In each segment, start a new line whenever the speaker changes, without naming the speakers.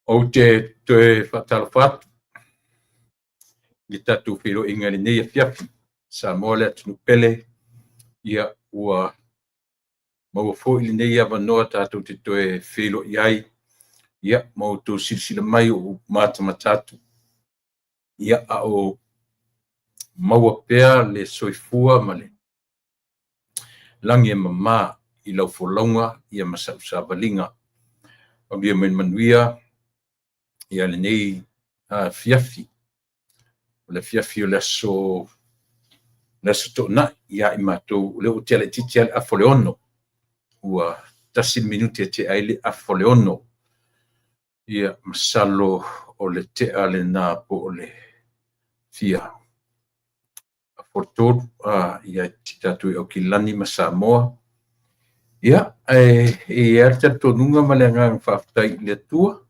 Ou te toe faatalofa atu i le tatou feiloaiga i lenei afiafi. Samoa le atunuu pele, ia ua maua foi lenei avanoa tatou te toe feiloai ai, ia ma outou silasila mai o ou matamata atu, ia a o maua pea le soifua ma le lagi e mama i lau folauga ma sau savaliga. Aulia mai le manuia ia lenei afiafi. O le afiafi o le aso Toonai ia i matou, o lea ua tea laitiiti lava le afa o le 6. Ua 1 minute e tea ai le afa o le 6. Ia, masalo o le tea lena po o le fia afa o le 3 ia te tatou i Aukilani ma Samoa. Ia, ae e i ai le talitonuga ma le agaga faafetai i le Atua,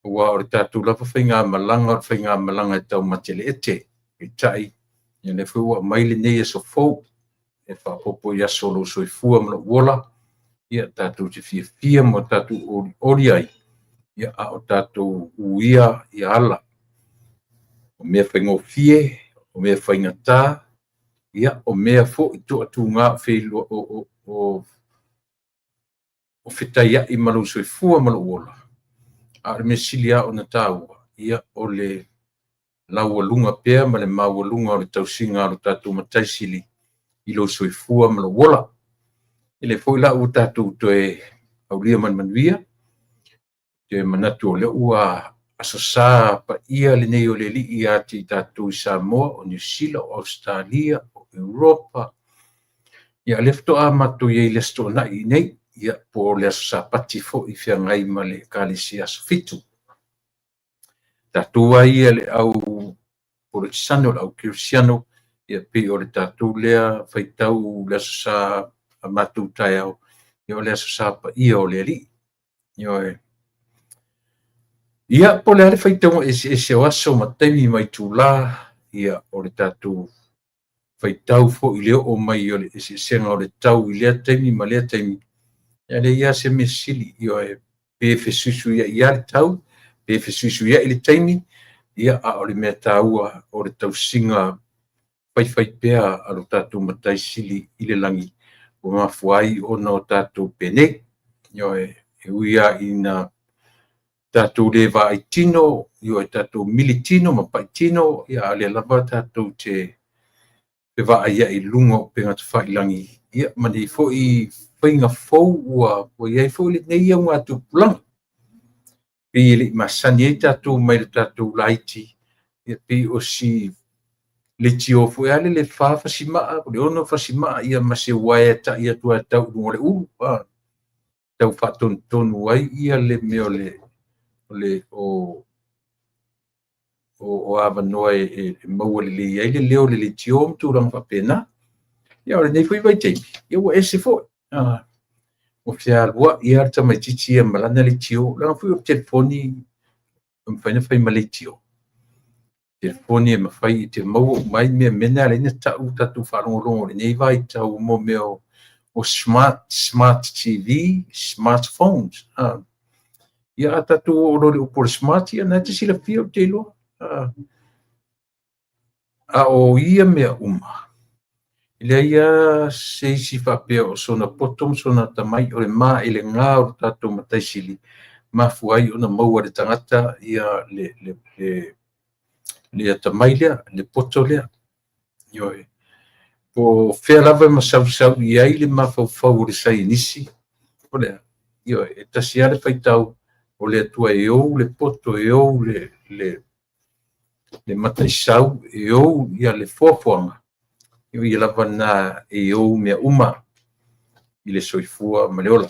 aua o le tatou lava faigamalaga o le faigamalaga e taumateleete. Peitai, ia lea foi ua aumai lenei aso fou e faaopoopo i aso o lou soifua ma lou ola, ia tatou te fiafia ma tatou olioli ai, ia a o tatou uia ia ala. O mea faigofie, o mea faigata, ia o mea foi toatuga o fetaiai ma lou soifua ma lou ola, a o le mea sili lava ona taua, ia o le laualuga pea ma le maualuga o le tausiga a lo tatou Matai Sili i lou soifua ma lou ola. E le foi la ua tatou toe aulia ma le manuia, e manatu o lea ua Aso Sa paia lenei o le Alii ia te i tatou i Samoa, o Niu Sila, o Ausetalia, o Europa. Ia o lea faatoa matou i ai i le Aso Toonai nei, ia po o le Aso Sapati foi i feagai ma le Ekalesia Aso Fitu. Tatou lava ia le au Polokisano, le au Kerisiano, ia pei o le tatou lea faitau le Aso Sa a matou taeao, ia o le Aso Sa paia o le Alii. Ioe. Ia, po o le a le faitauga eseese o aso ma taimi ma itula, ia o le tatou faitau foi i le oo mai o le eseesega o le tau i lea taimi ma lea taimi, ia e leai lava se mea sili, ioe, pe fesuisuiai lava le tau, pe fesuisuiai le taimi, ia a o le mea taua o le tausiga faifaipea a lo tatou Matai Sili i le lagi ua mafua ai ona o tatou penei. Ioe, e ui lava ina tatou le vaai tino, ioe, tatou mili tino ma pai tino, ia a o lea lava tatou te fevaaiai i luga o upegatafailagi, ia ma nei foi faiga fou ua i ai foi lenei augatupulaga. Pei e le i masani ai tatou mai le tatou laiti, ia pei o si leitio foi lava lele e 4 fasimaa po o le 6 fasimaa, ia ma se uaea e tai atu lava e tau i luga o le ulu, tau faatonutonu ai ia le mea o avanoa e maua lelei ai le leo o le leitio ma tulaga faapena. Ia o lenei foi vaitaimi, ia ua ese foi. Ua fealuai lava le tamaitiiti ia ma lana leitio, leaga foi o le telefoni e mafai ona fai ma leitio. Telefoni e mafai e te maua uma ai mea na e ala ai ona tau tatou faalogologo i lenei vaitau mo mea o smart TV, smartphones. Ia a tatou oo loa i le upu o le smart, ia na e te silafia ou te iloa. A o ia mea uma, e leai lava se isi faapea o sona poto ma sona atamai, o le maelega o le tatou Matai Sili, mafua ai ona maua e le tagata ia le atamai lea, le poto lea. Ioe. Po o fea lava e masausau i ai le mafaufau o le saienisi, o le a? Ioe, e tasi lava le faitau, o le Atua e ou le poto, e ou le mataisau, e ou ia le foafoaga, o ia lava lena e ou mea uma i le soifua ma le ola.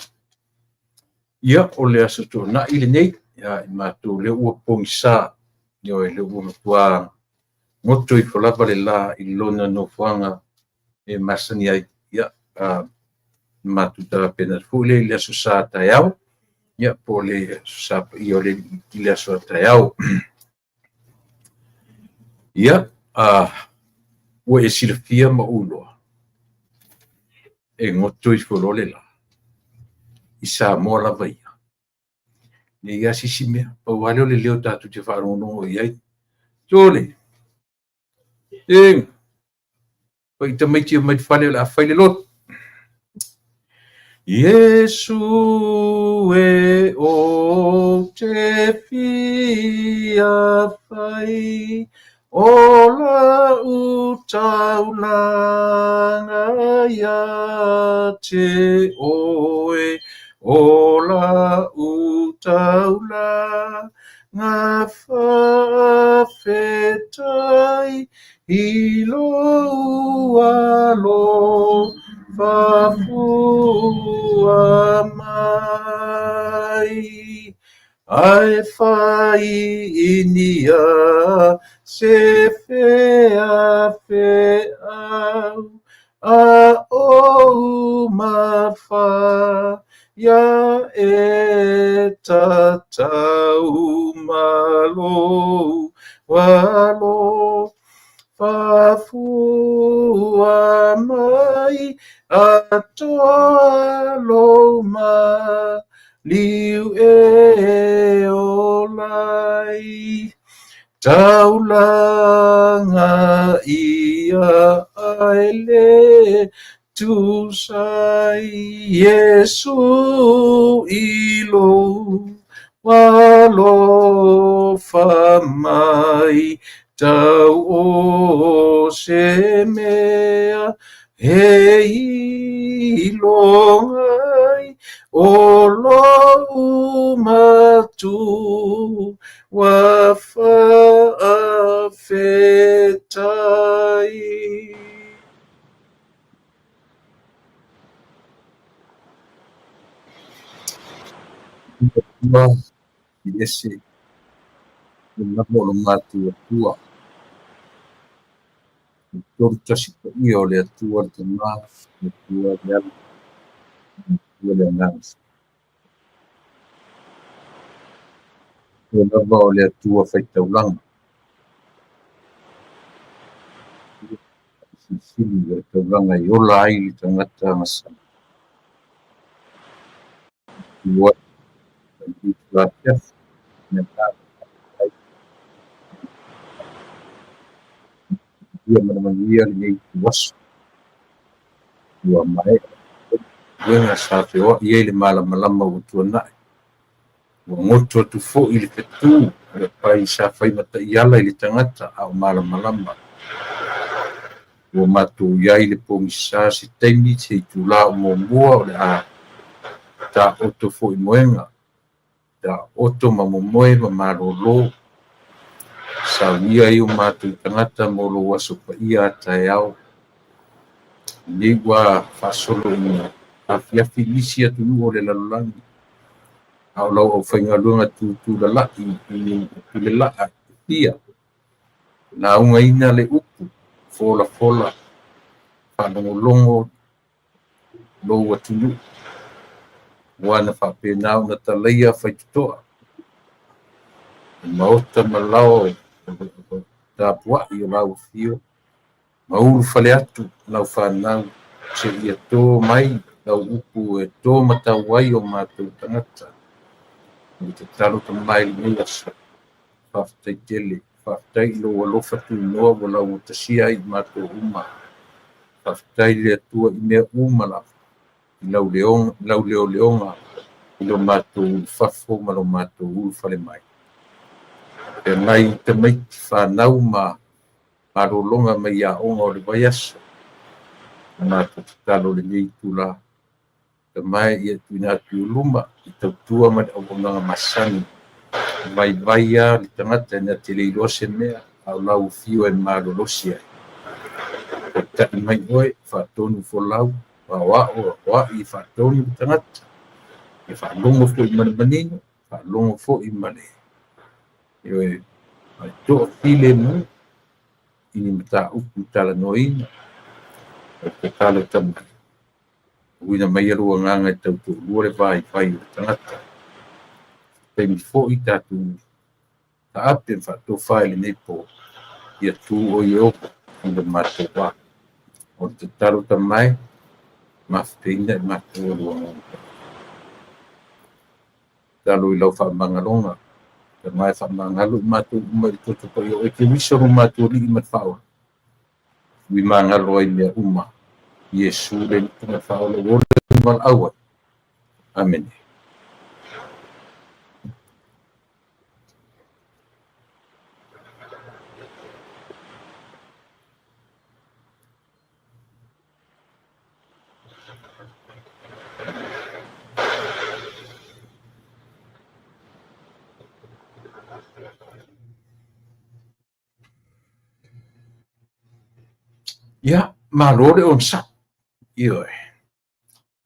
Ia, o le Aso Toonai lenei, ia i matou o lea ua pogisa, ioe, lea ua matua goto ifo lava le la i lona nofoaga e masani ai. Ia, matou tapena atu foi lea i le Aso Sa taeao, ia po o le Aso Sa paia o le Alii i le aso a taeao. Ia, ua e silafia ma ou iloa, e goto ifo loa le la i Samoa lava ia. Nei lava se isi mea, pau lava lea o le leo tatou te faalogologo i ai. Sole! Ega! Fai i tamaiti e omai i le fale o le a fai le lotu. Iesu e ou te fia fai o la'u taulaga ia te oe, o la'u taulaga faafetai i lou alofa fua mai. Ae fai inia se feafeau a ou mafa ia e tatau ma lou alofa fua mai atoa lou maliu e ola ai. Taulaga ia ae le tusa ai Iesu i lou alofa mai tau o se mea e iloga ai o lou matua faafetai. Atua i ese le lava o lo matou Atua. Le tolu tasi paia o le Atua le Tama, le Atua le Ala, le Atua le Agaga. O lava o le Atua faitaulaga. Silisili o le taulaga e ola ai le tagata gasali. Ua ia ma le manuia lenei ituaso. Ua maea galuega sa feoai ai le malamalama ua tuanai. Ua goto atu foi le fetu o le apai sa fai ma taiala i le tagata a o malamalama. Ua matou i ai i le pogisa se taimi se itula o muamua o le a taoto foi moega, taoto ma momoe ma malolo. Saunia ai o matou tagata mo lou aso paia a taeao. Lenei ua faasolo ina afiafi i nisi atunuu o le lalolagi, a o lau aufaigaluega tutulalai i tulelaa e fia, laugaina le upu, folafola, faalogologo lou atunuu, ua na faapena ona talaia faitotoa, o maota ma lao o tapuai o lau afio, ma ulufale atu lau fanau, seia tō mai lau upu e tō matau ai o matou tagata. O le tatalo tamai lenei aso, faafetai tele, faafetai i lou alofa tunoa ua laugatasia ai i matou uma. Faafetai i le Atua i mea uma lava, i lau leoleoga, i lo matou ulufafo ma lo matou ulufale mai. Feagai tamaiti fanau ma malologa mai aoga o le vaiaso. O matou tatalo lenei itula, tamae ia tuuina atu i luma i tautua ma le auaunaga masani. Vaivai lava le tagata e na te le iloa se mea, a o lau afio e malolosi ai. Taitai mai oe, faatonu folau, aoao, aoai, faatonu le tagata. Ia faalogo foi ma le manino, faalogo foi ma le ioe, ma le toafilemu i ni mataupu talanoaina. O le tatalo tamai, uina mai lou agaga e tautoalua le vaivai o le tagata. Taimi foi tatou taape ma faatofa i lenei po, ia tu o Ieova i le matou vā. O le tatalo tamai, mafutaina i matou lou agaga. Tatalo i lau faamagaloga, ma e faamagalo i matou uma i le toto paia o oe Keriso lo matou Alii ma le Faaola, ui magalo ai mea uma. Iesu le Alii ma le Faaola ua ola ma valaau ai. Amene. Ia, malo le onosai. Ioe.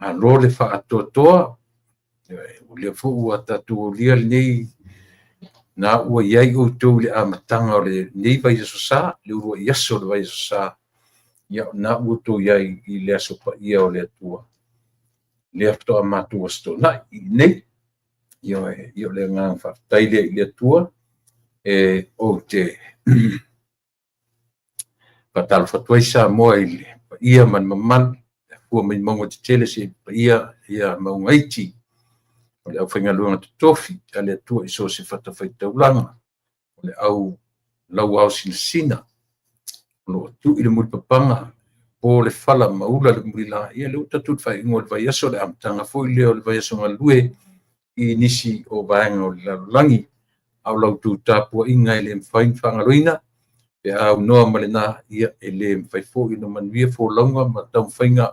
Malo le faatoatoa. Ioe. O lea foi ua tatou aulia lenei na ua i ai outou i le amataga o lenei vaiaso sa, le uluai aso o le vaiaso sa, ia na ua outou i ai i le aso paia o le Atua, lea faatoa matou Aso Toonai i inei. Ioe, ia o le agaga faafetai lea i le Atua. E ou te faatalofa atu ai Samoa i le paia ma le mamalu, e afua mai mauga tetele seia paia ia mauga iti, o le aufaigaluega totofi a le Atua i so o se fatafaitaulaga, o le au lauaosinasina o lo o tui le mulipapaga, po le fala ma ula le mulila. Ia lea ua tatou i le faaiuga o le vaiaso, le amataga foi lea o le vaiaso galue i nisi o vaega o le lalolagi. A o la outou tapuaiga e le mafai ona faagaloina, pe a aunoa ma lena, ia e le mafai foi ona manuia folauga ma taumafaiga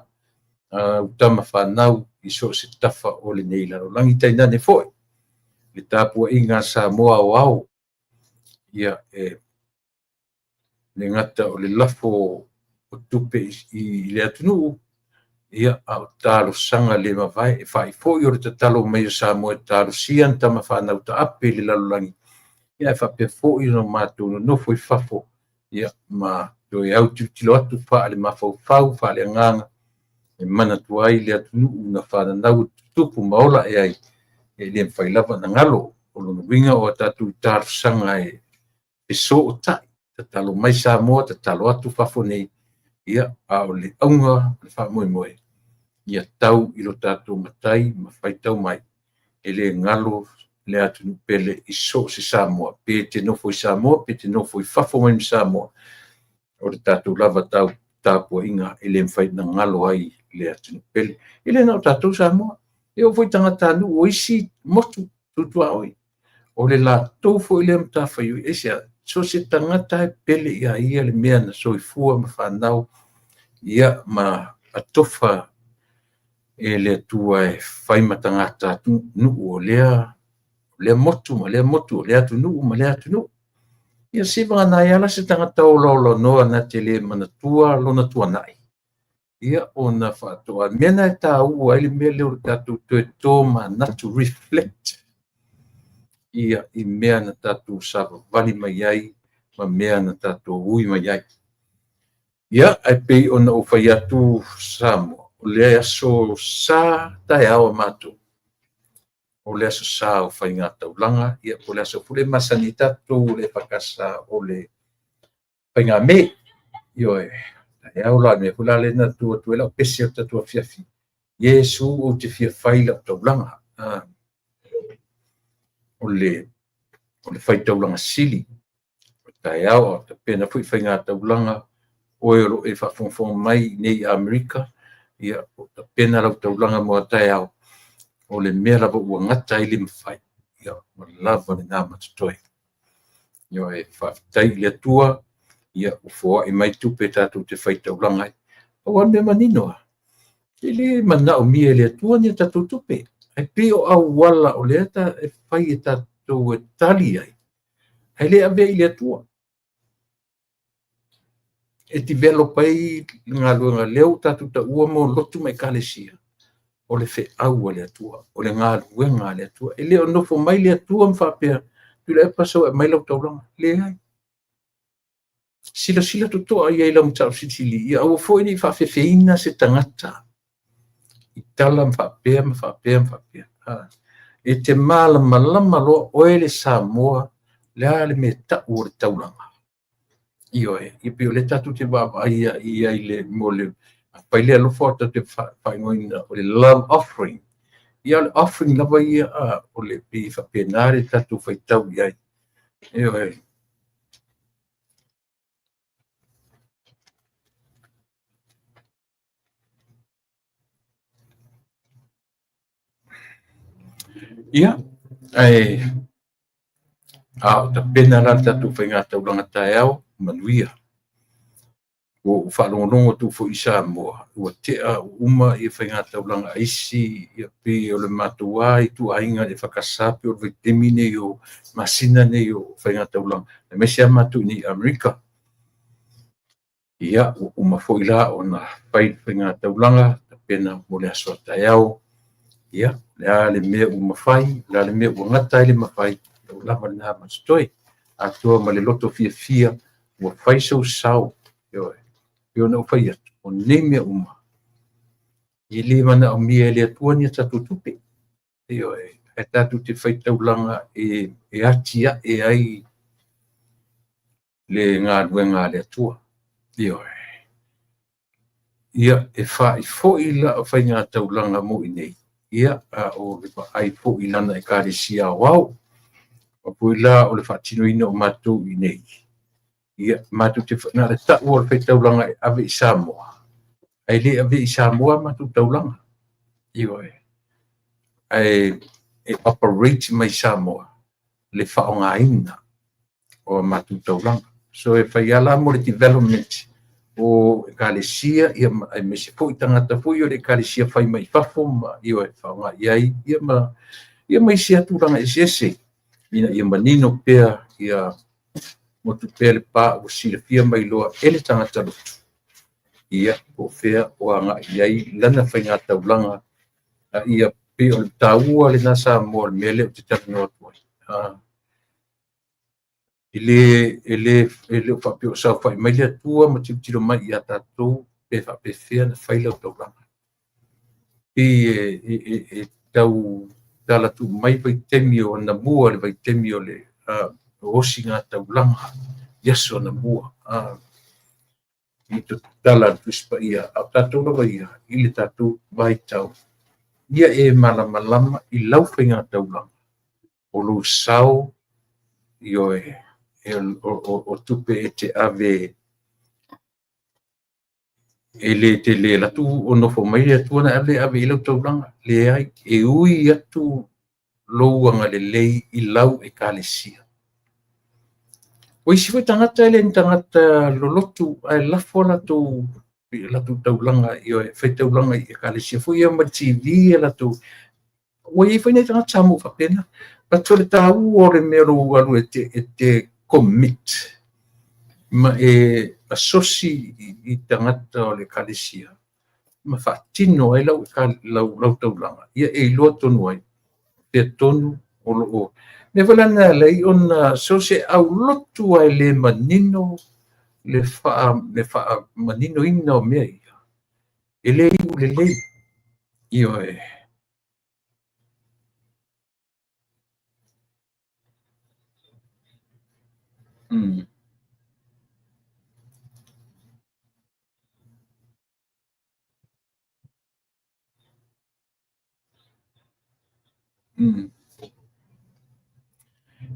a au tama fanau i so o se tafa o lenei lalolagi, tainane foi le tapuaiga a Samoa aoao, ia e le gata o le lafo o tupe i le atunuu, ia a o talosaga le mavae. E fa'i foi o le tatalo mai o Samoa e talosia ana tama fanau taape i le lalolagi, ia ae faapea foi ona matou nonofo i fafo, ia ma toe autilotilo atu faale-mafaufau, faale-agaga, e manatua ai le atunuu na fananau e tutupu ma ola ae ai, e le mafai lava ona galo. O lona uiga o a tatou talosaga e fesootai, tatalo mai Samoa, tatalo atu fafo nei, ia, a o le auga o le faamoemoe, ia tau i lo tatou Matai ma faitau mai, e le galo le atunuu pele i so o se Samoa, pe te nofo i Samoa, pe te nofo i fafo mai ma Samoa, o le tatou lava tapuaiga e le mafai ona galo ai le atunuu pele. E le na o tatou Samoa, e oo foi i tagatanuu o isi motu tu tuaoi. O le latou foi lea matafaioi. Aisea? So o se tagata e pele ia ia le mea na soifua ma fanau, ia ma atofa e le Atua e fai ma tagata atunuu o lea motu ma lea motu, o lea atunuu ma lea atunuu. Ia seivagana ai lava se tagata olaolanoa na te le manatua lona tuanai, ia ona faatoa. Mea na e taua ai le mea lea o le tatou toe tomanatu, reflect, ia i mea na tatou savavali mai ai ma mea na tatou ui mai ai. Ia, ae pei ona ou fai atu Samoa, o le aso sa taeao a matou, o le aso sa o faigataulaga, ia po o le aso foi lea e masani ai tatou o le EFKS o le faigame. Ioe, taeao la, o le mea foi la lea na tu atu ai lau pese o le tatou afiafi, Iesu ou te fia fai lau taulaga. O le faitaulaga sili, o taeao a o tapena foi faigataulaga, oe o lo o e faafogafoga mai i inei i Amerika, ia o tapena lau taulaga mo a taeao, o le mea lava ua gata ai le mafai, ia ua lava lena ma totoe. Ioe, faafetai i le Atua, ia ua foai mai tupe tatou te faitaulaga ai. Pau lava le mea manino lava, e le manaomia e le Atua ni a tatou tupe, ae pei o auala o lea e fai e tatou e tali ai, ae le avea i le Atua. E develop ai le galuega lea ua tatou taua mo lotu ma ekalesia, o le feau a le Atua, o le galuega a le Atua. E le o nofo mai le Atua ma faapea, Tuilaepa sau e aumai lau taulaga. Leai. Silasila totoa i ai i lau mataupu silisili, ia aua foi ne i faafefeina se tagata i tala ma faapea ma faapea ma faapea. E te malamalama loa oe le Samoa, le a le mea e tau o le taulaga. Ioe, ia pei o lea tatou te vaavaai i ai le mo le afai le alofa tatou te faaigoaina o le love offering. Ia o le offering lava ia, o le pei faapena le tatou faitau i ai. Ioe. Ia, ae a o tapena la le tatou faiga taulaga taeao, manuia. Ua ou faalogologo atu foi i Samoa, ua tea uma ia faiga taulaga a isi, ia pei o le matou lava ituaiga EFKS, pei o le vaitaimi nei o masina nei o faiga taulaga, aemaise lava matou i Amerika. Ia, ua uma foi la ona fai faiga taulaga, tapena mo le aso a taeao. Ia, o le a le mea ua mafai, o le a le mea ua gata ai le mafai, ua lava lena ma totoe. Atoa ma le loto fiafia ua fai sou sao. Ioe. E pei ona ou fai atu, o nei mea uma, e le manaomia e le Atua ni a tatou tupe. Ioe. Ae tatou te faitaulaga e atiae ai le galuega a le Atua. Ioe. Ia, e fa'i foi lau faiga taulaga mo i inei, ia, a o le vaai foi i lana ekalesia aoao. O pui la o le faatinoina o matou i inei, ia, matou te na le ta'u o le faitaulaga e ave i Samoa, ae le ave i Samoa matou taulaga. Ioe. Ae e operate mai Samoa le faaaogaina o matou taulaga. So e fai ala mo le development o ekalesia, ia, aemaise foi tagata foi o le ekalesia fai mai fafo ma, ioe, faaaoga i ai, ia ma, ia ma isi atu tulaga eseese ina ia manino pea, ia motu pea le pa ua silafia mai loa e le tagata lotu, ia, po o fea o agai i ai lana faiga taulaga, ia pei o le taua lena Samoa o le mea lea ou te talanoa atu ai. E le o faapea o saofai mai le Atua ma tilotilo mai ia tatou pe faapefea ona fai lau taulaga. Pei e tau tala tuu mai vaitaimi o anamua, le vaitaimi o le osiga taulaga i aso anamua. I tala a le Tusi Paia, a o tatou lava ia i le tatou vaitau, ia e malamalama i lau faiga taulaga, o lou sao, ioe, o tupe e te ave e le tele atu o nofo mai le Atua na ave ave i lau taulaga. Leai, e ui atu lou agalelei i lau ekalesia. O isi foi tagata e le ni tagata lolotu, ae lafo latou taulaga, ioe, faitaulaga i ekalesia foi ia ma le TV e latou. Ua iai foi nai tagata Samoa faapena. But o le taua o le mea lou alu e te commit ma e asosi i tagata o le ekalesia ma faatino ai lau taulaga, ia e iloa tonu ai pea tonu o loo mea foi la na alai ona so se aulotu ai le manino le faamaninoina o mea ia, e le iu lelei. Ioe.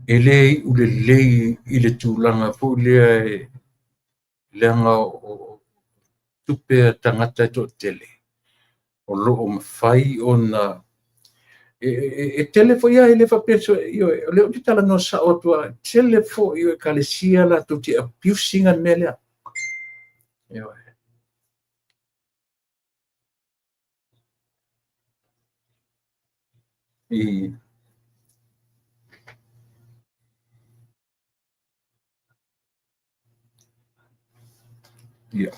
E le iu lelei i le tulaga foi lea e leaga o tupe a tagata e toatele o loo mafai ona e tele foi ia e le faapea, ioe, o lea ou te talanoa sao atu lava, tele foi o ekalesia latou te abuse ina le mea lea. Ioe. Ia.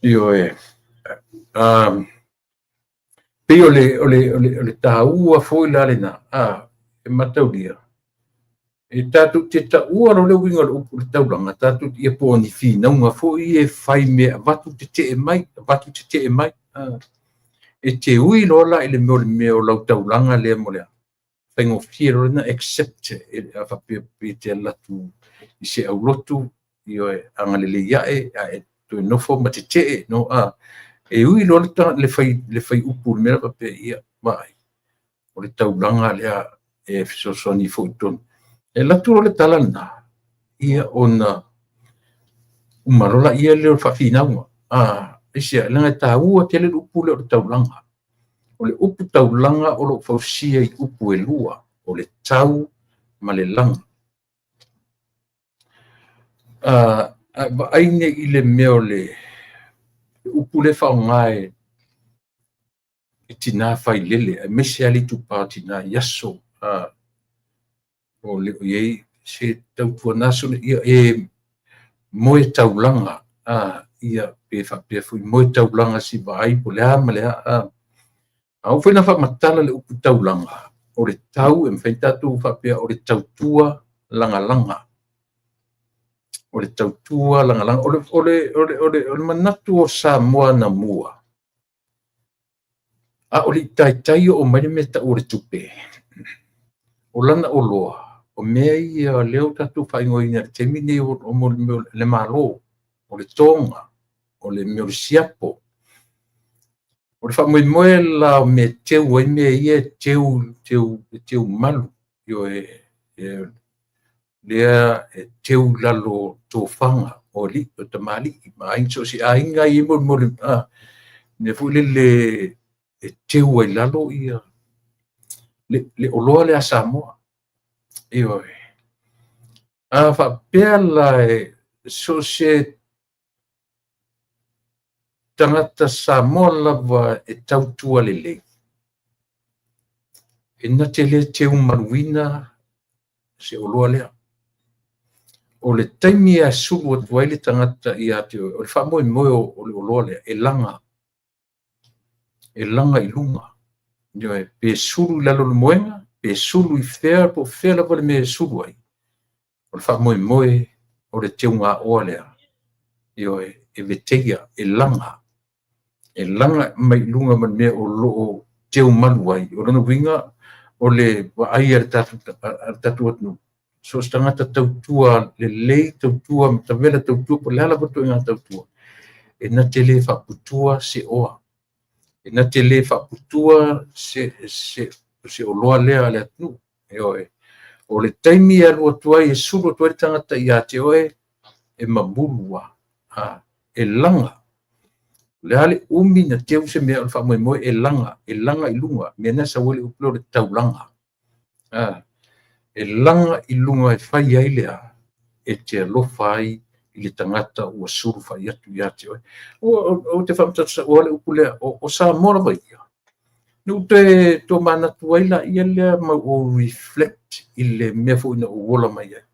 Ioe. Pei o le taua foi la lena, e mataulia. E tatou te taua lo le uiga o le upu le taulaga, tatou ia po o ni finauga foi e fai mea avatu tetee mai, avatu tetee mai. E te ui loa la i le mea o lau taulaga lea mo le faigofie loa lena accept e faapea pe te alu atu i se aulotu, ioe, agalelei ae, ae toe nofo ma tetee no a e ui loa le fai le fai upu le mea faapea ia vaai o le taulaga lea e fesoasoani foi tonu e alu atu loa le tala lena ia ona uma loa lea lea o le faafinauga. Aisea? Leaga e taua tele le upu lea o le taulaga. O le upu taulaga o lo o fausia i upu e lua, o le tau ma le laga. A vaai nei i le mea o le upu lea e faaaoga e tina failele, aemaise lava le itupa o tina i aso o le o i ai se tautuana ia e moe taulaga, ia pe faapea foi moe taulaga se i vaai po o le a ma le a. A oo foi ina faamatala le upu taulaga, o le tau e mafai ona tatou faapea o le tautua lagalaga. O le tautua lagalaga. O le manatu o Samoa anamua, a o le i taitai oo mai le mea e tau o le tupe, o lana oloa, o mea ia lea ua tatou faaigoaina i le taimi lenei o le Malo, o le toga, o le mea o le siapo. O le faamoemoe la o mea e teu ai mea ia e teu malu, ioe, lea e teu i lalo o tofaga o alii o tamalii ma aiga, so o se aiga e i ai mea foi lele e teu ai i lalo ia le oloa lea a Samoa. Ioe. A faapea la e so o se tagata Samoa lava e tautua lelei, e na te le teumaluina se oloa lea. O le taimi e sulu atu ai le tagata ia te oe, o le faamoemoe o le oloa lea, e laga. E laga i luga. Ioe, pe sulu i lalo o le moega, pe sulu i fea, po o fea lava le mea e sulu ai, o le faamoemoe o le teugaoa lea, ioe, e veteia, e laga. E laga mai i luga ma le mea o lo o teumalu ai. O lona uiga, o le vaai a le tatou atunuu, so o se tagata tautua lelei, tautua matavela, tautua po o le a lava le ituaiga tautua, e na te le faaputua se oa, e na te le faaputua se oloa lea a le atunuu. Ioe. O le taimi e alu atu ai, e sulu atu ai le tagata ia te oe, e mamulu lava, e laga. O le a le umi na teu se mea o le faamoemoe e laga, e laga i luga, mea na e sau ai le upu lea o le taulaga. E laga i luga e fai ai le a, e te alofa ai i le tagata ua sulufai atu ia te oe. Ou te faamatala le upu lea, o Samoa lava ia. Na ou toe tomanatu ai laia lea ma ou reflect i le mea foi na ou ola mai ai.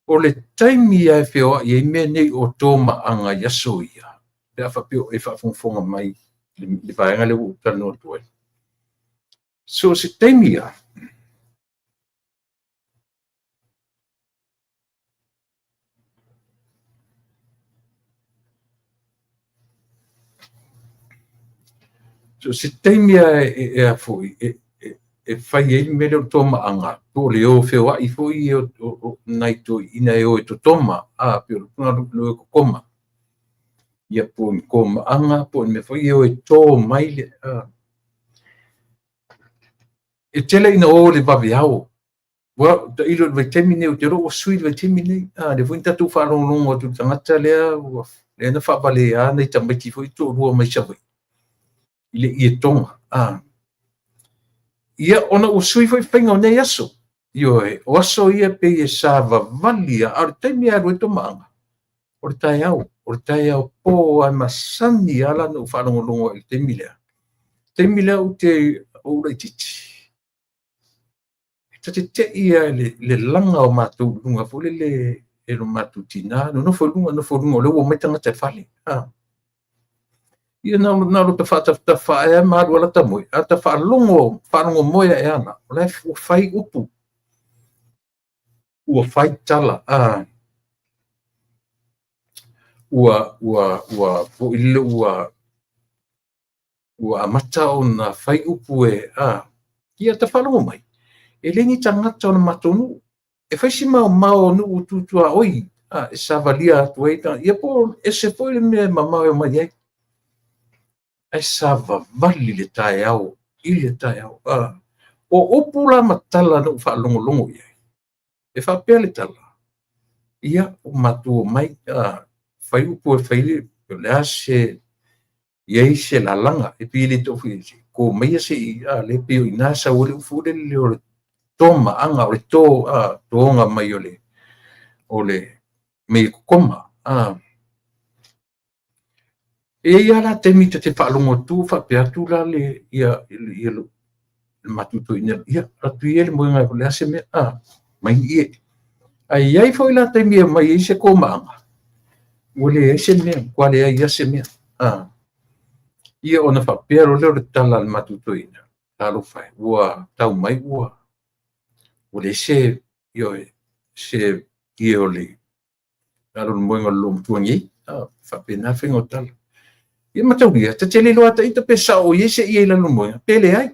O le taimi lava e feoai ai mea nei o tomaaga i aso ia, pe a faapea o e faafogafoga mai i le vaega lea ua ou talanoa atu ai. So o se taimi lava, so se taimi lava e a foi, e fai ai le mea lea o le tomaaga, po o le o feoai foi o nai toeaiina e o e totoma, pei o le upu lena o le totoma. Ia po o ni tomaaga, po o ni mea foi ia e o e to mai le... E tele ina o i le vaveao. Ua tailo i le vaitaimi lenei, ou te iloa ua sui i le vaitaimi lenei. Lea foi na tatou faalogologo atu i le tagata lea lea na faavalea nai tamaiti foi toalua mai Savaii i le ietoga. Ia, ona ua sui foi faiga o nei aso. Ioe, o aso ia pei e savavali lava, a o le taimi e alu ai tomaaga, o le taeao, o le taeao po lava e masani lava la ona ou faalogologo ai i le taimi lea. O le taimi lea ou te ou laitiiti, e ta te tei lava i le laga o matou i luga foi lele e lo matou tina, nonofo i luga, nonofo i luga o lea ua omai tagata i le fale. Ia na o lota faatafatafa ae ma alu lava lata moe, ae ta faalogo, faalogo moe ae lava la, o la e ua fai upu, ua fai tala, ua foi lele ua amata ona fai upu e, ia ta faalogo mai, e le ni tagata o le matou nuu. E fai si maomao o nuu tu tuaoi, E savalia atu ai, ia po o ese foi le mea e mamao e omai ai. Ae savavali le taeao i le taeao. O upu la ma tala na ou faalogologo i ai, e faapea le tala, ia, ua matou omai, fai upu e fai ai, o le a se, i ai se lalaga, e pei e le tau fai, to maia se i, lea e pei o i ina e sau ai le upu foi lele o le tomaaga, o le toga mai o le mea e kokoma. E i ai lava la taimi ta te faalogo atu faapea atu la le ia ia le matou toeaina, ia, alu atu ia i le moega o le a se mea, aumai ni ie. Ae i ai foi la taimi e aumai ai se komaaga, ua leai se mea, matua leai lava se mea. Ia ona faapea loa lea o le tala a le matou toeaina, talofa e, ua tau mai ua leai se, ioe, se ie o le lalo o le moega o le loomatua nei. Faapena le faiga o tala. Ia mataulia, ta te le iloa lava ita pe sao o i ai se ie i lalo o le moega, pe leai.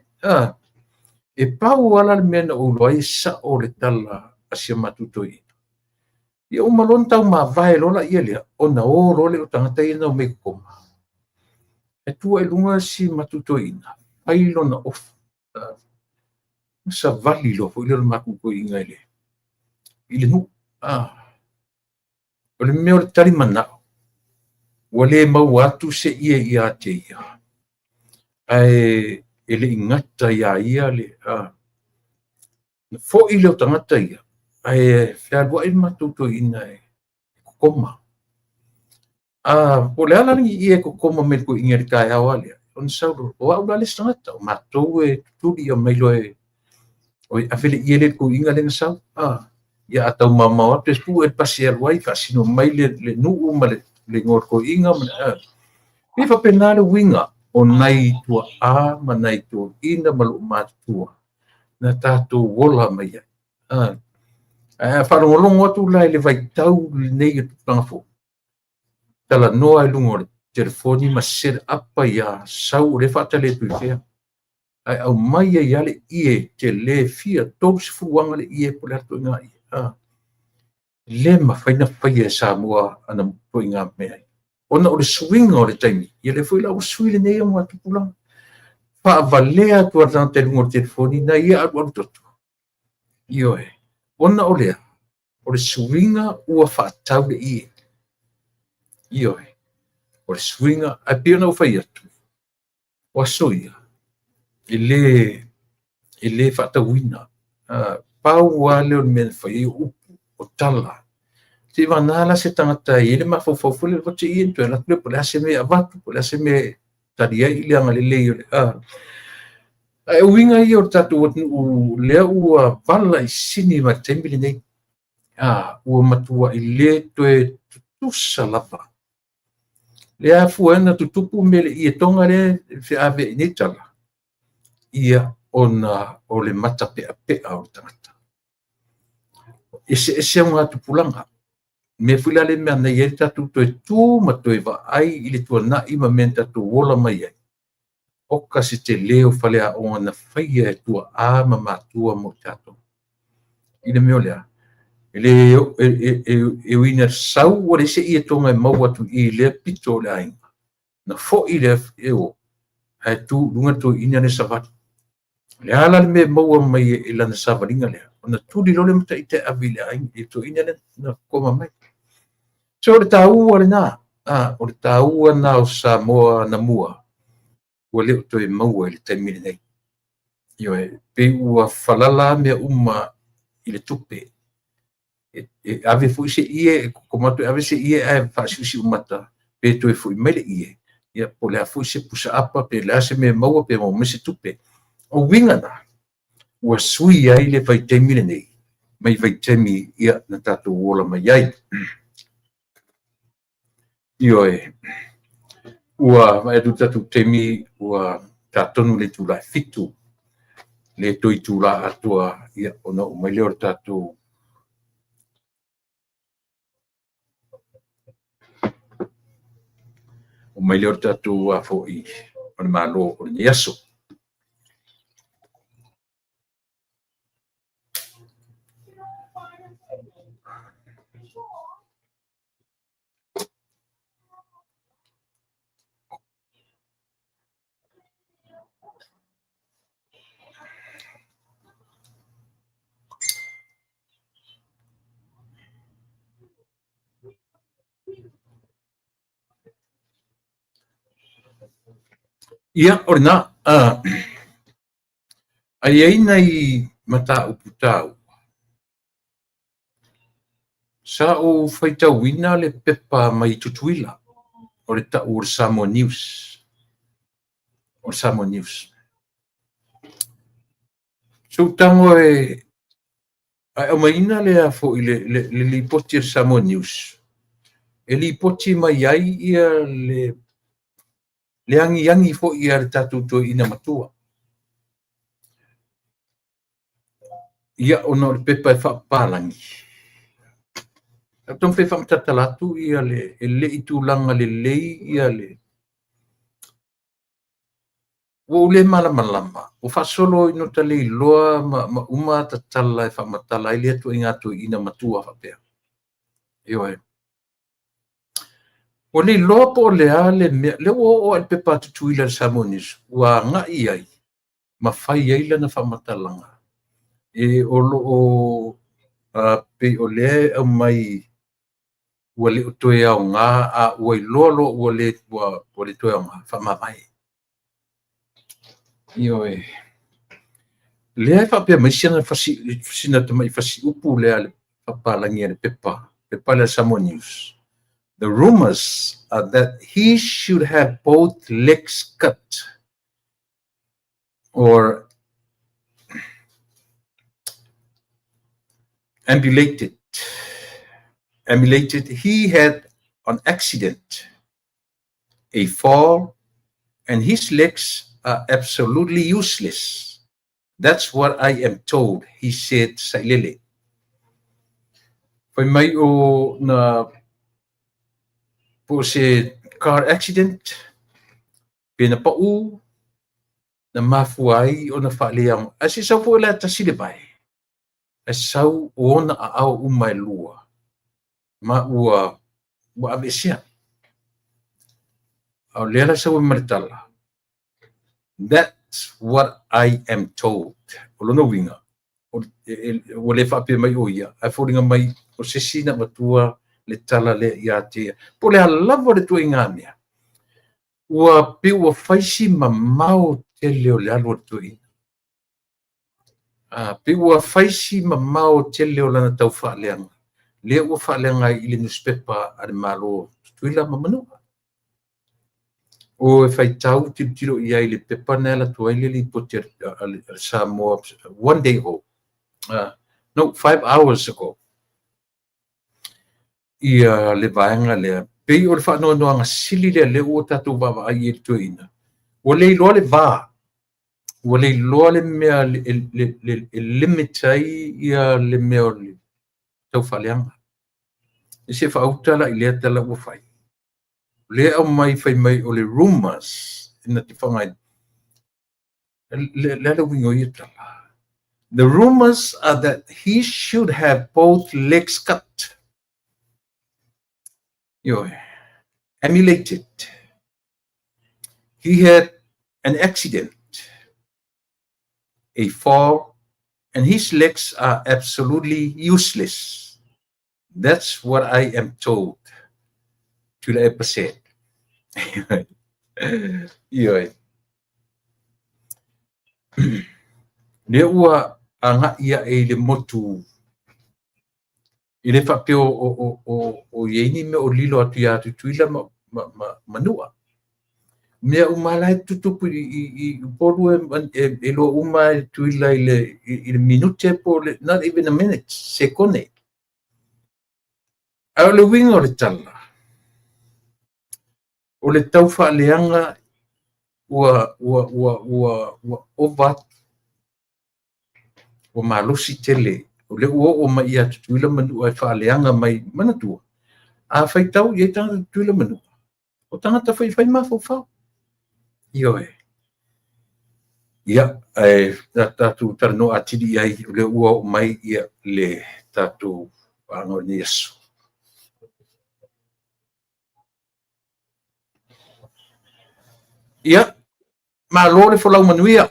E pau lava la le mea na ou iloa ai e sao le tala a si a matou toeaina, ia uma loa ona taumavae loa laia lea, ona o loa lea o tagata ia na omai e kokoma. Ae tu ae i luga si matou toeaina, fai lona ofu, ona savali loa foi lea o le matou toeaina i le nuu. O le mea o le tali manao, ua le maua atu se ie ia te ia, ae e le i gata ia ia le foi lea o tagata ia, ae fealuai le matou toeaina e kokoma. Po o le a la le ie e kokoma mai le toeaina i le taeao lava lea, ona sau loa, o au la le isi tagata, o matou e tutuli aumai loa e ave le ie lea i le toeaina lea na sau. Ia a tau maomao atu e pue le pasi e alu ai, faasino mai le nuu ma le igoa o le toeaina. E faapena le uiga o nai tuaa ma nai toeaiina ma loomatutua na tatou ola mai ai. Ae a faalogologo atu la i le vaitau lenei o le tupulaga fou, talanoa i luga o le telefoni ma set up ai lava, sau o lea e faatali atu i fea, ae aumai ai lava le ie tele fia 30 aga le ie po o le a le ituaiga ie. Le mafai ona faia e Samoa ana ituaiga mea ia, ona o le suiga o le taimi, ia lea foi la ua sui lenei augatupulaga. Faavalea atu lava le tagata i luga o le telefoni na ia alualu toto. Ioe, ona o lea, o le suiga ua faatau le ie. Ioe, o le suiga, ae pei ona ou fai atu, o aso ia, e le faatauina. Pau lava lea o le mea na fai ai o upu, o tala. Seivagana la se tagata e i ai le mafaufau foi lele, avatu se ie ona toe alu atu lea po o le a se mea e avatu, po o le a se mea e tali ai le agalelei o le Ae o uiga ia o le tatou atunuu lea ua vala i sini mai le taimi lenei. Ua matuai le toe tutusa lava. Lea afua ai ona tutupu mea i le ietoga lea e feaveai nei tala, ia ona o le matapeapea o le tagata. Eseese augatupulaga. Mea foi la lea e manaia ai le tatou toe tu ma toe vaai i le tuanai ma mea na tatou ola mai ai. Oka se tele o faleaoga na faia e tuaa ma matua mo i tatou. I le mea o lea, e le e ui ina sau ua leai se ietoga e maua atu i lea pito o le aiga, na foi lea e o, ae tu i luga le toeaina lea e savali. O le a la le mea e maua mai e lana savaliga lea, ona tuli loa lea ma ita e ave i le aiga, i le toeaina lea na koma mai. So o le taua lena, o le taua lena o Samoa anamua, ua le o toe maua i le taimi lenei. Ioe, pei ua falala mea uma i le tupe. E ave foi se ie, e kokoma atu e ave se ie ae faasiusiumata pe toe foi mai le ie, ia po o le a foi se pusaapa pe o le a se mea e maua pe maua mai se tupe. O uiga na, ua sui ai le vaitaimi lenei mai vaitaimi ia na tatou ola mai ai. Ioe, ua vaai atu i le tatou taimi ua ta tonu i le itula e 7, le toe itula atoa ia ona oo mai lea o le tatou oo mai lea o le tatou foi o le Malo o lenei aso. Ia, o lena, ae i ai nai mataupu taua. Sa ou faitauina le pepa mai Tutuila, o le tau o le Samoa News. O le Samoa News. Sa ou tago e ae aumaiina le foi le, le, le lipoti a le Samoa News, e lipoti mai ai ia le, le agiagi foi a le tatou toeaina matua. Ia, ona o le pepa e faapapalagi. Ou te taumafai e faamatalatala atu ia le, e le i tulaga lelei ia le... Ua ou le malamalama, ua faasolo ina ta leiloa ma, ma uma ata tala e faamatala ai lea ituaiga toeaina matua faapea. Ioe. Ua leiloa po o le a le mea, lea ua oo lava i le pepa a Tutuila i le Samoa News, ua agai i ai ma fai ai lana faamatalaga. E o lo o pei o lea e aumai ua le o toe aoga, a ua iloa loa ua le, ua, ua le toe aoga, faamavae. Ioe. Lea e faapea mai sina, fasi, sina tamai fasiupu lea le faapapalagi a le pepa, pepa lea Samoa News. The rumors are that he should have both legs cut or ambulated. Ambulated. He had an accident, a fall, and his legs are absolutely useless. That's what I am told, he said, Sailele. Fai mai o na po o se car accident, pe na pau, na mafua ai ona faaleaoga. Ae se sau foi la e tasi le vae, ae sau o ona aao uma e lua, ma ua, ua aveesea. A o lea la sau ai ma le tala. That's what I am told. O lona uiga, ua le faapea mai o ia, ae foliga mai o se isi na avatua le tala lea ia te ia. Po o le a lava le ituaiga mea, ua pei ua fai si mamao tele o le alu a le toeaina. Pei ua fai si mamao tele o lana tau faaleaga, lea ua faaleaga ai i le nusipepa a le Malo o Tutuila ma Manua. O e faitau tilotilo i ai i le pepa na e alu atu ai le lipoti a le Samoa one day ago. No, 5 hours ago. Ia le vaega lea. Pei o le faanoanoaga sili lea lea ua tatou vaavaai i le toeaina. Ua le iloa le va. Ua le iloa le mea e limit ai ia le mea o le tau faaleaga. E se faauta la i lea tala ua fai. Lea aumai fai mai o le rumors na te whangai. Le le uiga o ia tala. The rumors are that he should have both legs cut. Ioe. Emulated. He had an accident, a fall, and his legs are absolutely useless. That's what I am told. Tuilaepa said. Ioe. Lea ua agai ae i le motu i le faapea o i ai ni mea o lilo atu iā Tutuila ma, ma, ma, Manua. Mea uma la e tutupu i Upolu e iloa uma e Tutuila i le minute po le, not even a minute, sekone. A o le uiga o le tala, o le tau faaleaga ua ova atu, ua malosi tele. O lea ua oo mai ia Tutuila Manua e faaleaga mai. Manatua, a faitau i ai tagata Tutuila Manua, o tagata foi e fai mafaufau. Ioe. Ia, ae tatou talanoa atili i ai, o lea ua oo mai ia le tatou vaega o lenei aso. Ia, malo le folau manuia.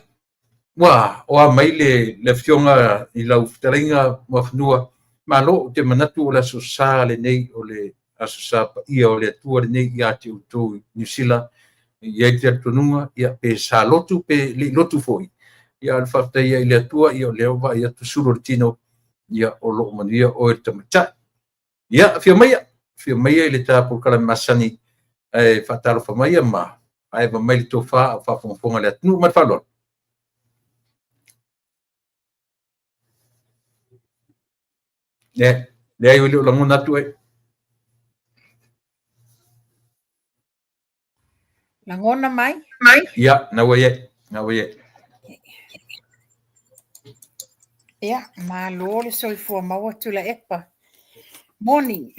Ua o a mai le afioga i lau fetalaiga Muafanua. Malo, ou te manatu o le aso sa lenei, o le aso sa paia o le Atua lenei ia te outou i Niu Sila. I ai le talitonuga, ia, pe sa lotu pe le i lotu foi, ia, a o le faafetai ai i le Atua, ia, o lea ua vaai atu sulu o le tino, ia, o lo o manuia oe le tamaitai. Ia, afio maia, afio maia i le ta polokalame masani, ae faatalofa maia ma faaeva mai le tofa a o faafogafoga le atunuu. Ma le faaaloalo. Leai, e le o lagona atu oe.
Lagona mai?
Ia, na ua i ai, na ua i ai.
Ia, malo le soifua maua Tuilaepa. Moni,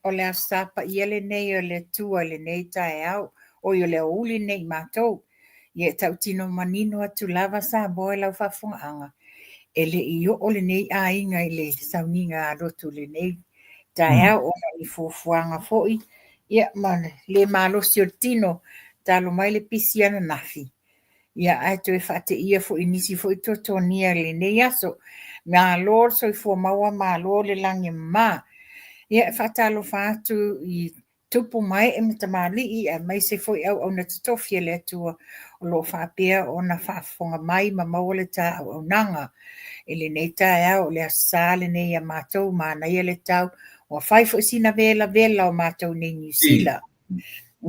o le Aso Sa paia lenei o le Atua i lenei taeao, oi o le aoauli lenei i matou. Ia e tautino manino atu lava Samoa i lau faafofogaaga, e le i oo lenei aiga i le sauniga lotu i lenei taeao ona o ni fuafuaga foi ia ma le le malosi o le tino talu mai le pisi ananafi, ia ae toe faateia foi i nisi foi tuatuagia i lenei aso. Malo le soifua maua, malo le lagi e mama. Ia e faatalofa atu i tupu ma ee ma tamalii aemaise foi auauna totofi a le Atua o lo o faapea ona faafofoga mai ma maua le ta auaunaga i lenei taeao. O le Aso Sa lenei ia matou, manaia le tau, ua fai foi sina velavela o matou nei i Niu Sila.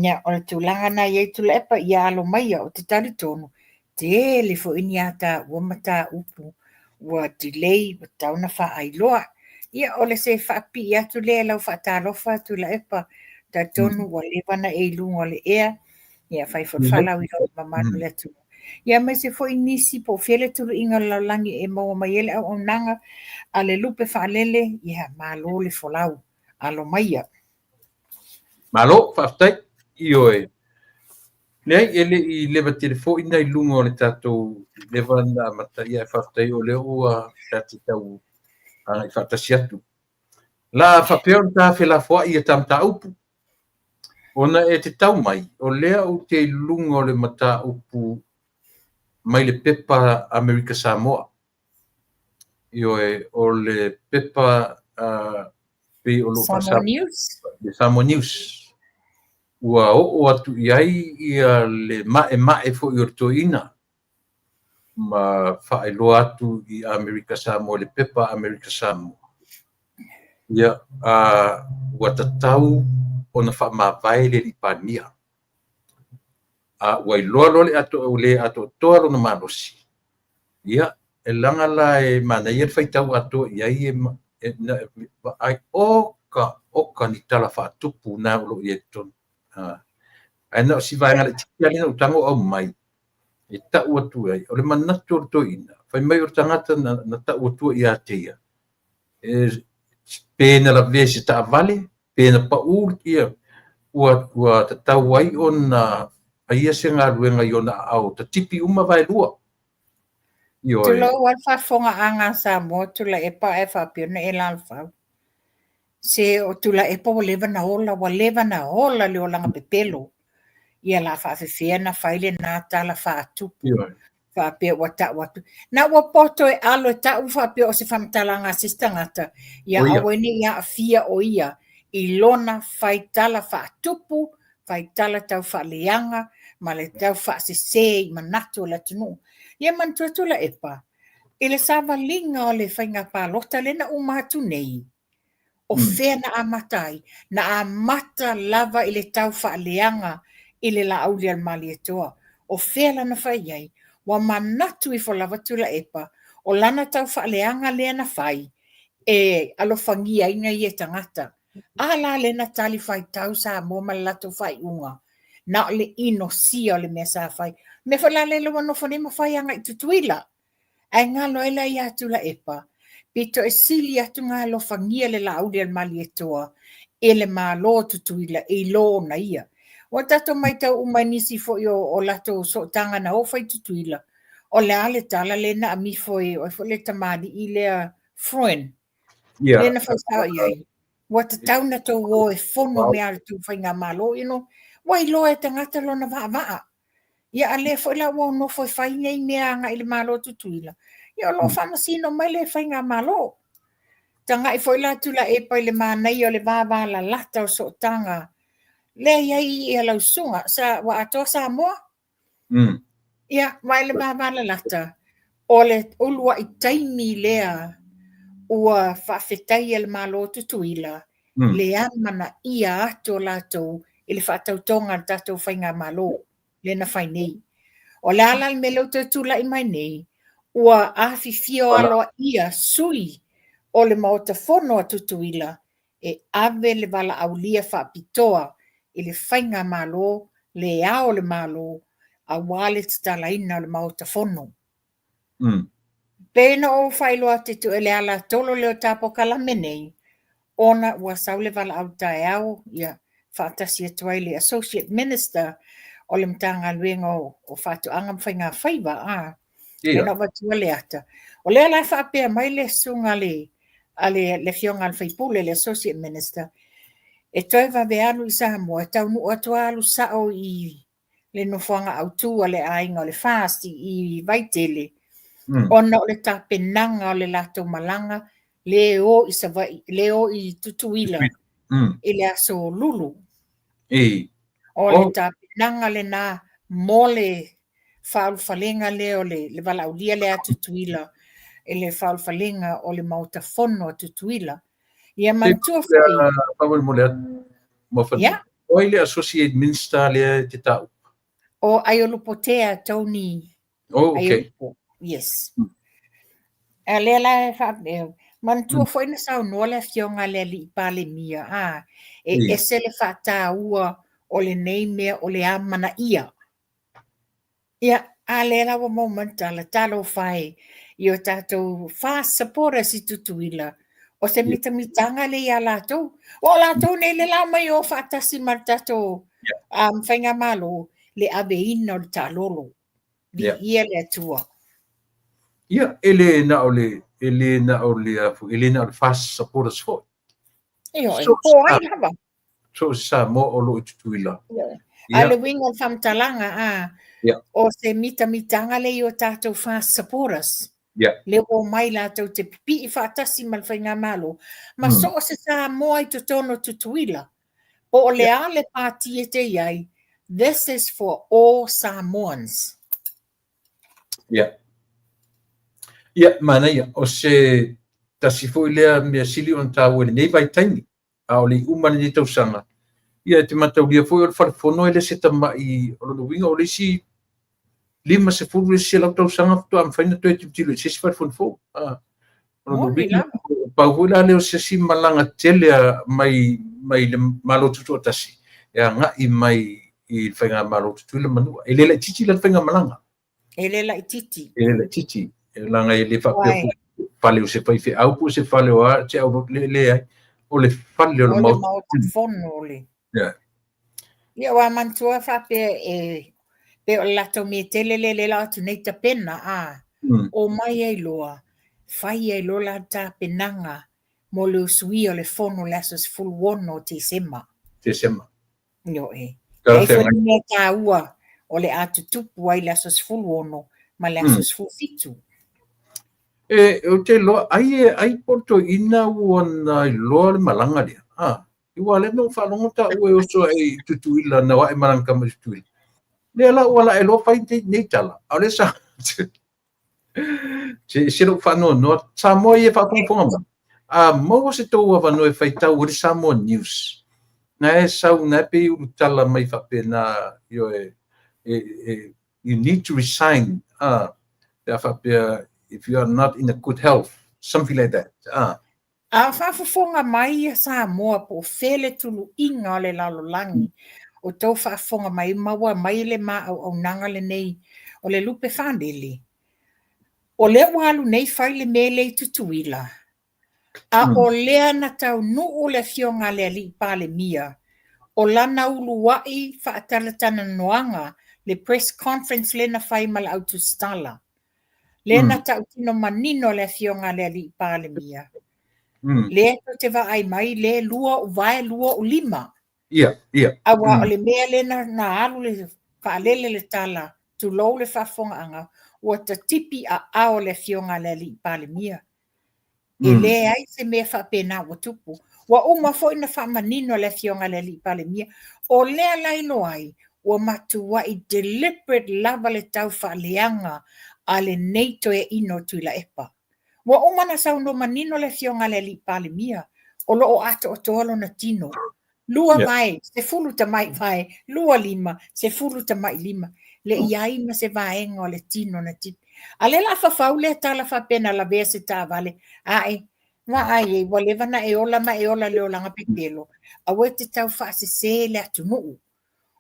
Ia, o le tulaga lena e i ai Tuilaepa, ia alo maia, ou te talitonu, tele foi ni a taua mataupu ua delay ua tatau ona faailoa. Ia, o le se faapipii atu lea i lau faatalofa Tuilaepa, talitonu ua leva ona e i luga o le ea, ia fai foi le faalauiloa i le mamalu o le atunuu. Ia aemaise foi nisi po o fea le tuluiga o le lalolagi e maua mai ai le auaunaga a le lupe faalele, ia malo le folau, alo maia.
Malo, faafetai. Ioe. Leai, e le i leva tele foi na i luga o le tatou leva na amata, ia ae faafetai o lea ua tatou tau agai faatasi atu. La faapea ona ta felafoai i ta mataupu, ona e te tau mai, o lea ou te i luga o le mataupu mai le pepa Amerika Samoa. Ioe, o le pepa pei o lo o
Samoa News.
Le Samoa News. Ua oo atu i ai ia le ma'ema'e foi o le toeaina ma faailoa atu i Amerika Samoa, le pepa Amerika Samoa. Ia, ua tatau ona faamavae le alii Palemia. A ua iloa loa le ato, le atoatoa lona malosi, ia, e leaga la e manaia le faitau atoa i ai e vaai, oka, oka ni tala faatupu na o lo o i ai i totonu. Ae na o si vaega laitiiti lava lea na ou tago aumai e tau atu ai, o le manatu o le toeaina, fai mai o le tagata na tau atua ia te ia, e, pe na lavea i se taavale, pe na pau, ia, ua tatau ai ona faia se galuega i ona aao, tatipi uma vaelua. Ioe.
Tulou a le faafofogaaga a Samoa, Tuilaepa ae faapea ona e lalafau. Se o Tuilaepa ua leva na ola, ua leva na ola le olaga pepelo. Ia la faafefea na fai lena tala faatupu faapea ua tau atu. Na ua poto e alo e tau faapea o se faamatalaga a se isi tagata, ia aua ne i aafia o ia i lona fai tala faatupu, fai tala tau faaleaga ma le tau faasese i manatu o le atunuu. Ia manatua Tuilaepa, i le savaliga o le faiga palota lea na uma atu nei, o fea na amata ai? Na amata lava i le tau faaleaga i le Laaulialemalietoa. O fea lana fai ai? Ua manatu ifo lava Tuilaepa, o lana tau faaleaga lea na fai, e alofagia ai nai ia tagata. A la lea na tali faitau Samoa ma le latou faaiuga, na o le inosia o le mea sa fai. Mea foi la lea ua nofo nei ma fai agai i Tutuila. Ae galo ai la ia Tuilaepa, pito e sili atu ona alofagia le Laaulialemalietoa e le Malo o Tutuila i lo ona ia. Ua tatou matau uma i nisi foi o latou sootaga na o fai i Tutuila, o le a le tala lea na amifo e o ai foi le tamalii lea Froen, lea na fai sao i ai. Ua tatau na tou o e fono mea a le tou faigamalo, you know, ua iloa e tagata lona vaavaa. Ia a lea foi la ua nofo e fai nei mea agai i le Malo o Tutuila, ia o lo o faamasino mai le faigamalo. Tagai foi la Tuilaepa i le manaia o le vavalalata o sootaga Lea i ai ia lau susuga, sa, ua atoa Samoa. Ia, ma i le vavalalata, o le uluai taimi lea ua faafetaia le Malo o Tutuila le amanaia atu o latou i le faatautoga a le tatou Faigamalo lea na fai nei. O le a la le mea lea ua toe tulai mai nei, ua afifio aloaia sui o le Maota Fono a Tutuila e ave le valaaulia faapitoa i le Faigamalo, le Ao o le Malo, aua le tatalaina o le Maota Fono. Pei ona ou faailoa atu i le alatolo lea o ta polokalame nei, ona ua sau le valaau taeao, ia, faatasi atu ai le Associate Minister o le Matagaluega o Faatoaga ma Faigafaiva, a, lea na avatua le ata. O lea la e faapea mai le susuga a le a le afioga a le sui usufono, le Associate Minister, e toe vave alu i Samoa, e taunuu atu alu sao i le nofoaga autu a le aiga o le FAST i Vaitele, ona o le tapenaga o le latou malaga le o i Savaii, le o i Tutuila i le aso Lulu. O le tapenaga lena mo le faaulufalega lea o le valaaulia lea a Tutuila i le faaulufalega o le Maota Fono a Tutuila. Ia manatua foi.
Faamolemole atu.
Ia.
O ai le Associate Minister lea e te taua?
O Aiolupotea Tony.
Oh, okay.
Aiolupo. Yes. A lea la e faapea, manatua foi na saunoa le afioga a le alii Palemia, a, e ese le faataua o lenei mea o le amanaia. Ia, a lea la ua maua mai le tala, talofa e i o tatou FAST supporters i Tutuila, o se mitamitaga lea ia latou. Ua o latou nei le la mai o faatasi ma le tatou Faigamalo, le aveina o le taalolo. Viia le Atua.
Ia, e le na o le, e le na o le, e le na o le FAST supporters foi.
Ioe, po ai lava.
So o se Samoa o lo o i Tutuila.
A le uiga o le faamatalaga, a, o se mitamitaga lea i o tatou FAST supporters. Lea ua omai latou te pipii faatasi ma le Faigamalo, ma so o se Samoa i totonu o Tutuila, po o le a le pati e te i ai, this is for all Samoans.
Ia. Ia, manaia, o se tasi foi lea mea sili ona taua i lenei vaitaimi, a o le i uma lenei tausaga, ia e te mataulia foi o le Fale Fono e le se tamai, o lona uiga o le isi 50 i le isi 100 tausaga faatoa mafai ona toe tilotilo i se isi Fale Fono fou. O lona uiga, pau foi la lea o se isi malaga tele mai, mai le Malo Tutoatasi e agai mai i le Faigamalo Tutuila ma Manua. E le laitiiti la le faigamalaga.
E le laitiiti.
E le laitiiti. E leaga e le faapea foi fale o se faifeau po o se fale o a se au le leai. O le fale o le
Maota Fono o le.
Yeah.
Ia ua manatua faapea e pe o le latou mea tele lea le atu nei tapena a o mai ai loa fai ai loa la tapenaga mo le usuia o le fono le aso 16 o Tesema.
Tesema.
Ioe. E foi le mea taua o le a tutupu ai le aso 16 ma le aso 17.
E, ou te iloa, ai e, ai po o le toeaina ua na iloa le malaga lea. A, aua lea na ou faalogo taua e oso ae i Tutuila na o ae ma lana tama i Tutuila. Lea la ua ala ae loa fai nei tala, a o lea sa Se ese lou faanoanoa. Samoa ia e faafogafoga mai, a maua se tou avanoa e faitau ai le Samoa News, na e sau, na e pei e ulutala mai faapena, ioe, e, e, you need to resign, a, pe a faapea, if you are not in a good health, something like that, a.
A faafofoga mai ia Samoa po o fea le tuluiga o le lalolagi o tou faafofoga mai ma ua mai le ma auaunaga lenei o le lupe faalele. O lea ua alu nei fai le mea lea i Tutuila, a o lea na taunuu le afioga a le Alii Palemia, o lana uluai faatalatalanoaga, le press conference lea na fai ma le au tusitala, lea na tautino manino le afioga a le Alii Palemia, lea tou te vaai mai, lea e lua ou vae, lua ou lima.
Ia, ia.
Aua o le mea lea na, na alu le faalele le tala, tulou le faafofogaaga, ua tatipi aao le afioga a le Alii Palemia. E leai se mea faapena ua tupu. Ua uma foi ona faamanino e le Afioga i le Alii Palemia, o lea la iloa ai, ua matuai deliberate lava le tau faaleaga a lenei toeaina o Tuilaepa. Ua uma ona saunoa manino le Afioga i le Alii Palemia, o lo o atoatoa lona tino. Lua vae, 15 vae, 2 lima, 15 lima. Le i ai ma se vaega o le tino na tipi. A lea la fafau lea tala faapea na lavea se taavale, ae vaai e ua leva na e ola ma e ola le olaga pepelo, aua e te tau faasese le atunuu.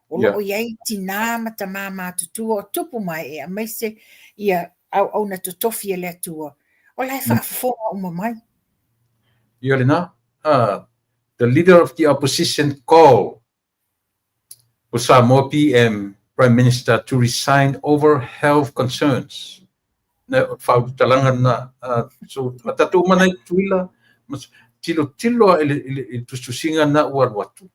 O lo o i ai tinā ma tamā matutua o tupu ma ee aemaise ia auauna totofi e le Atua, o la e faafofoga uma mai.
Ia lena, the leader of the opposition call for Samoa PM, Prime Minister, to resign over health concerns. Na faautalaga na so tatou mana i Tutuila tilo tilo i le tusitusiga na ua alu atu.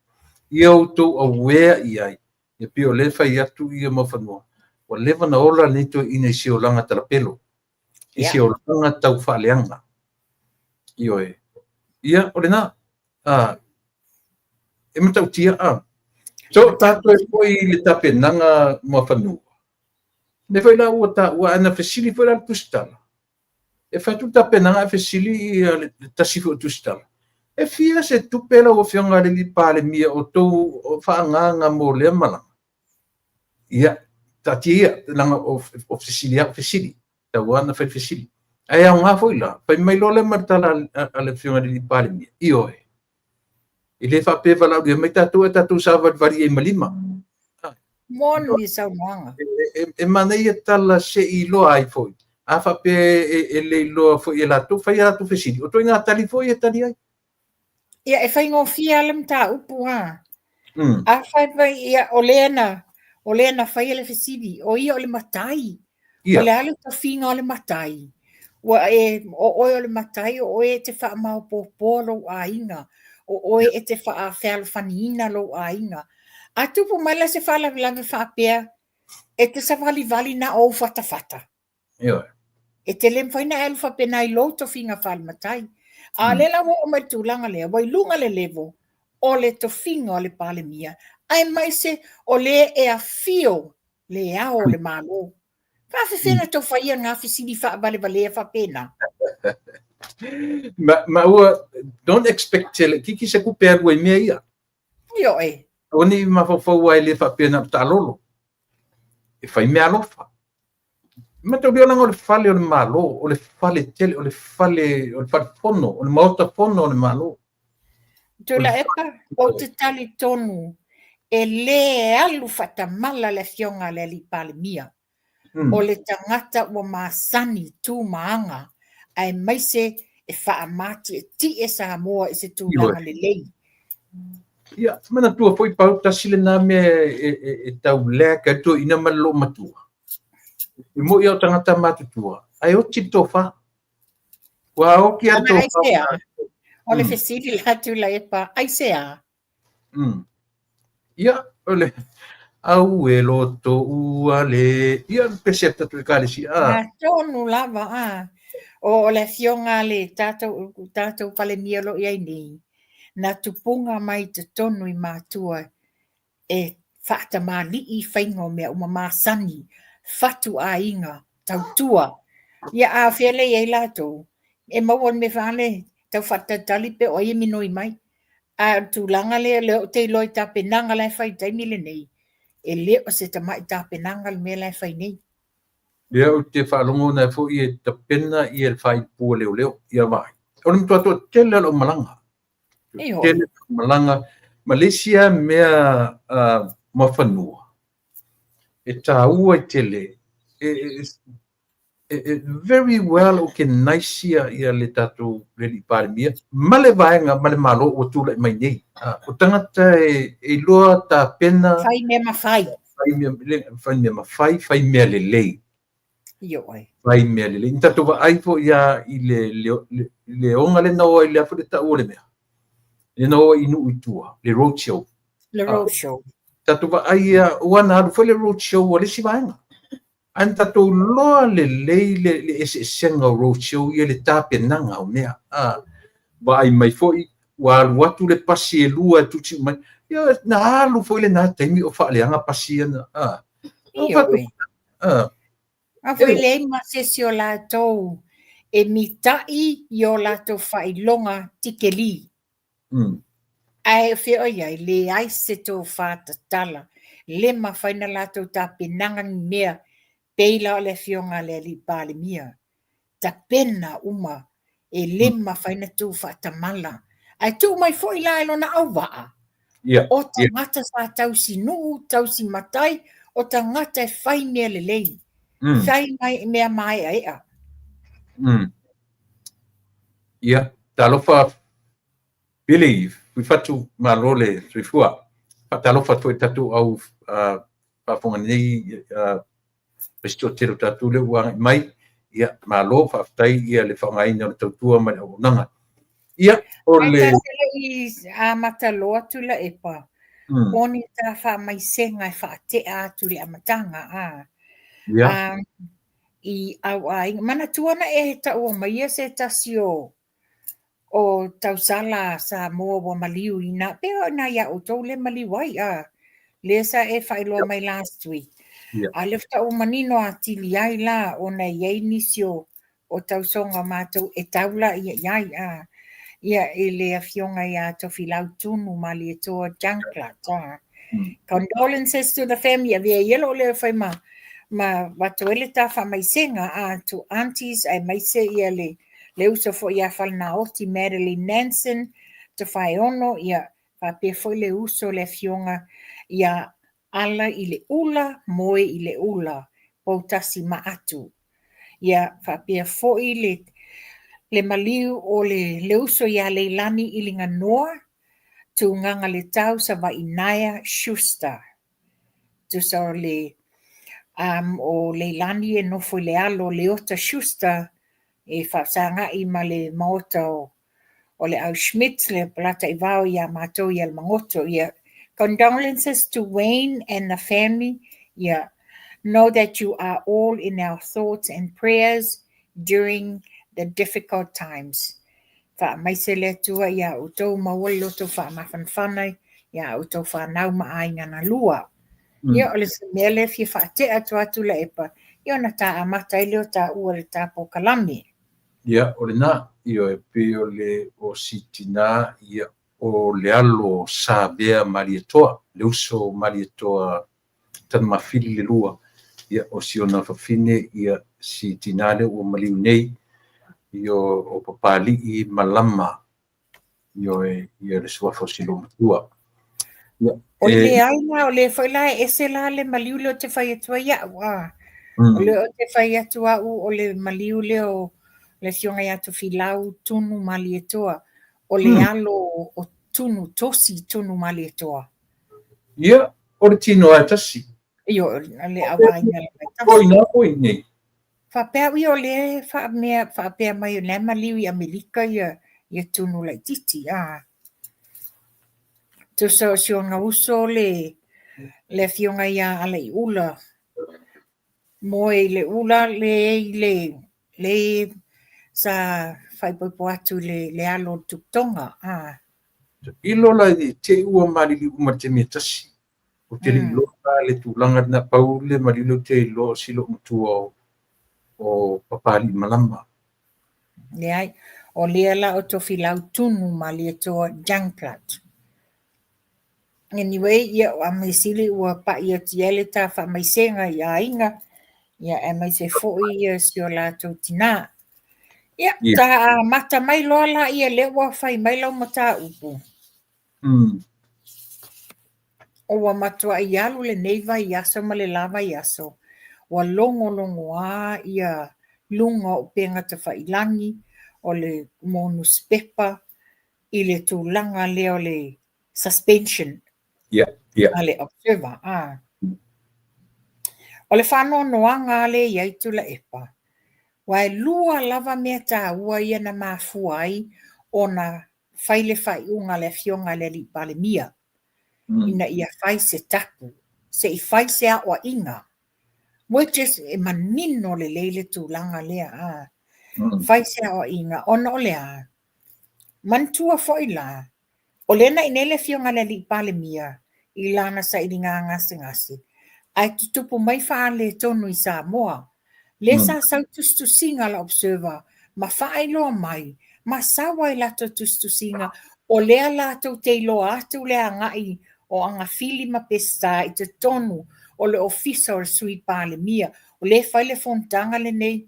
Ia outou aware i ai, ia pei o lea fai atu ia mau fanua. Ua leva na ola lenei toeaina i se olaga talapelo, i se olaga tau faaleaga. Ioe. Ia, o lena. E matautia. So, tatou e foi i le tapenaga muafanua. Le foi la ua taua, ana fesili foi la le tusitala. E fai atu tapenaga e fesili ia le tasi foi o tusitala. E fia se tupe lau Afioga i le Palemia o tou faagaga mo lea malaga. Ia, taatia ia, laga o fesili a o fesili. Tau na fai fesili. Ae aoga foi la, fai mai loa le ma le tala a le Afioga i le Palemia. Ioe. E le faapea valaaulia mai tatou e tatou savalivali ai ma lima.
Moni saunoaga.
E manaia tala se i iloa ai foi. A faapea e le iloa foi e latou, fai a latou fesili. O ituaiga tali foi e tali ai.
Ia, e faigofie le mataupu a. A fai mai, ia, o lea na faia le fesili, o ia o le matai. O le a le tofiga o le matai. Ua e, o oe o le matai, o oe e te faamaopopoa lou aiga. O oe e te faafealofaniina lou aiga. A tupu mai la se faalavelave faapea, e te savalivali na ou fatafata. E te le mafai na e alu faapena i lou tofiga faale-matai. A lea la ua oo mai le tulaga lea, ua i luga le level o le tofiga o le Palemia, aemaise o le e afio le ao o le Malo. Faafefea na tau faia ngā fesili faavalevalea faapena?
Ma ua, don't expect tele, kiki se kupe alu ai mea ia.
Io e.
O ni mafaufau ai le faapea na taalolo. E fai mea alofa. Mataulia laga o le fale o le Malo, o le fale tele, o le fale, o le fale fono, o le maota fono o le Malo.
Tuilaepa, ou te talitonu e lē alu faatamala le Afioga a le Alii Palemia. O le tagata ua masani tu ma aga, aemaise e faamatietie Samoa i se tulaga lelei.
Ia, manatua foi pau tasi lena mea e tau lea ka toeaina ma le loo matua. E moi o tagata matutua, ae oti le tofa. Ua oti a le tofa.
O le fesili la Tuilaepa, aisea?
Ia, o le au e loto ua le. Ia, pese tatou ekalesia.
Ah. Tonu lava, a. O le afioga le tatou Palemia lo i ai nei, na tupuga mai totonu i matua e faatamali'i faiga o mea uma masani, fatu aiga, tautua. Ia a fea le i ai latou, e maua le mea faale, tau faatalitali pe o ai e minoi mai. A o le tulaga lea, lea ou te iloa i tapenaga la e fai i taimi lenei, e le o se tamai tapenaga le mea la e fai nei.
Lea ou te faalogo na foi e tapena ia le failipua leoleo ia vai. O le matua toatele o lau malaga. Tele malaga. Ma le isi lava mea muafanua, e taua i tele, e very well organize ia le tatou le Palemia ma le vaega ma le Malo ua tulai mai nei. O tagata e iloa tapena.
Fai mea mafai.
Fai mea, fai mea mafai, fai mea lelei.
Io ai.
Fai mea lelei. Ni tatou vaai foi ia i le oga le na o ai le afu le tau o le mea. Le na o i nuu i tua, le road show.
Le road show.
Tatou vaai ia, ua na alu foi le road show a le isi vaega. Ae na tatou iloa lelei le eseesega o road show ia le tapenaga o mea. A vaai mai foi ua alu atu le pasi e lua e tusi mai. Ia na alu foi lena taimi o faaleaga pasi ia na. A.
Ioe. A. A foi leai ma se isi o latou e mita'i i o latou faailoga tikeli. Ae fea o i ai, leai se tofa tatala, le mafai ona latou tapenaga ni mea pei la o le afioga a le alii Palemia. Tapena uma, e le mafai ona tu faatamala. Ae tuu mai foi la e lona auvaa, o tagata sa tausi nuu, tausi matai, o tagata e fai mea lelei, fai mea maeaea.
Ia, talofa Billy, Fuifatu, malo le soifua. Faatalofa atu foi i tatou au faafofoga nei se toatele o tatou lea ua agai mai. Ia, malo, faafetai ia le faaaogaina o le tautua ma le auaunaga. Ia, o le...
Ai ta te i amata loa Tuilaepa, o ni ta faamaisega e faatea atu i le amataga, a.
Ia.
I au aiga. Manatua na e taua maia se tasi o o tausala a Samoa ua maliu i na, pei o ina ia outou le maliu ai, a lea sa e faailoa mai last week. A lea faatoa ua manino atili ai la ona e i ai nisi o o tausoga o matou e tau la ia i ai, a ia i le afioga ia Tofilau Tunu Malietoa Junklat, a. Condolences to the family, avea ia lou leo e fai ma ma avatu ai le ta faamaisega a to aunties aemaise ia le le uso foi ia Falenaoti Madeline Nansen, Tofaeono, ia faapea foi le uso le afioga ia Ala i le Ula, Moe i le Ula, Poutasi Maatu. Ia faapea foi le le maliu o le le uso ia Leilani Iliganoa, Tugaga Letau Savaii Naea Schuster. Tusa o le um, o Leilani e nofo i le alo o Leota Schuster e faafesagai ma le maota o o le au Schmidt le Polataivao ia matou i Alamagoto. Ia, condolences to Wayne and the family. Ia, know that you are all in our thoughts and prayers during the difficult times. Faamaise le Atua iā outou, maua le loto faamafanafana iā outou whanau ma aiga na lua. Ia, o le mea lea fia faatea atu a Tuilaepa, ia ona ta amata ai lea o taua i le ta polokalame.
Ia, o lena, ioe, pei o le o si tinā, ia, o le alo o Savea Malietoa, le uso o Malietoa Tanumafili le lua, ia, o si ona fafine, ia, si tinā lea ua maliu nei, ia, o Papali'i Malama Ioe, ia le suafa o si loomatua.
Ia, O le leai la, o lea foi la e ese la le maliu lea ou te fai atu ai au, a. O lea ou te fai atu au o le maliu lea o le afioga ia Tofilau Tunu Malietoa, o le alo o Tunu Tosi Tunu Malietoa.
Ia, o le tino lava e tasi.
Ioe, o le auaiga lava e
tasi. O ina po i nei.
Faapea au ia o lea e faamea, faapea mai o lea maliu i Amerika ia, ia Tunu laitiiti, a. Tusa o si ona uso le, le afioga ia Alaiula, moe i le ula le i le, le sa faaipoipo atu i le, le alo o le Tuputoga, a.
Ilo la i te i ua maliliu uma i le taimi e tasi. Ou te le i iloa la le tulaga lena, pau le maliu lea ou te iloa o si loomatua o Papaliimalama.
Leai, o lea la o Tofilau Tunu Malietoa Youngblood. Anyway, ia a mea sili ua pa'i atu i ai le ta faamaisega i aiga, ia aemaise foi ia si o latou tinā. Ia, ta amata mai loa la ia lea ua fai mai lau mataupu. Ua matuai alu lenei vaiaso ma le la vaiaso, ua logologoā ia luga o upega tafailagi o le mo nusipepa i le tulaga lea o le suspension a le Observer. A. O le faanoanoaga lea e i ai Tuilaepa, aua e lua lava mea taua ia na mafua ai ona fai le faaiuga a le Afioga i le Alii Palemia ina ia fai se tapu, se i fai se aoaiga. Which is, e manino lelei le tulaga lea, a. Fai se aoaiga, ona o le a? Manatua foi la, o lea na i inei le Afioga i le Alii Palemia i lana sailiga gasegase, ae tutupu mai faaletonu i Samoa. Lea sa sau tusitusiga a le Observer ma faailoa mai ma sau ai latou tusitusiga o lea latou te iloa atu le agai o Agafili ma Peseta i totonu o le Ofisa o le Sui Palemia. O lea e fai le fonotaga lenei.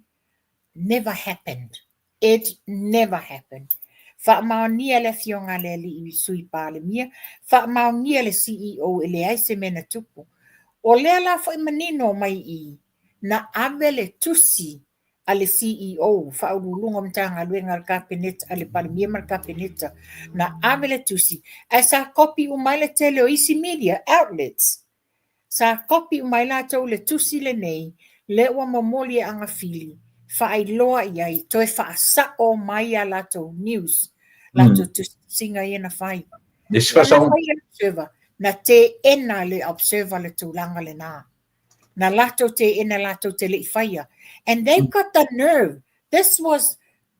Never happened. It never happened. Faamaonia le Afioga a le Alii Sui Palemia, faamaonia le CEO e leai se mea na tupu. O lea la foi manino mai i i, na ave le tusi a le CEO, Faauluuluga o Matagaluega a le Kapeneta, a le Palemia ma le Kapeneta, na ave le tusi, ae sa kopi uma ai le tele o isi media outlets. Sa kopi uma ai latou le tusi lenei, lea ua momoli e Agafili, faailoa i ai, toe faasao mai a latou news, latou tusitusiga ia na fai. Na teena le Observer le tulaga lena. Na latou teena latou te le i faia. And they've got the nerve. This was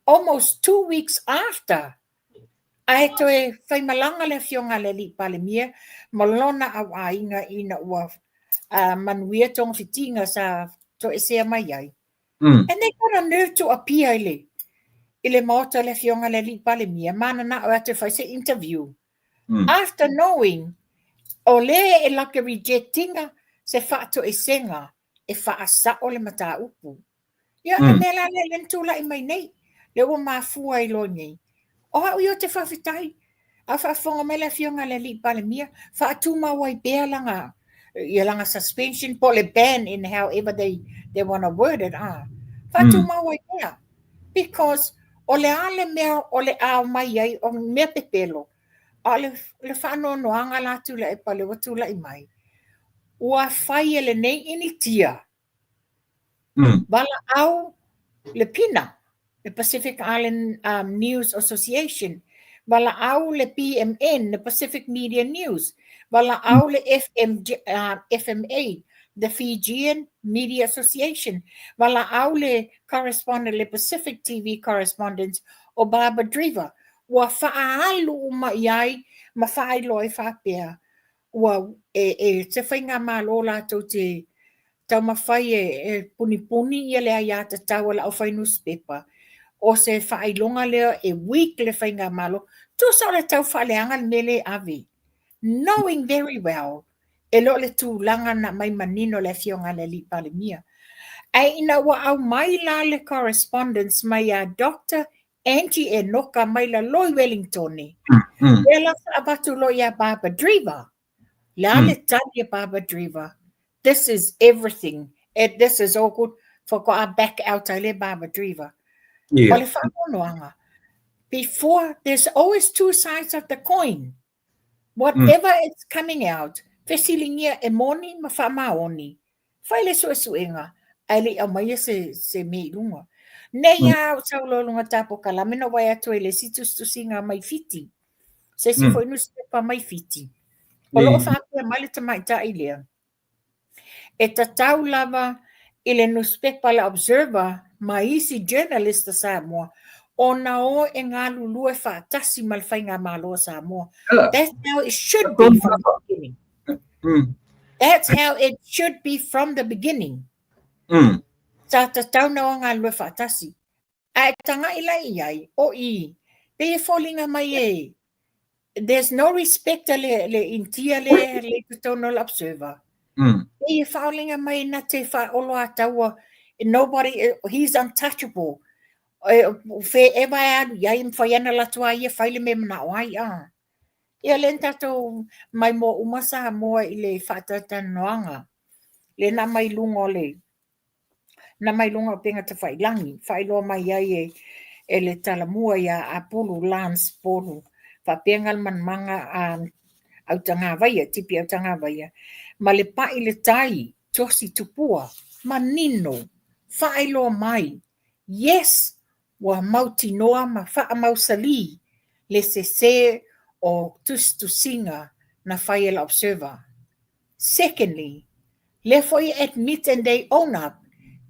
almost 2 weeks after. Ae toe faimalaga le Afioga a le Alii Palemia ma lona auaiga ina ua manuia togafitiga sa toesea mai ai. And they got a nerve to appear i le maota le Afioga a le Alii Palemia, mananao e atu e fai se interview. After knowing, o lea e latou reject-ina se faatoesega e faasao le mataupu. Ia, le mea la lea na tulai mai nei, lea ua mafua ai loa nei. O au ia ou te faafetai, a faafofoga mai le Afioga a le Alii Palemia, faatumau ai pea lana ia lana suspension po o le ban in however they want to word it, ah. Faatumau ai pea. Because o le a le mea o le ao mai ai, o mea pepelo, a o le faanoanoaga la Tuilaepa lea ua tulai mai, ua fai e lenei Initia, valaau le PINA, le Pacific Island News Association, valaau le PMN, le Pacific Media News, valaau le FMJ, FMA, the Fijian Media Association, valaau le correspondent, le Pacific TV correspondent o Barbara Dreaver, ua faaalu uma i ai ma faailoa ai faapea, ua e se faigamalo latou te taumafai e punipuni ia le aiatatau a le aufai nusipepa, o se faailoga lea e weak le faigamalo, tusa o le tau faaleaga le mea lea e ave. Knowing very well, e le o le tulaga na mai manino le Afioga a le Alii Palemia. Ae ina ua aumai la le correspondence mai a Dr. Angie Enoka mai lalo i Wellington. Lea la sa avatu loa ia Barbara Dreaver. Le a le tali a Barbara Dreaver. This is everything. This is all good. Faatoa back out ai le Barbara Dreaver. O le faanoanoaga. Before, there's always two sides of the coin. Whatever it's coming out, fesiligia e moni ma faamaoni. Fai le suesuega, ae le i aumaia se mea i luga. Nei a o sau loa luga ta polokalame na vaai atu ai le isi tusitusiga mai Fiti. Se isi foi nusipepa mai Fiti. O lo o faapea mai le tamaitai lea. E tatau lava i le nusipepa le Observer ma isi journalist a Samoa ona o e galulue faatasi ma le faigamalo a Samoa. That's how it should be from the beginning. That's how it should be from the beginning. Sa tatau na o galulue faatasi. Ae tagai la i ai, o i, pei e foliga mai e, there's no respect a le Initia le i totonu o le Observer. Pei e faoliga mai na te whaoloa nobody, he's untouchable. E, fe eva e alu i ai, mwhai ana latua ia fai le me manao ai, a. Ia le tatou mai mo uma Samoa i le whaatatanoanga. Le na mai lunga o le, na mai lunga o penga tawhailangi, whailoa mai ai e le talamua ia Apulu Lance Polu, whaapenga le manumanga a Autagavaia, Tipi Autagavaia, ma le pai le tai, Tosi Tupua, manino, whaailoa mai, yes, ua mautinoa ma faamausali le sese o tusitusiga na fai e le Observer. Secondly, Lea foi e admit and they own up,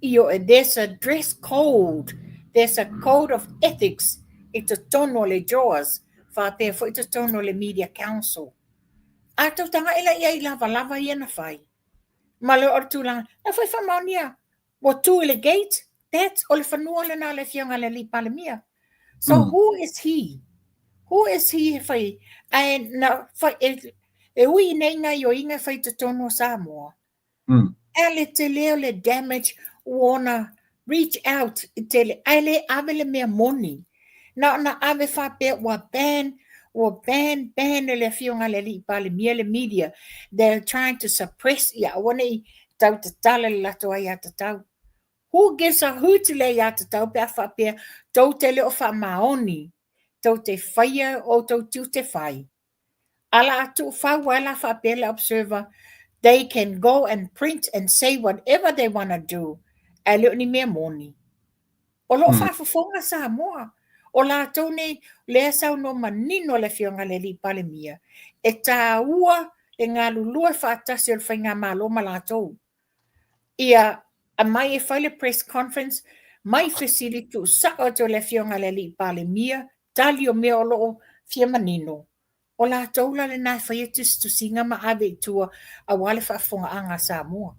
ioe, there's a dress code, there's a code of ethics i totonu o le JOAS, faapea foi i totonu o le Media Council. A tou taga'i la i ai i lavalava ia na fai, ma le o le tulaga, la foi faamaonia, ua tu i le gate, that's, o le fanua lena o le Afioga i le Alii Palemia. So who is he? Who is he e fai, ae na fai, e, e ui i nei gaioiga e fai i totonu o Samoa. Ae le tele o le damage ua ona reach out i tele, ae le ave le mea moni. Na ona ave faapea ua ban, ua ban, ban e le Afioga i le Alii Palemia le media. They're trying to suppress ia aua ne i tau tatala le latou aiatatau. Who gives a hoot i le aiatatau pe a faapea tou te le o faamaoni, tou te faia outou tiute fai. A la a tuufau ai la faapea le Observer, they can go and print and say whatever they wanna do, ae le o ni mea moni. O lo o faafofoga Samoa. O latou nei, lea saunoa manino le Afioga i le Alii Palemia, e taua le galulue faatasi o le Faigamalo ma latou. Ia aumai e fai le press conference, mai fesili tuusao atu e le Afioga i le Alii Palemia, tali o mea o lo o fia manino. O latou la lena e faia tusitusiga ma ave i tua aua le faafofogaaga a Samoa.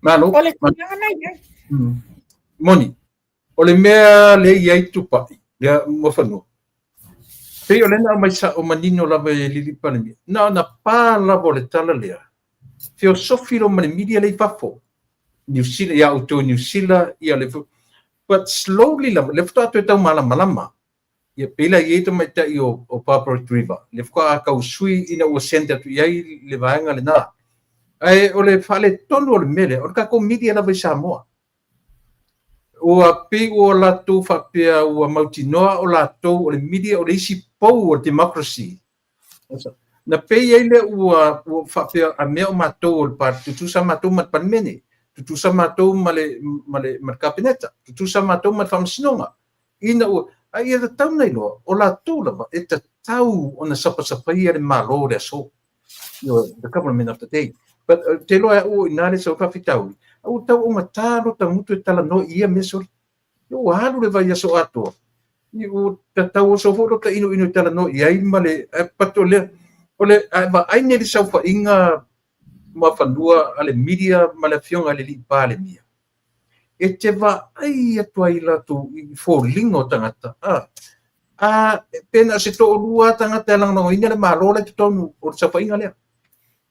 Malo.
O le tulaga na i ai.
Moni, o le mea lea i ai Tupai, lea Muafanua, pei o lea na aumai sao manino lava e le Alii Palemia, na ona pa lava o le tala lea, feosofi loa ma le media lea i fafo, Niu Sila, ia outou i Niu Sila, ia le, but slowly lava, lea faatoa toe tau malamalama. Ia, pei la e i ai tamaitai o Barbara Driver, lea faatoa tau sui ina ua send atu i ai le vaega lena. Ae o le faaletonu o le mea lea, o le tatou media lava i Samoa. Ua pei ua latou faapea ua mautinoa o latou o le media o le isi pou o le democracy. Na pei ai lea ua faapea a mea o matou o le party, tutusa matou ma le Palemene, tutusa matou ma le, ma le, ma le Kapeneta, tutusa matou ma le Faamasinoga. Ina ua, a ia tatau ona iloa, o latou lava e tatau ona sapasapaia le Malo o le aso. You know, the government of the day. But te iloa e au o i ina le sau faafitauli, a ua tau augata lota gutu e talanoa i ia mea soli. Ua alu le vaiaso atoa, ua tatau oso foi lota inuinu e talanoa i ai ma le, but o le, o le, a e vaai nei i le saofaiga Muafanua a le media ma le Afioga i le Alii Palemia, e te vaai atu ai latou i foliga o tagata, a, a, pe na o se toalua lava tagata e lagolagoina le Malo la i totonu o le saofaiga lea.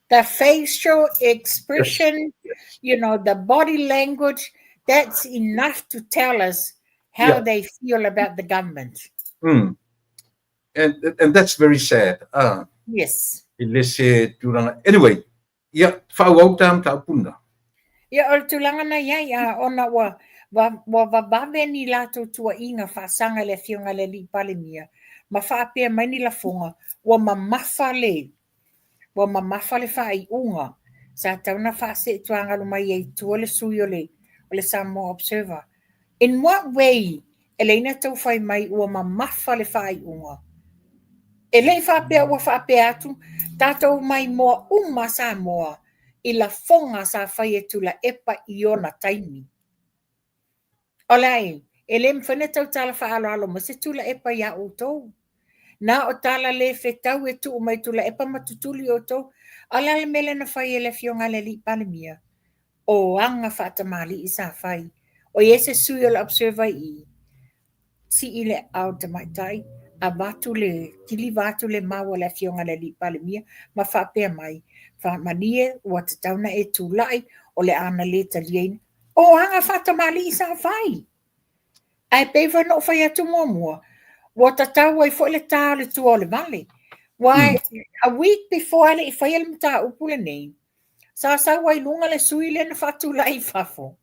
The facial expression, you know, the body language, that's enough to tell us how they feel about the government.
And that's very sad.
Yes.
I le se tulaga. Anyway, ia, faaauau ta mataupu lena.
Ia, o le tulaga na i ai, a, ona ua, ua vavave ni latou tuuaiga faasaga i le Afioga i le Alii Palemia, ma faapea mai ni lafoga, ua mamafa le, ua mamafa le faaiuga sa tatau ona faaseetuagalu mai ai i tua le sui o le, o le Samoa Observer. In what way e leai na tau fai mai ua mamafa le faaiuga? E le i faapea ua faapea atu tatou maimoa uma a Samoa i lafoga sa fai e Tuilaepa i ona taimi. O le a e? E le mafai ona tau tala faaaloalo mai se Tuilaepa iā outou. Na o tala le fetau e tuu mai Tuilaepa ma tutuli outou. A o le a le mea lea na fai e le Afioga i le Alii Palemia? O aga faatamalii sa fai. O i ai se sui o le Observer i i? Sii le aao o le tamaitai, avatu le, kiliva atu le mau a le Afioga i le Alii Palemia ma faapea mai, Faamalie, ua tatau ona e tulai, o le a na le taliaina. O aga faatamalii sa fai! Ae pei foi ona ou fai atu muamua, ua tatau ai foi le ta o le tua o le vale. Why, a week before ae le i faia le mataupu lenei, sa sau ai i luga le sui lea na faatulai i fafo.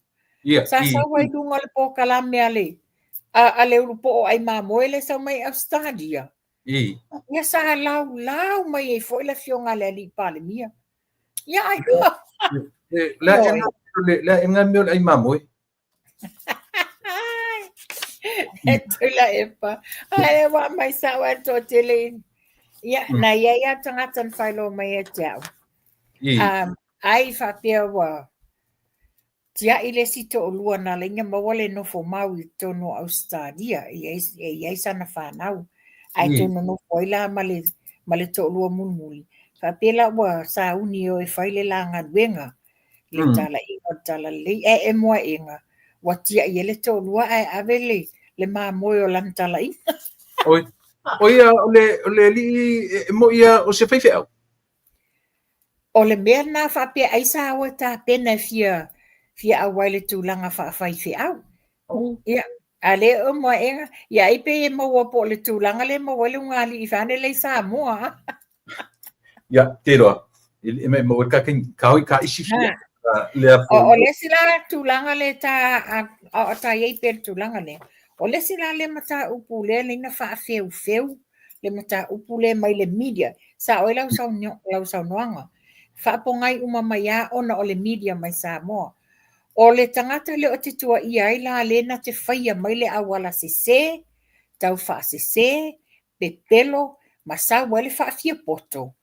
Sa sau ai i luga o le polokalame a le, a le ulupoo ai mamoe lea e sau mai Australia. Ia sa laulau mai ai foi le Afioga a le Alii Palemia. Ia ai.
Le ae mea o le ai mamoe.
E Tuilaepa. Ai ua mai sao ai toatele. Ia, na i ai lava tagata na faailoa mai ia te au. Ai faapea ua tiai le isi toalua na ala ai ona maua le nofo mau i totonu o Ausetalia e i ai sana fanau, ae toe nonofo ai la ma le toalua mulimuli. Faapea la ua sauni e o e fai le la galuega, le talaiga o le talalelei. Ae emo aega, ua tiai ai le toalua ae ave le mamoe o lana talaiga.
Oi, o ia o le alii e mo'i ia o se faifeau.
O le mea lena faapea ai sa o e tapena e fia auai i le tulaga faafaifeau. Ia, a le o moaega, ia ai pei e maua po o le tulaga lea e maua ai le ugali'i fane lea i Samoa.
Ia, te loa, e mai maua ka ka hoi ka isi fia.
Le o le isi la tulaga le ta a ta iai pe le tulaga lea. O le isi la le mataupu lea le na faafeufeu le mataupu lea mai le media. Sa oi lau saunoaga. Faapogai uma mai a ona o le media mai Samoa. O le tagata lea o te tuaia ai la le na te faia mai le auala sese, tau faasese, pepelo, ma sau ai le faafiapoto.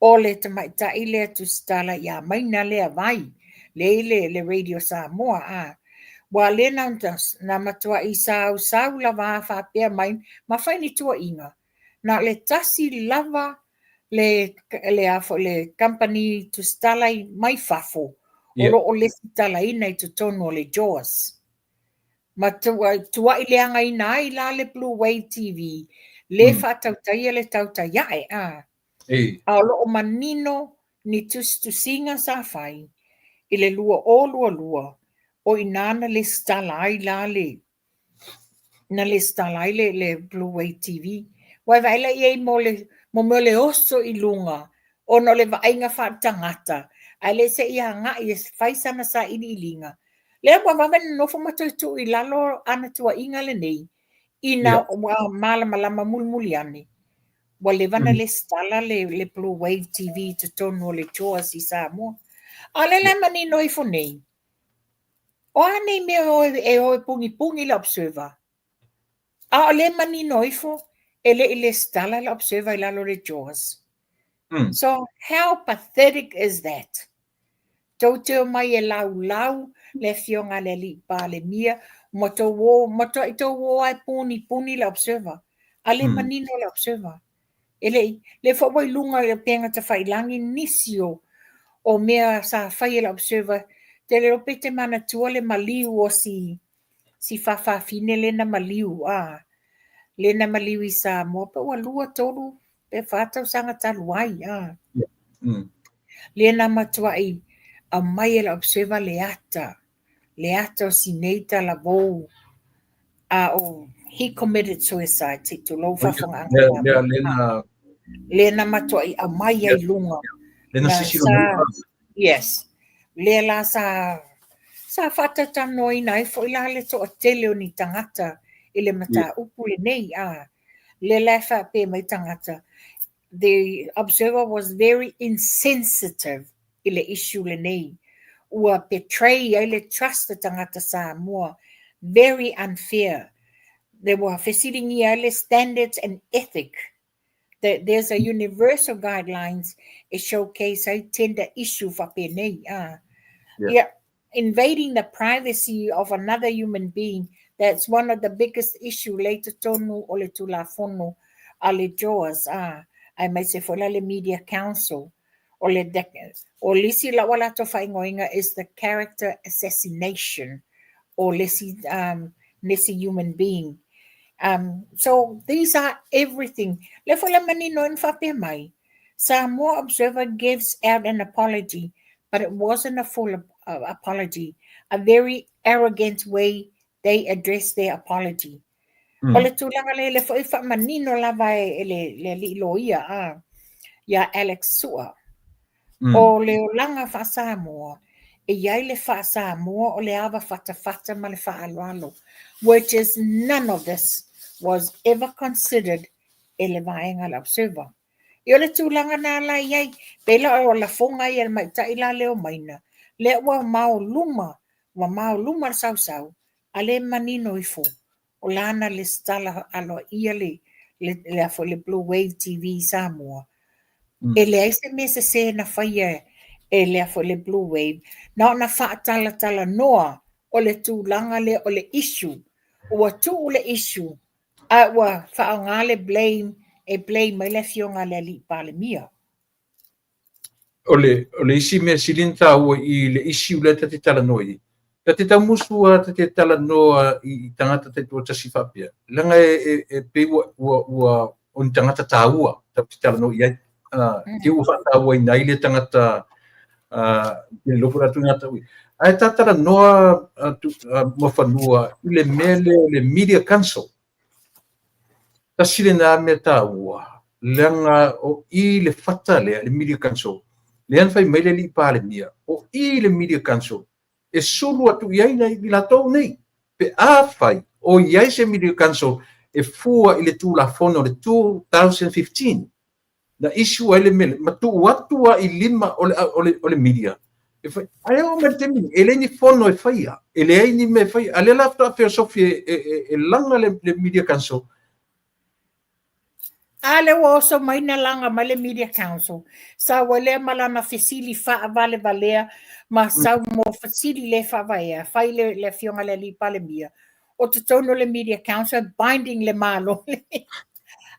O le tamaitai lea tusitala ia Maina lea vai, lea i le Radio Samoa. A. Ua le na matuai sausau lava a faapea mai ma fai ni tuuaiga. Na o le tasi lava le company tusitala mai fafo o lo o lesitalaina i totonu o le JAWS. Ma tuai leagaina ai la le Blue Wave TV, le faatautaia le tautai ae. A. A o lo o manino ni tusitusiga sa fai i le 2022 o ina na lesitala ai la le Blue Wave TV. Ua e vaai la i ai mo mea le oso i luga ona o le vaaiga faaletagata ae le se i agai e fai sana sailiiliga. Lea ua vave nonofo ma toe tuu i lalo ana tuuaiga lenei ina ua malamalama mulimuli ane. Ua leva na lesitala le Blue Wave TV totonu o le JAWS i Samoa. A o le la manino ifo nei, o a nei mea e o e pugipugi le Observer. A o le manino ifo e le i lesitala le Observer i lalo le JAWS. So how pathetic is that? Tou te o mai e laulau le afioga a le alii Palemia, ma matuai tou o ai punipuni le Observer. A le manino le Observer. E le foi ua i luga i le upega tafailagi nisi o mea sa fai e le Observer. Te le iloa pe te manatua le maliu o si faafafine le na maliu. Le na maliu i Samoa. Pe ua 2, 3, pe 4 tausaga talu ai. Le na matuai aumai e le Observer le ata. Le ata o si nei talavou. He committed suicide. Se tulou faafogaga. Le na matuai aumai ai luga.
Le na sisi
Yes. Le la sa faatautanoaina ai foi la le toatele o ni tagata i le mataupu lenei. Le la e faapea mai tagata. The Observer was very insensitive i le issue lenei. Ua betray ai le trust o tagata Samoa. Very unfair. There were fesiligia ai le standards and ethic. There's a universal guidelines e showcase ai tender issue faapenei. Yeah. Invading the privacy of another human being, that's one of the biggest issue le totonu o le Tulafono a le JAWS. Ai mai se foi la le Media Council. O le o lisi la wala to whaingoinga is the character assassination o lisi nisi human being. So these are everything. Le foi la manino en whapea mai. Samoa Observer gives out an apology, but it wasn't a full apology. A very arrogant way they addressed their apology. O le tulaga le le foi whamanino lava e le alii loia ia Alex Sua. O le olaga faa-Samoa, e iai le faa-Samoa o le ava fatafata ma le faaaloalo, which is none of this was ever considered e le vaega le Observer. I o le tulaga nā la iai, pe la o lafoga ia le maitai la leo maina, lea ua maoluma le sausau, a le manino ifo. O lana le stala aloa ia le Blue Wave TV Samoa. E leai se mea sese na faia e lea foi le Blue Wave, na ona faatalatala noa o le tulaga lea o le issue. Ua tuu le issue ae ua faaaoga le blame e blame ai le afioga a le alii Palemia.
O le isi mea sili ona taua i le issue lea ta te talanoa i ai, ta te taumusu lava ta te talanoa i tagata taitoatasi faapea, leaga e pei ua o ni tagata taua tatou te talanoa i ai. Te ua faatauaina ai le tagata le lofo latou i gatauina. Ae ta talanoa Muafanua i le mea lea o le Media Council. Tasi lena mea taua, leaga o i le fata lea, le Media Council, lea na fai mai le alii Palemia, o i le Media Council e sulu atu i ai i latou nei. Pe a fai o i ai se Media Council e fua i le Tulafono le 2015 na issue ai le mea ma tuu atu a i lima o le media e fai, ae oo mai le taimi e leai ni fono e faia, e leai ni mea e faia, a lea la faatoa feosofi e laga le Media Council.
A lea ua oso mai na laga mai le Media Council, sau ai lea ma lana fesili faavalevalea ma sau mo fesili le faavaea, fai le afioga le alii Palemia, o totonu o le Media Council binding le Malo.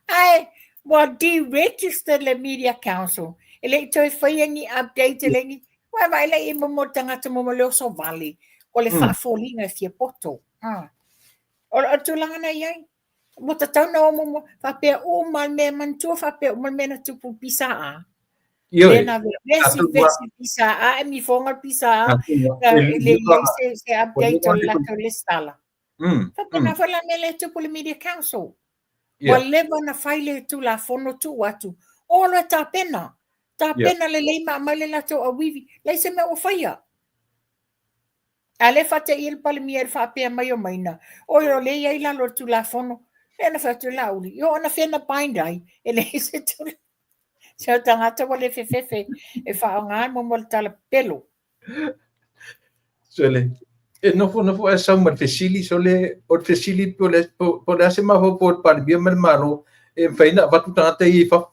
Ae ua deregister le Media Council. E le i toe faia ni update e le ni. Ua vaai le i mo tagata mo le oso vale o le faafoliga e fia poto. Ah. O le tulaga na i ai. Ua tatau na o mo faapea uma le mea manatua faapea uma le mea na tupu pisa a.
Ioe.
Na vesi vesi pisa a e mi fonga pisa a. E le i se update o le latou lesitala. Faapea na foi la mea le tupu le Media Council. Ua leva na fai le Tulafono tuu atu. O lo e tapena. Tapena lelei ma aumai le latou auivi. Leai se mea ua faia. A le faateia le Palemia i le faapea mai o maina, oi o lea i ai lalo o le Tulafono. E na fai atu le Laauli, i o ona fea na bind ai, e leai se tulaga. Se o tagata ua le fefefe e faaaoga mo le tala pepelo.
Sole, e nofo nofo e sau ma le fesili, sole, o le fesili po o le a se mafaufau o le Palemia ma le Malo e mafai ona avatu tagata ia i fafo.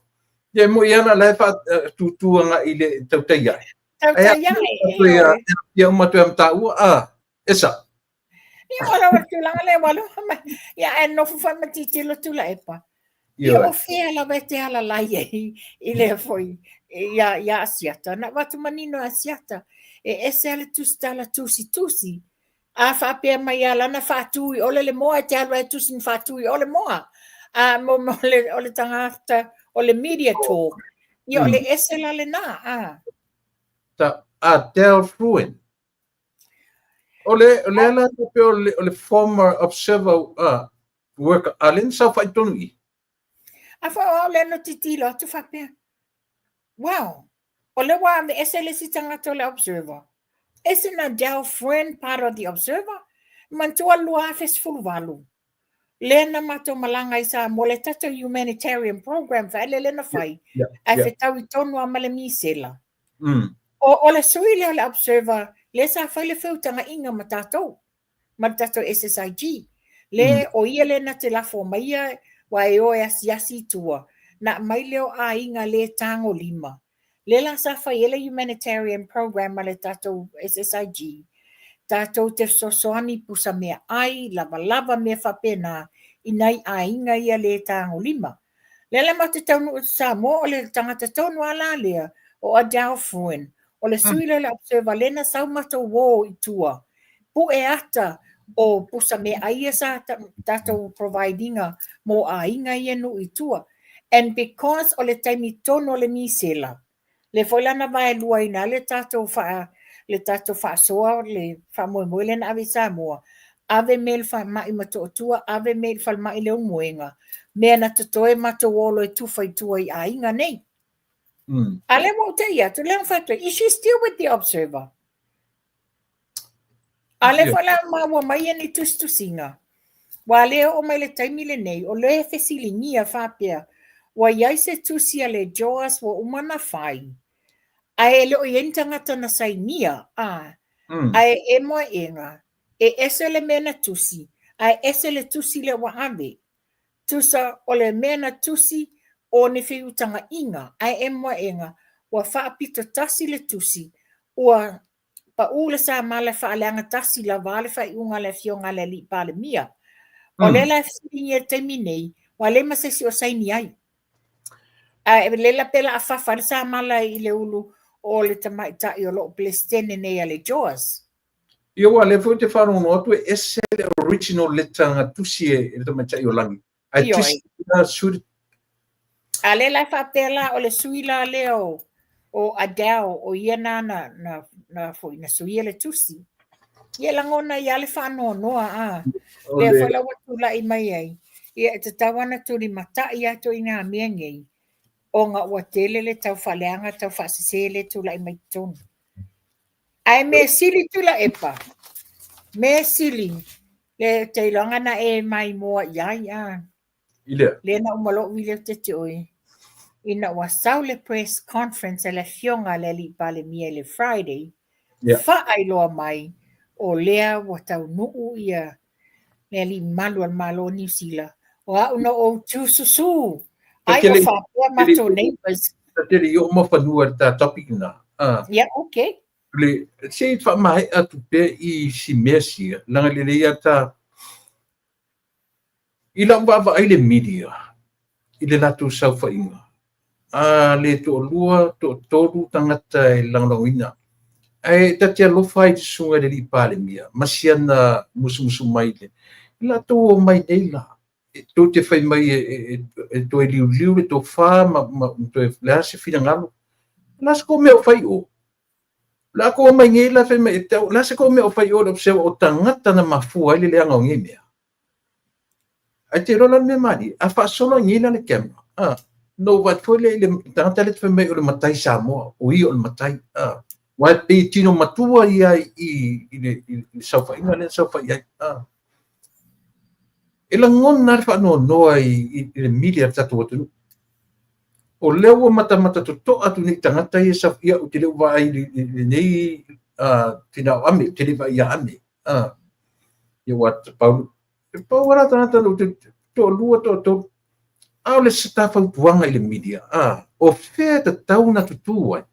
Ia mo i ala la e faatutu agai i le tautai ai.
Tautai ai.
Ia uma atu e mataua, a, esa.
Ia o le tulaga lea ua alofa mai. Ia ae nofo foi ma tilotilo Tuilaepa. Ia o fea lava e te alalai ai i lea foi ia Asiata. Na avatu manino Asiata. E ese a le tusitala tusi tusi. A faapea mai a lana faatu i ole le moa e te alu ai tusi ni faatu i ole moa. A mo mo le o le tagata o le media talk. Ia o le ese la le na. A.
Ta Adele Fruin. O le ala pe o le former observer worker a le sa fai tonu i.
A fa o le no titilo atu faapea. Wow. O le ua ave ese le isi tagata o le observer. Isn't Adele Friend part of the observer? Manatua 2018. Lea na matou malaga i Samoa le tatou humanitarian program faelele na fai. Ae fetaui tonu a ma le misela. O le sui lea o le observer, lea sa fai le feutagaiga ma tatou, ma le tatou SSIG. Le o ia le na te lafo mai ia, wa e o e asiasi i tua, na mai leo aiga le tago lima. Le la sa fai e le humanitarian program ma le tatou SSIG. Tatou te fesoasoani pusa mea ai, lava lava mea faapena, i nai aiga ia le tago lima. Le la ma te taunuu i Samoa o le tagata tonu a la lea, o Adele Fruin. O le sui lea o le observer lea na sau matou o i tua. Pue ata o pusa mea ai ia sa tatou providinga mo aiga ia nuu i tua. And because o le taimi tonu o le misela, le foi la na vaeluaina ai le tatou faasoa le faamoemoe lea na ave i Samoa, ave mea i le falemai Motootua, ave mea i le falemai Leulumoega, mea na totoe matou o loa e tufa i tua i aiga nei. A lea ua ou te i atu, lea na fai atu, is she still with the observer? A lea foi la maua mai ia ni tusitusiga. Ua le oo mai le taimi lenei, o lea e fesiligia faapea, ua i ai se tusi a le JOAS ua uma na fai, ae e le o i ai ni tagata na sainia, a, ae e moeega, e ese le mea na tusi, ae ese le tusi lea ua ave. Tusa o le mea na tusi o ni feutagaiga, ae e moeega, Ua faapito tasi le tusi, ua paʻū le samala e faaleaga tasi lava le faaiuga a le Afioga a le Alii Palemia. O lea la e fesiligia i le taimi nei, ua leai ma se isi o saini ai. Ae lea la pe la fafa le samala i le ulu o le tamaitai o loo Peresetene nei a le JOAS.
Ia aua o lea foi ou te faalogologo atu e ese le original letter na tusi e le tamaitai o Lagi. Ae tusi la sui.
A lea la e faapea la o le sui la lea o Adele, o ia na na na na foi na suia le tusi. Ia lagona ai lava le faanoanoa a. Lea foi la ua tulai mai ai, ia e tatau lava ona tulimatai atu i nā mea nei, ona ua tele le tau faaleaga tau faasese lea e tulai mai totonu. Ae mea sili Tuilaepa, mea sili, le ou te iloaga na e maimoa i ai a.
I lea.
Lea na uma loa ou vili atu ia te oe, ina ua sau le press conference a le Afioga a le Alii Palemia i le Friday,
Yeah.
faailoa mai o lea ua taunuu ia le alii mamalu o le Malo o Niu Sila, o au na ou tiususū, ai o faapea matou neighbours.
Ta te le i oo mafanua i le ta topic lena.
Yeah, okay.
Le, se i faamaea atu pea i si mea sia, leaga lelei lava ta... I lau vaavaai i le media, i le latou saofaiga, a le toalua, toatolu tagata e lagolagoina, ae ta te alofa ai i le susuga i le Alii Palemia ma si ana musumusu mai i latou omai nei la, tou te fai mai e toe liuliu le tofa ma toe o le a se finagalo. O le a se kou mea o fai i o? O le a kou omai nei la fai mai, o le a se kou mea o fai i o i le observe o tagata na mafua ai le leaga o nei mea? Ae te iloa la le mea malie, a faasolo ai nei la le camera, a, na ou vaai atu foi lea i le tagata lea e fai mai o le matai Samoa, o ia o le matai, a, aua e pei e tino matua ia i, i, le, i le saofaiga lea na saofai ai, a. E lagona le faanoanoa i, i, i le media a le tatou atunuu. O lea ua matamata totoa atu nei tagata ia sa, ia, ou te le o vaai i lenei tina o Ame, ou te le vaai ia Ame. Ia ua pau, pau lava la tagata ou te toalua, toatolu. A o le ta fautuaga i le media, o fea e tatau ona tutū ai?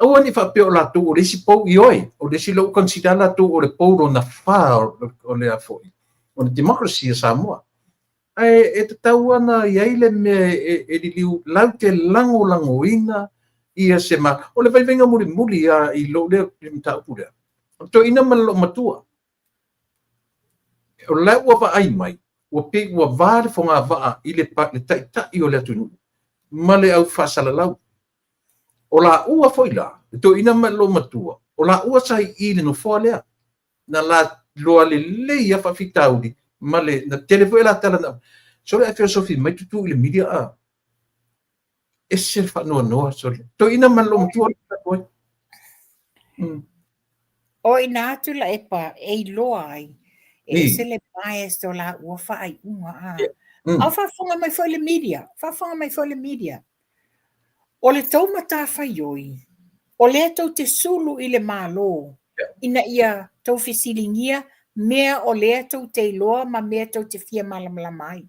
Aua ne i faapea o latou o le isi pou, ioe, o le isi lea ua consider latou o le pou lona fa o le a foi, o le democracy a Samoa. Ae e tatau ona i ai le mea e liliu lau te lagolagoina ia se ma... O le vaivaiga mulimuli lava i lou lea i le mataupu lea, o le toeaina ma le loomatua. O la ua vaai mai, ua pei ua va le fogavaa i le taitai o le atunuu ma le au faasalalau. O laua foi la, le toeaina ma le loomatua, o laua sa i i le nofoa lea. Na la iloa lelei lava faafitauli ma le na tele foi la tala na sole ae feosofi mai tutu i le media a ese le faanoanoa sole toeaina ma le loomatua le
O ina atu Tuilaepa e iloa ai e ese le bias o laua faaiuga a. A o faafofoga mai foi le media, faafofoga mai foi le media. O le tou matafaioi, o lea tou te sulu i le Malo ina ia tou fesiligia mea o lea tou te iloa ma mea tou te fia malamalama ai.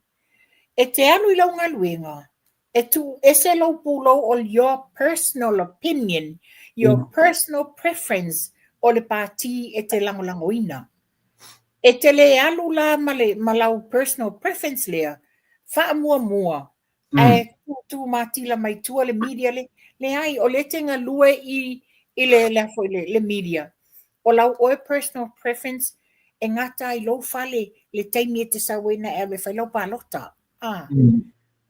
E te alu i lau galuega, e tuu ese lou pulou o your personal opinion, your personal preference o le pati e te lagolagoina. E te le alu la ma, le, ma lau personal preference lea, faamuamua Ae tūtū matila mai tua le media le, leai, o lea e te galue i, i le, le, foi, le, le media. O lau oe personal preference e gata ai lou fale le taimi e te sau ai na e alu e fai lau palota. Ah.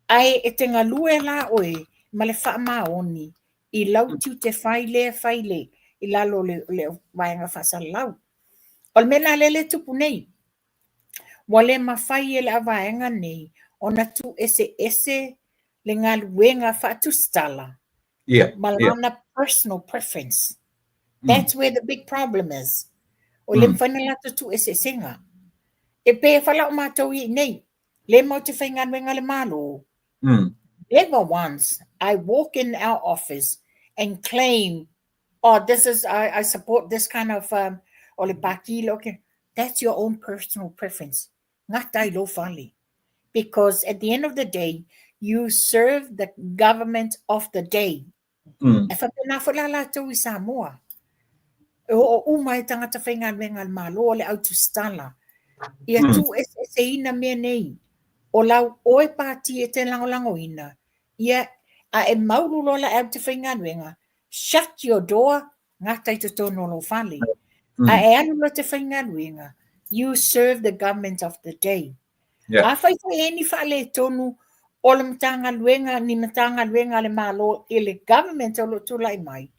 Ae e te galue la oe ma le faamaoni i lau tiute fai lea fai le i lalo o le, le vaega faasalalau. O le mea lena lea e tupu nei. Ua le mafai e le vaega nei ona tuueseese le galuega faatusitala ma lana personal preference. That's where the big problem is. O le mafai ona latou tuueseesega. E pei e faalao matou i nei, le matou te faigaluega i le Malo. Never once I walk in our office and claim, oh, this is, I support this kind of, o le pati le, okay. That's your own personal preference. Gata i lou fale. Because at the end of the day, you serve the government of the day. E faapena foi la latou i Samoa. E oo uma ai tagata faigaluega a le Malo o le au tusitala. Ia tuueseeseina mea nei. O lau oe pati e te lagolagoina, ia a e maulu loa la e alu e te faigaluega, shut your door, gata i totonu o lou fale. A e alu loa e te faigaluega, you serve the government of the day. Yeah. Afai foi e i ai ni faaletonu o le Matagaluega, ni Matagaluega a le Malo i le government o lo o tulai mai,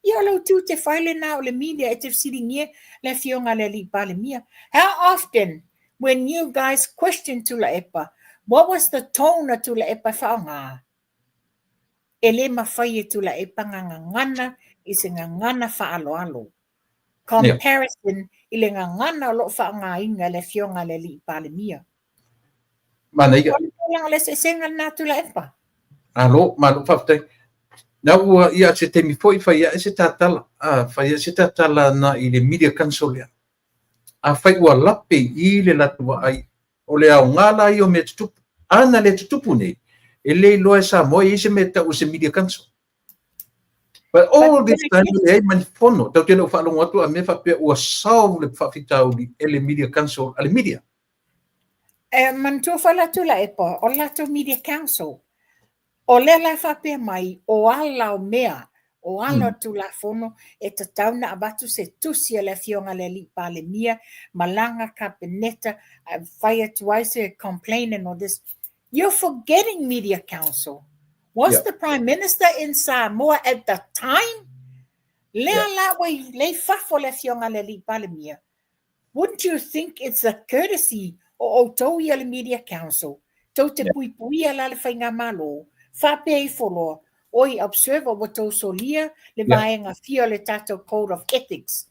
ia o lou tiute fai lena o le media e te fesiligia le Afioga a le Alii Palemia. How often when you guys question Tuilaepa, what was the tone a Tuilaepa e faaaoga? E le mafai e Tuilaepa gagagana i se gagana faaaloalo. Comparison i le gagana o lo o faaaogaina e le Afioga a le Alii Palemia.
Manaia.
O le tulaga o le eseesega lena Tuilaepa.
Malo, malo faafetai. Na ua ia se taimi foi fai ae se tatala, a fai ae se tatala na i le Media Council lea. Afai ua lape i le latou vaai, o le aoga la ia o mea tutupu. A na le tutupu nei, e le iloa e Samoa e i ai se mea e tau o se Media Council. But all this time, e leai ma ni fono. Tatou te le o faalogo atu a mea faapea ua solve le faafitauli e le Media Council a le media.
E manatua foi la Tuilaepa, o le latou Media Council, O lea la e faapea mai, o ala o mea, o ala o le Tulafono e tatau ona avatu se tusi a le Afioga i le Alii Palemia ma lana Kapeneta e fai atu ai se complaint and all this. You're forgetting Media Council. Was the Prime Minister in Samoa at the time? Lea la ua i fafo le Afioga i le Alii Palemia. Wouldn't you think it's a courtesy o outou ia le Media Council, tou te puipuia la le Faigamalo, faapea ifo loa, oi Observer ua tou solia le vaega fia o le tatou Code of Ethics.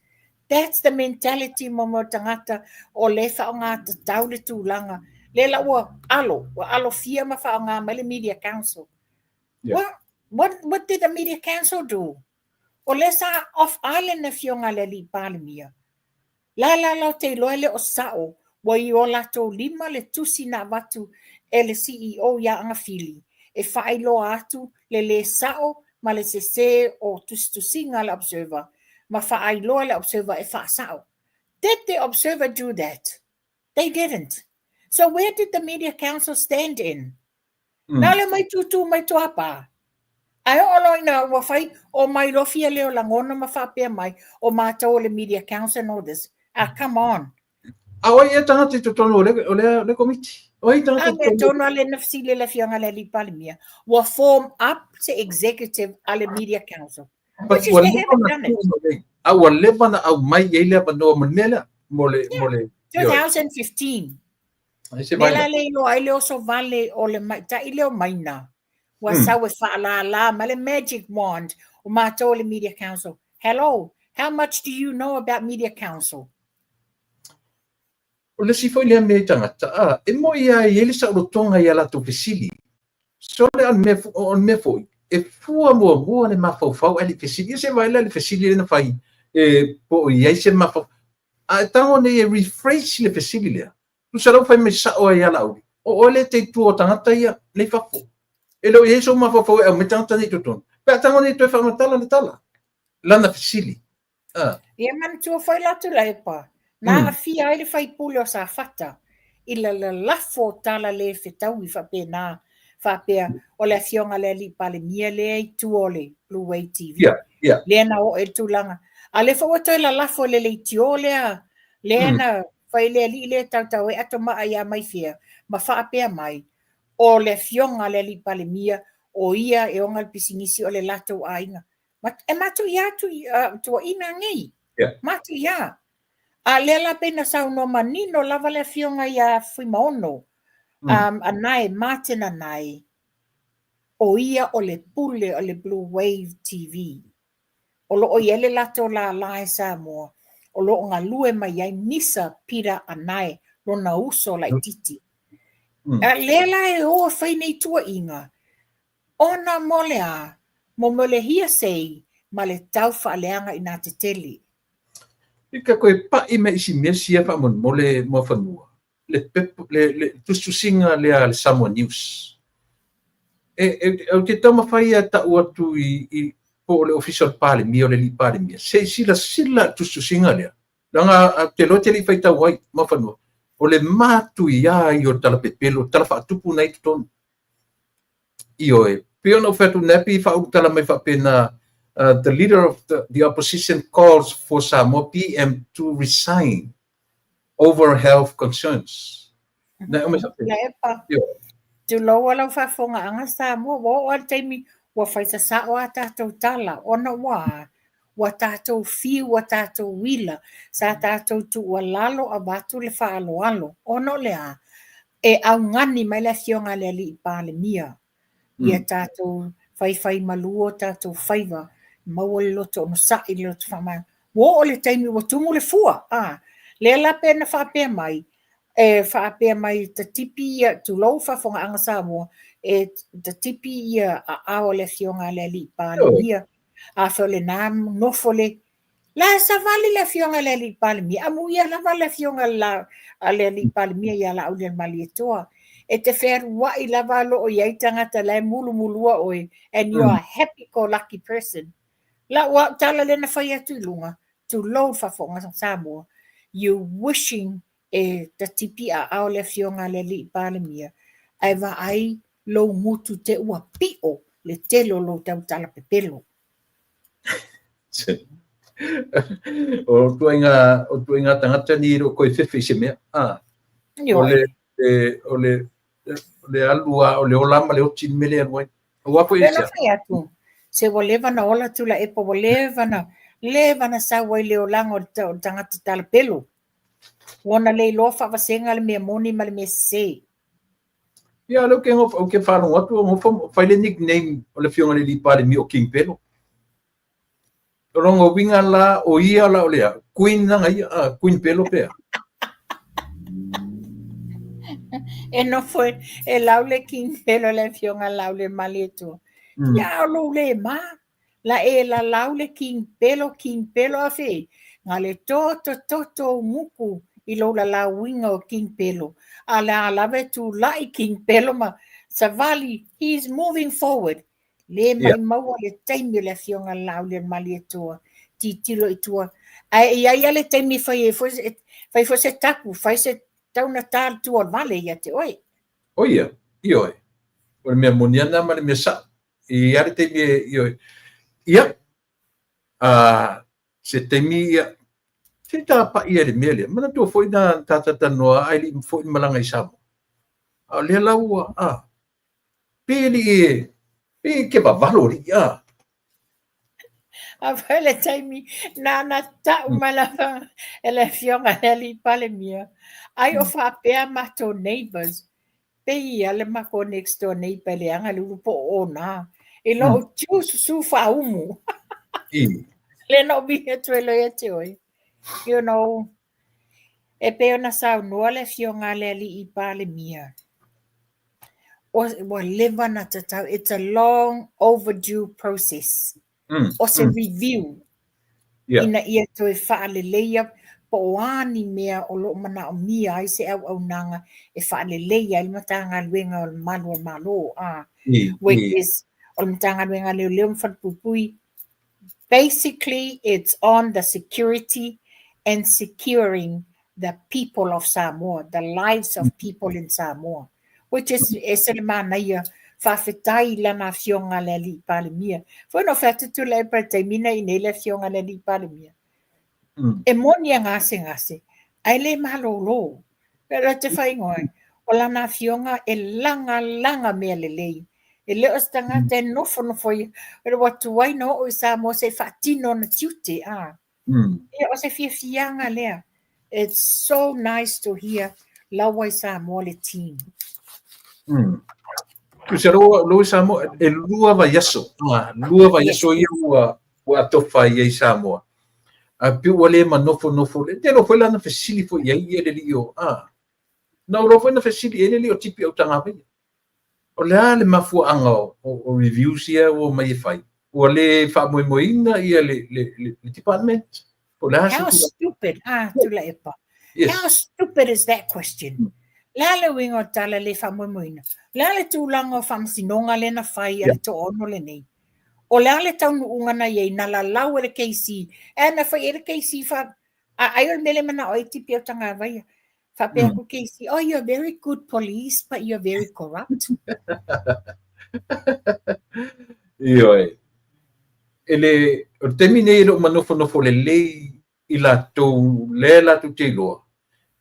That's the mentality mo mea o tagata o lea e faaaoga tatau le tulaga, lea la ua alo, ua alofia ma faaaoga mai le Media Council. What did the Media Council do? O lea sa off island le afioga a le Alii Palemia. La la la te iloa e le o sao, ua i o latou lima le tusi na avatu e le CEO ia Agafili e faailoa atu le le sao ma le sese o tusitusiga a le Observer ma faailoa le Observer e faasao. Did the Observer do that? They didn't. So where did the Media Council stand in? Na le mai tūtū mai tuapā. Ae oo loa ina ua fai, o mai loa fia leo lagona ma faapea mai, o mātou o le Media Council and all this. Ah, come on.
A o ai ea tagata i totonu o le, o le, o le komiti? O ai tagata
i totonu? A mea tonu a le na fesili le afioga i le Alii Palemia, ua form up se executive a le Media Council.
But ua leva na tuu mai, a ua leva na aumai i ai le avanoa mo le mea lea, mo le, mo le...
2015.
Ai se
Lea
vaila.
la le iloa ai le oso vale o le maita'i lea o Maina. Ua sau e faalālā mai le magic wand o mātou o le Media Council. Hello, how much do you know about Media Council?
O le isi foi lea mea i tagata, a, e moi lava e i ai le saolotoga i a latou fesili. So le, o le mea, o le mea foi, e fua muamua le mafaufau ae le i fesili. Ia se vaai la i le fesili lea na fai, e, po o i ai se mafaufau. A e tago nei e rephrase le fesili lea, tusa la ua fai mai sao ai ia Laauli, o oe lea e te i tua o tagata ia lea i fafo. E le o i ai sou mafaufau e aumai tagata nei i totonu. Pe a tago nei e toe faamatala le tala, lana fesili.
Ah. Ia manatua foi la Tuilaepa, na aafia ai le faipule o Safata i le lalafo o tala le fetaui faapena, faapea o le afioga a le Alii Palemia lea i tua o le Blue Wave TV. Lea na oo i le tulaga. A lea foi ua toe lalafo e le leitio lea, lea na fai le alii lea tautau ai ato maa ia Maifea, ma faapea mai, o le afioga a le Alii Palemia, o ia e ona le pisinisi o le latou aiga. Ma, e matuia atu i tuuaiga nei. Matuia. A lea la pei na saunoa manino lava le afioga ia Fuimaono, Anae, Martin Anae, o ia o le pule o le Blue Wave TV. O lo o i ai le latou lālā i Samoa, o lo o galue mai ai Misa Peter Anae, lona uso laitiiti. A lea la e o e fai nei tuuaiga, ona mo le a? Mo mo le hearsay ma le tau faaleaga i nā tetele.
I ka koe paʻi mai isi mea sia faamolemole Muafanua, le pepa, le, le tusitusiga lea a le Samoa News. E, e, ou te taumafai e ta'u atu i, i po o le Ofisa o le Palemia, o le Alii Palemia, se i silasila i le tusitusiga lea, leaga ou te iloa e te le i faitau ai, Muafanua, o le matuia ia o le tala pepelo, tala faatupu na i totonu. Ioe, pei ona ou fai atu, na pei e faaulutala mai faapena, the leader of the opposition calls for Samoa PM to resign over health concerns. Na e
Epa. Tulou lau faafofogaaga Samoa, ua oo lava le taimi ua fai sasao a tatou tala, ona ua ua tatou fiu, ua tatou uila, sa tatou tuualalo avatu le faaaloalo, ona o le a? E augani mai le afioga a le Alii Palemia, ia tatou faifaimalu o tatou faiva, maua le loto onosai, le loto faamagalo. Ua oo le taimi ua tumu le fua, a lea la pe na faapea mai, e faapea mai tatipi ia, tulou faafofogaaga Samoa, e tatipi ia aao o le afioga a le Alii Palemia, afai o lena nofo le la e savali le afioga i le Alii Palemia, amuia lava le afioga a le Alii Palemia ia Laaulialemalietoa. E te fealuai lava lo o i ai tagata la e mulumulua oe, and you are a happy go lucky person. Lau au tala lea na fai atu i luga, tulou le faafofoga Samoa, you wishing e tatipi aao le afioga a le Alii Palemia, ae vaai lou gutu te ua pio le tele o lou tautala pepelo.
O tuaiga, o tuaiga tagata ni e le o toe fefe i se mea. Ah. O le, o le, o le alu a, o le ola ma le oti le mea lea e alu ai. Aua foi
e fai atu, se ua leva na ola Tuilaepa, ua leva na, leva na sau ai le olaga o le tagata talapelo. Ua na le iloa faavasega le mea moni ma le mea sese.
Ia, lea ou te faalogo atu, o fai le nickname o le afioga i le Alii Palemia o King Pelo. O lona uiga la, o ia la o le a, Queen lana ia, Queen Pelo pe a.
E nofo e lau le King Pelo le afioga Laaulialemalietoa. Ia, o lou le ma. La e lalau le King Pelo, King Pelo a fe, nga le toto toto o gutu i lou lalauina o King Pelo. A le a lava e tulai King Pelo ma savali, he is moving forward. Le maumau le taimi o le afioga Laaulialemalietoa, titilo i tua. Ae i ai ia le taimi e fai ai foi, fai foi se tapu, fai se taunata le tua o le vale ia te oe.
O ia, ioe. O le mea moni ana ma le mea sao. I a le taimi e, ioe. Ia, a, se taimi ia, se tapa'i ai le mea lea. Manatua foi na talatalanoa ae le i foi na malaga i Samoa. A o lea la ua, a, pe le i, pe ke vavalo alii, a.
A fai le taimi na na ta'u mai lava e le afioga i le Alii Palemia, ai o faapea matou neighbours, pei ia le matou next door neighbour e leaga le ulu po o ona, i lou tiu susu faaumu. Lea na ou vili atu ai loa ia te oe. You know, e pei ona saunoa le afioga a le Alii Palemia, ua leva na tatau, it's a long overdue process. O se review ina ia toe faaleleia po o a ni mea o lo o manaomia ai se auaunaga e faaleleia ai le Matagaluega o le Malu o le Malo, which is o le Matagaluega a Leoleo ma Falepuipui. Basically, it's on the security and securing the people of Samoa, the lives of people in Samoa, which is ese le manaia, faafetai i lana afioga a le Alii Palemia. Foi na ou fai atu Tuilaepa i le taimi na i nei le afioga a le Alii Palemia. E moni a gasegase, ae le malolo. Pe le te faaigoa ai, o lana afioga e lagalaga mea lelei. E le o se tagata e nofonofo ia, ua tuai na oo i Samoa se i faatino ona tiute. A. Ia, o se fiafiaga lea. It's so nice to hear laua i Samoa le team.
Tusa lo i Samoa, e lua vaiaso. Ah, lua vaiaso ia ua atofa ai i Samoa. A pe ua le manofonofo le. Te lo foi la na fesili foi i ai ia le alii o, ah. Na ou iloa foi na fesili i ai le alii o Tipi Autagavaia. O le a le mafuaaga o reviews ia ua omai e fai? Ua le faamoemoeina ia le, le, le, le department? Po o le a
se How stupid, ah, Tuilaepa. Yes. How stupid is that question? Le a le uiga o le tala le faamoemoeina? Le a le tulaga o faamasinoga lea na fai a le toaono lenei? O le a le taunuuga na i ai, na lalau e le KC, ae na fai i ai le KC fa, a, ai o le mea lea e manao ai Tipi Autagavaia. Faapea atu KC, oh, you're very good police, but you're very corrupt.
Ioe. E le, o le taimi nei e le o manofonofo lelei i latou lea latou te iloa,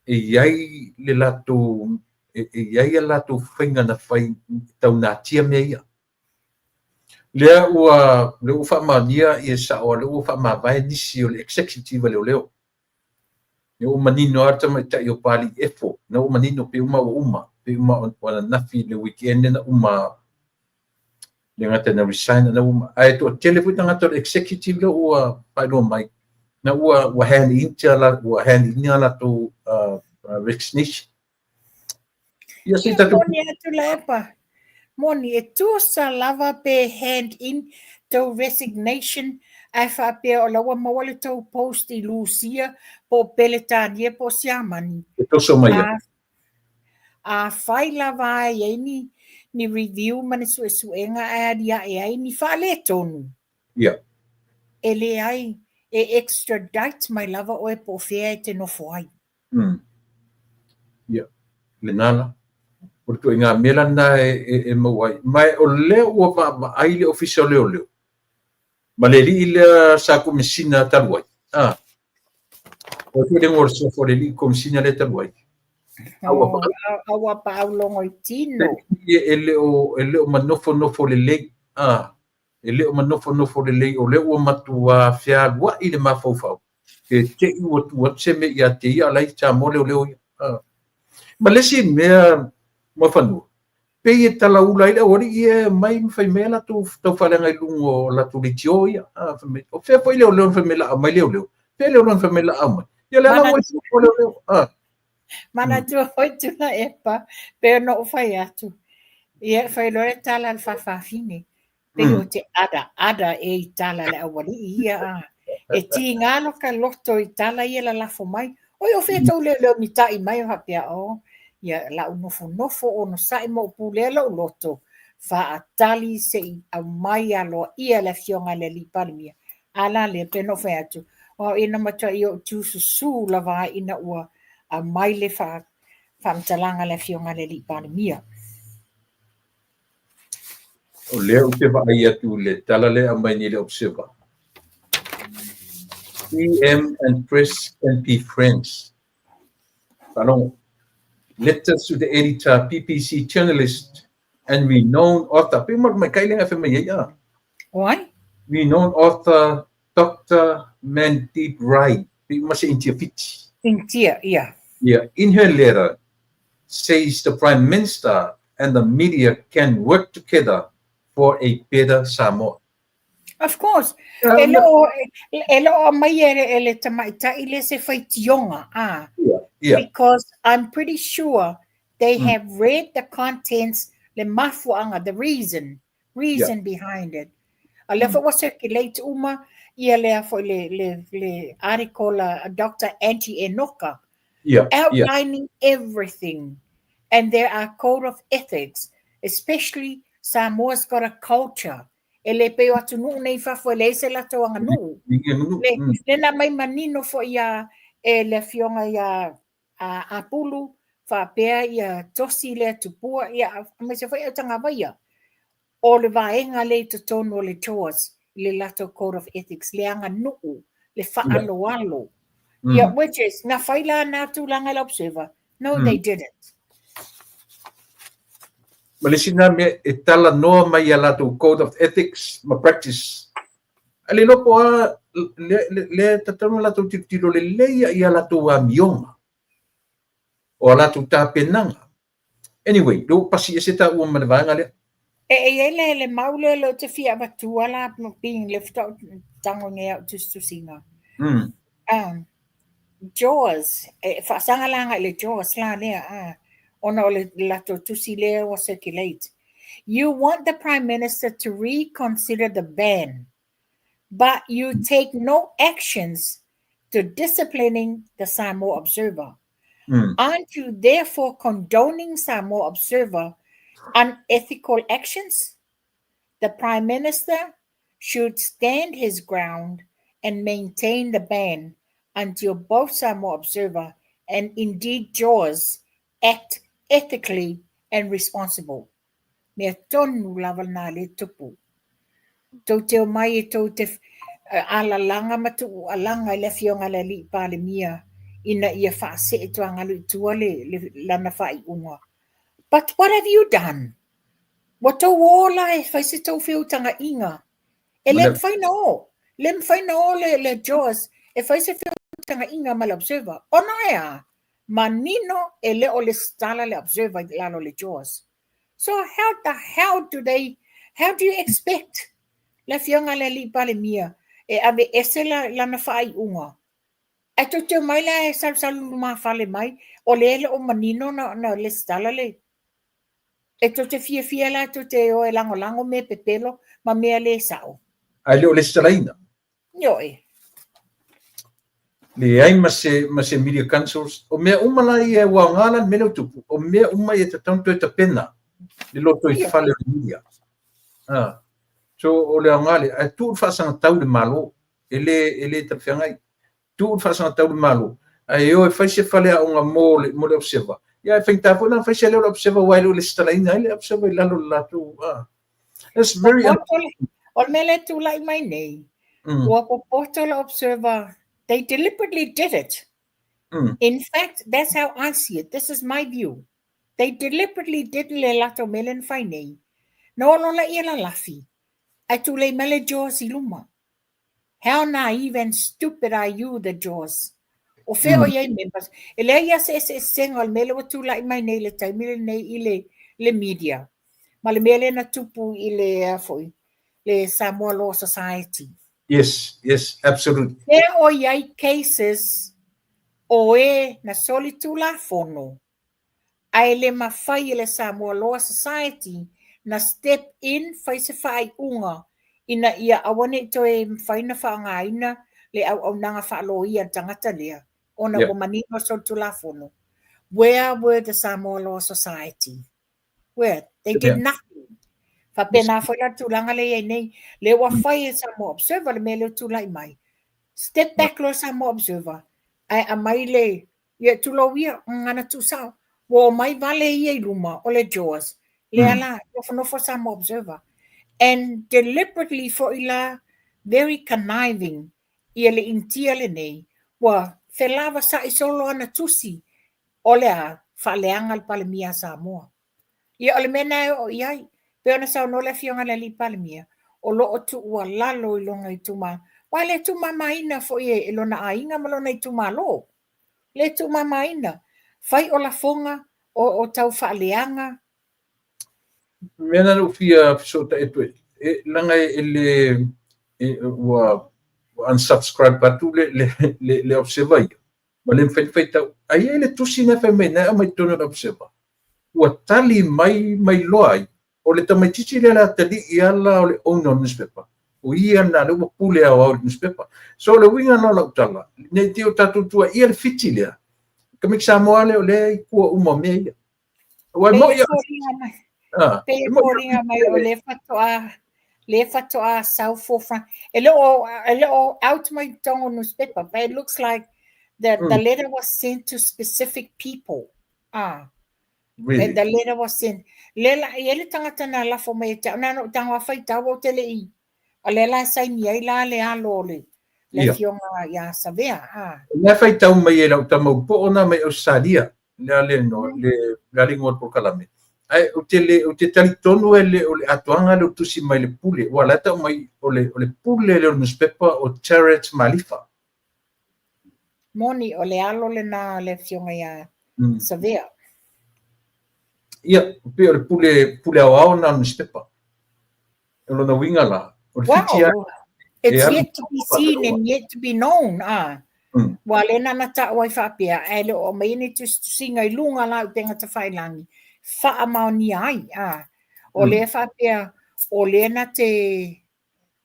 e i ai le latou, e i ai a latou faiga na fai tau natia mea ia. Lea ua faamaonia ia sao, lea ua faamavae nisi o le executive a leoleo. Lea ua manino lava le tamaitai o Papalii Efo, na ua manino pe uma ua uma, pe uma o ananafi le weekend na uma le gata na resign na uma. Ae toatele foi tagata o le executive lea ua faailoa mai, na ua hand in la ua hand in a latou resignation. Ia se tatou
Moni atu Tuilaepa. Moni e tusa lava pe hand in tou resignation ae faapea o la ua maua le tou post i Lusia po o Peretania po o Siamani.
E toso mai ia.
A fai lava ai ai ni review ma ni suesuega ae aliae ai ni faaletonu. E leai, e extradite mai lava oe po o fea e te nofo ai.
Ia, lena la. O le ituaiga mea la lena e maua ai. Ma o lea ua vaavaai le Ofisa o Leoleo ma le alii lea sa komesina talu ai. Ah. O le lengo o le suafa o le alii komesina lea talu ai.
Oh, aua paau logo i tino.
E le o manofonofo lelei. Ah. E le o manofonofo lelei, o lea ua matua fealuai le mafaufau. Pe te i ua tu atu se mea ia te ia lai Samoa leoleo ia. Ah. Ma le isi mea Muafanua, pei e talaula ai le aualii ia mai ma fai mai a latou taufaaleaga i luga o latou leitio ia. Ah, fai mai, o fea foi leoleo na fai mai la aumai leoleo? Fea leoleo na fai mai la aumai? Ia lea la ua o leoleo. Ah.
Manatua foi Tuilaepa, pe ona ou fai atu. Ia, fai loa le tala a le faafafine. Pei o te ada ada e i tala le aualii ia. A. E tiga lo ka loto i tala ia lalafo mai. Oi o fea tou leoleo mita'i mai o faapea o. Ia lau nofonofo onosa'i ma ou pulea lou loto. Faatali se i aumai aloaia le afioga a le alii Palemia. A la lea pe na ou fai atu. O au ina matuai ou tiususu lava ai ina ua aumai le faamatalaga a le afioga a le alii Palemia.
O lea ou te vaai atu le tala lea aumai nei le Observer. PM and press can be friends. Faalogo. Letters to the editor, PPC journalist and renowned author. Pe mai mai kai lenga fe mai ai a.
O ai?
Renowned author Dr. Mandeep Rai. Pe ma se Intia Fiti.
Intia, ia.
Yeah, in her letter says the Prime Minister and the media can work together for a better Samoa.
Of course. E lo mai e le tamaitai le se faitioga. Ah. Because I'm pretty sure they have read the contents, le mafuaga, the reason behind it. A lea foi ua circulate uma ia lea foi le article a Dr. Angie Enoka outlining everything. And there are code of ethics, especially Samoa's got a culture. E le pei o atunuu nei fafo e leai se latou aganuu. Le na mai manino foi ia e le afioga ia a Apulu, faapea ia Tosi lea Tupua, ia aemaise foi Autagavaia. O le vaega lea i totonu o le JORS, le latou code of ethics, le aganuu, le faaloalo. Ia, which is, na fai la na tulaga i le Observer. No, they didn't.
Ma le isi na mea e talanoa mai ia latou code of ethics ma practice. A le iloa po a le tatau ona latou tilotilo lelei ia latou amioga o a latou tapenaga. Anyway, lea ua pasi ese taua ma le vaega lea.
E i ai le mau lea lea ou te fia avatua la being le faatoa tago nei au tusitusiga. JORS, e faasaga la agai i le JORS la lea a ona o le latou tusi lea ua circulate. You want the Prime Minister to reconsider the ban, but you take no actions to disciplining the Samoa Observer. Aren't you therefore condoning Samoa Observer unethical actions? The Prime Minister should stand his ground and maintain the ban until both Samoa Observer and indeed JAWS act ethically and responsible. Mea tonu lava lena lea e tupu. Tou te omai e tou te alalaga ma tuualaga i le Afioga i le Alii Palemia ina ia faasee tuagalu i tua le, le, lana faaiuga. But what have you done? Ua tou o la e fai se tou feutagaiga. E le mafai na o. Le mafai na o le, le JAWS e fai se feutagaiga ma le Observer. Ona e a? Manino e le o lesitala le Observer i lalo le JAWS. So how the hell do they, how do you expect le afioga le alii Palemia e ave ese la, lana faaiuga? Ae tou te omai la e salusalu lumafale mai, o lea e le o manino na, na lesitala le, e tou te fiafia la tou te o e lagolago mea pepelo ma mea le sao.
Ae le o lesitalaina.
Ioe.
Leai ma se, ma se media councils. O mea uma la ia ua aoga la le mea lea ua tupu. O mea uma ia e tatau ona toe tapena le lotoifale o le media. Ah. So o le aoga lea, ae tuu le faasagatau i le Malo. E le, e le talafeagai. Tuu le faasagatau i le Malo, ae o e fai se faleaoga mo le, mo le Observer. Ia e faigata foi la ona fai se leo o le Observer aua e le o lesitalaina ai le Observer i lalo o le latou, ah. It's very
O le mea lea e tulai mai nei, ua popoto le Observer, they deliberately did it. In fact, that's how I see it. This is my view. They deliberately did le latou mea lea na fai nei. Na o loa laia lalafi, ae tulei mai le JAWS i luma. How naive and stupid are you, the JAWS? O fea o i ai members? E leai lava se eseesega o le mea lea ua tulai mai nei i le taimi lenei i le, le media. Ma le mea lea na tupu i le, a foi, le Samoa Law Society.
Yes, yes, absolutely.
Fea o i ai cases o e na solitulafono ae le mafai e le Samoa Law Society na step in fai se faaiuga ina ia aua ne i toe mafai ona faaaogaina le auaunaga faaloia a le tagata lea ona ua manino solitulafono. Where were the Samoa Law Society? Where? They did nothing. Faapena foi la le tulaga lea i ai nei. Lea ua fai e Samoa Observer le mea lea ua tulai mai. Step back loa Samoa Observer ae aumai le Ia, tulou ia, gagana tuusao. Ua omai vale ia i luma o le JAWS. Lea la, nofonofo Samoa Observer. And deliberately foi la, very conniving ia le Initia lenei, ua felavasa'i solo ana tusi o le a faaleaga le Palemia a Samoa. Ia, o le mea lena e oo i ai. Pei ona saunoa le Afioga i le Alii Palemia, o lo o tuualalo i lona itumalo. Aua e le tuumamaina foi e lona aiga ma lona itumalo. Le tuumamaina. Fai o lafoga, o tau faaleaga.
Mea na ou fia fesootai atu ai, e, leaga e le, e, ua, ua unsubscribe atu le, le, le, le Observer ia. Ma le mafai ona faitau. Ae i ai le tusi na fai mai na e aumai i totonu o le Observer. Ua tali mai ma iloa ai, o le tamaitiiti lea le atalii ala o le owner o le newspaper. O ia lena lea ua pule aoao i le newspaper. So o le uiga lena o lau tala, ne i te i o tatou tuuaia le Fiti lea, tamaiti Samoa lea o lea e i tua uma o mea ia.
Aua e moni a. Pei e foliga mai o lea faatoa lea faatoa sau forefront. E le o e le o out mai totonu o newspaper, but it looks like the the letter was sent to specific people. Ah.
Really?
And the letter was sent. Le la e le tangata na lafo mai e te au na no tango a whaitau o te le i. O lea la e saini ai la le alo o le le afioga ia Savea. Ah.
Lea faitau mai e lau tama upoo na mai Australia. Le a le no le le a le igoa o le polokalame. Ae ou te le ou te talitonu e le o le atoaga lea o tusi mai le pule ua la e tau mai o le o le pule lea o le newspaper o Terrence Malifa.
Moni o le alo lena o le afioga ia Savea.
Ia, pei o le pule pule aoao lena o le newspaper. O lona uiga la, o le Fiti
lava. It's yet to be seen and yet to be known. Ah. Ua lea na na ta'u ai faapea, ae le o aumaia ni tusitusiga i luga la o upega tafailagi, faamaonia ai. Ah. O lea faapea, o lea na te,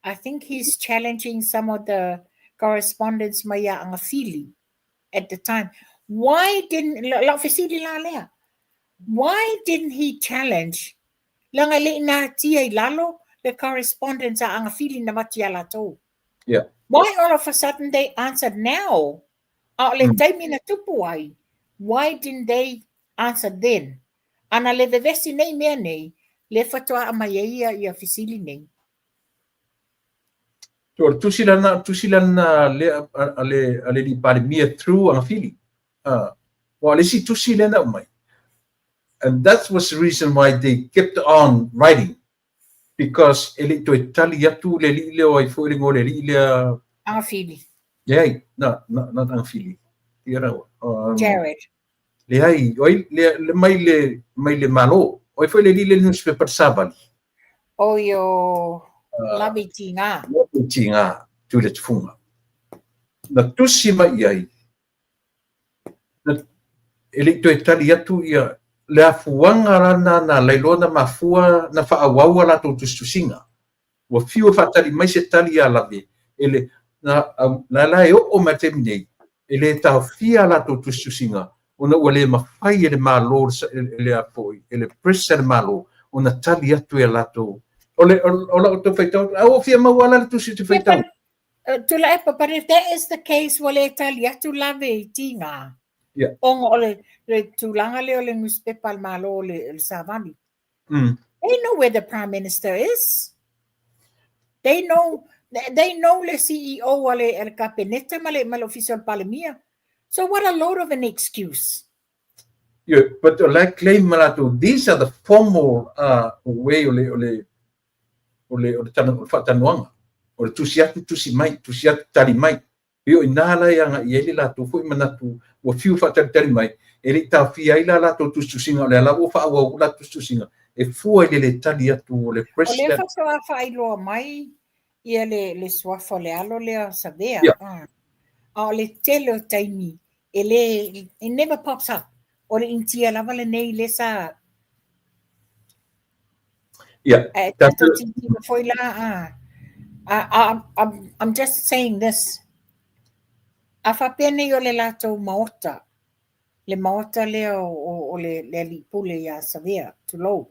I think he's challenging some of the correspondence mai ia Agafili at the time. Why didn't, lau fesili la lea, why didn't he challenge Leaga e le i natia i lalo le correspondence a Agafili na avatu ia latou.
Yeah.
Why all of a sudden they answered now? A o le taimi na tupu ai, why didn't they answer then? Ana le vevesi nei mea nei, lea faatoa aumai ai ia, ia fesili nei.
So, o le tusi lana, tusi lana lea a le, a le alii Palemia through Agafili. Aua o le isi tusi lea na aumai. And that was the reason why they kept on writing. Because e le i toe tali atu le alii lea o ai foi le igoa o le alii lea.
Agafili.
Leai, na, na, not Agafili. Ia rawa.
Jared.
Leai, o ai, le, le, mai le, mai le Malo. O ai foi le alii lea i le nusipepa le Savali.
Oi o Lavetiga.
Lavetiga, Tuiletufuga. Na tusi mai i ai, e le i toe tali atu ia le afuaga lana na lailoa na mafua na faaauau a latou tusitusiga. Ua fiu e faatali mai se tali ia Lave, e le, na, na la e oo mai le taimi nei, e le taofia a latou tusitusiga ona ua le mafai e le Malo, e le a foi, e le press a le Malo ona tali atu ia latou. O le, o, o lau tau faitau, a ua fia maua la le tusi ou te faitau.
Tuilaepa, but if that is the case, ua le tali atu Lave i tiga.
Yeah.
Ona o le, le tulaga lea o le nusipepa a le Malo o le, le Savali. They know where the Prime Minister is. They know, they know le CEO a le, a le Kapeneta ma le, ma le Ofisa o le Palemia. So what a load of an excuse.
Yeah, but o la claim ma latou, these are the formal way o le, o le, o le, o le, o le faatanoaga, o le tusi atu, tusi mai, tusi atu, tali mai. E o i ina la e agai i ai le latou foi manatu ua fiu faatalitali mai, e le i taofia ai la latou tusitusiga, o lea lava ua faaauau la tusitusiga e fua i le le tali atu o le
O lea
President.
faatoa faailoa mai ia le, le suafa o le alo lea o Savea.
Yeah.
A o le tele o taimi e le, it never pops up. O le Initia lava lenei lea sa
Yeah.
Ae tatou tilotilo foi la, a, I'm, I'm just saying this. A faapea nei o le latou maota, le maota lea o, o, o le, le alii pule ia Savea, tulou.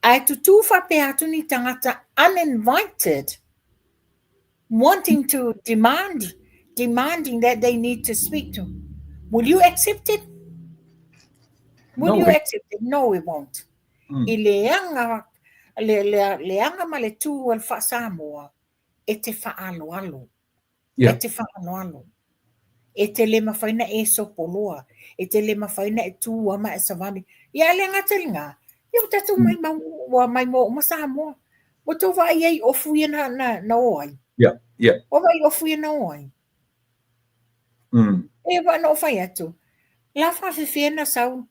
Ae tutū faapea atu ni tagata uninvited, wanting to demand, demanding that they need to speak to. Will you accept it? Will
No
you
way.
accept it? No, we won't. I le aga, le, le, le aga ma le tū o le faa-Samoa, e te faaaloalo.
Yeah.
E te faaaloalo. E te le mafai na e sopoloa. E te le mafai na e tū ama e savali. Ia a le gata i lena, ia ua tatou mai mau, ua mai moa uma Samoa. Ua tou vaai ai i ofu ia na, na, na o ai.
Yeah, yeah.
Ua vaai i ofu ia na o ai. E wa na ou fai atu, la faafefea na sau,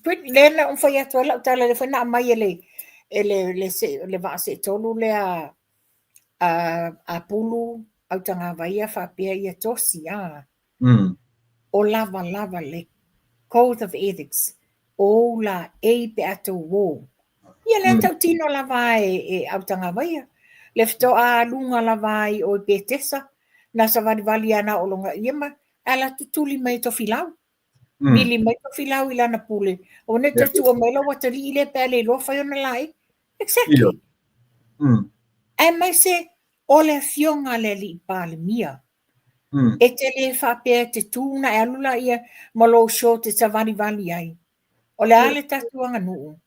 lea na ou fai atu ai lau tala lea foi na aumai e le, e le, le, se, le vaa seetolu lea a, a Pulu Autagavaia faapea ia Tosi, a. O lava lava le Code of Ethics, o ou la ei pe a tou o. Ia lea tautino lava e, e Autagavaia. Le fetoa luga lava ai o i Petesa, na savalivali ana o longa ia ma ala tutuli mai Tofilau. Vili mai Tofilau i lana pule. O ne te tua mai lau atalii lea pe a le iloa fai ona laei. Exactly. Ae mai se o le afioga a le alii Palemia. E te le faapea e te tū na e alu laia ma lou short e savalivali ai. O le a le tatou aganuu?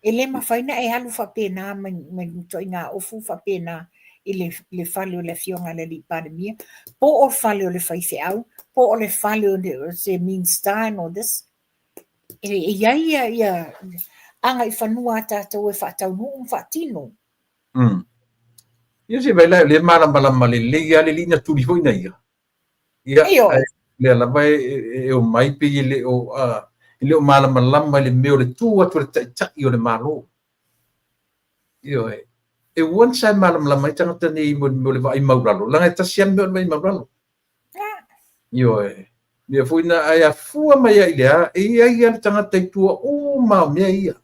E le mafai na e alu faapena ma ma ituaiga ofu faapena i le le fale o le afioga a le alii Palemia, po o le fale o le faifeau, po o le fale o le se Minista and all this. E e i ai ia ia agaifanua a tatou e faataunuu ma faatino.
Ia se vai la le malamalama lelei lava le alii na tuli foi na ia. Ia,
Ioe.
ae lea lava e, e, e omai pei e le o, e le o malamalama i le mea o le tu atu a le taitai o le Malo. Ioe. E once lava e malamalama ai tagata nei mo le mea o le vaai maulalo, leaga e tasi lava le mea o le vaai maulalo. Ioe. Mea foi na, ae afua mai lava i le a, e i ai lava le tagata i tua uma o mea ia.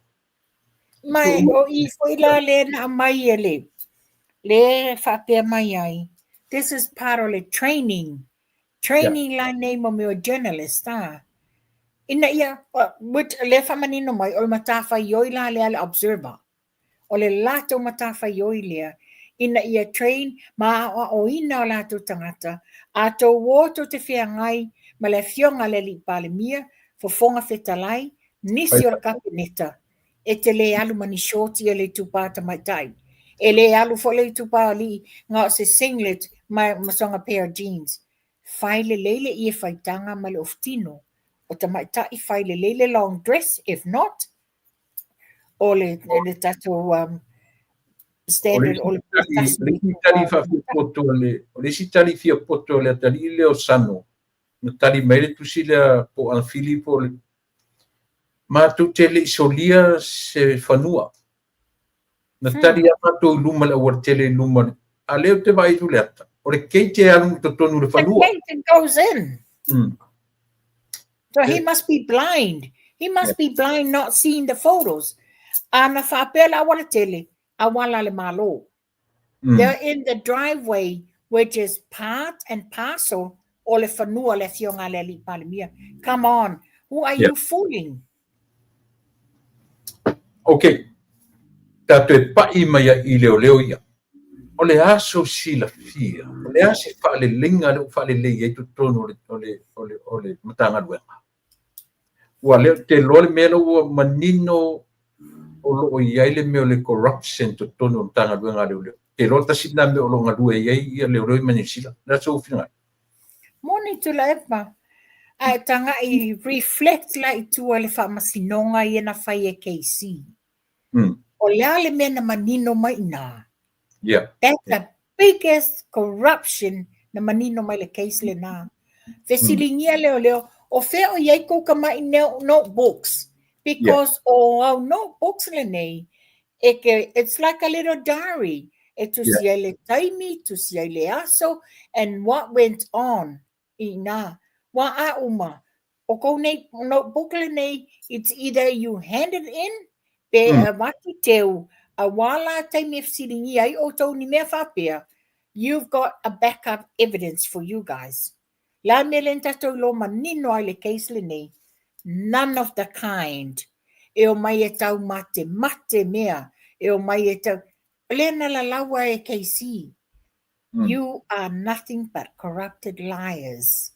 Ma e o i foi la lea na aumai e le, le faapea mai ai, this is part of le training, training la nei mo mea o journalist, a. Ina ia, which lea faamanino mai, o le matafaioi la lea a le observer. O le latou matafaioi lea ina ia train ma aoaoina o latou tagata, a tou o tou te feagai ma le Afioga a le Alii Palemia, Fofoga Fetalai, nisi o le Kapeneta, e te le alu ma ni shorts ia le itupa tamaitai. E le alu foi le itupa o alii na o se singlet ma sona pair of jeans. Fai lelei le ie faitaga ma le ofutino. O tamaitai fai lelei le long dress, if not, o le tatou standard o le
O le isi tali fia poto a le atalii lea o Sano, na tali mai le tusi lea po o Anafili po o le matou te le i solia se fanua. Na tali lava matou i luma i le aualatele i luma, a o lea ou te vaai atu i le ata, o le gate e alu i totonu o le fanua.
The gate goes in. So he must be blind. He must be blind not seeing the photos. Ana faapea le aualatele, auala a le Malo. They're in the driveway which is part and parcel o le fanua le Afioga a le Alii Palemia. Come on, who are you fooling?
Ok, tatou e pai mai ai i leoleo ia. O le aso silafia, o le a se faaleleiga lea ua faalelei ai totonu o le Matagaluega. Ua lea ou te iloa le mea lea ua manino o lo o i ai le mea o le corruption totonu o le Matagaluega a Leoleo. Te iloa tasi lena mea o lo o galue ai ia leoleo ma Niu Sila. O le a sou finagalo?
Moni Tuilaepa, ae tagai reflect la i tua i le faamasinoga ia na fai e KC. O le a le mea na manino mai i ina? That's the biggest corruption na manino mai le case lena. Fesiligia leoleo, o fea o i ai kou kama'i notebooks? Because o au notebooks lenei, e ke, it's like a little diary. E tusi ai le taimi, tusi ai le aso, and what went on i ina. Wā a uma, o kou nei notebook lenei, it's either you hand it in, pe avatu teu, a wā la taimi e fesiligia ai outou ni mea faapea, you've got a backup evidence for you guys. La mea lea na tatou iloa manino ai le case lenei, none of the kind. E o mai e tau mate mate mea, e o mai e tau... Lea na lalaua e KC. You are nothing but corrupted liars.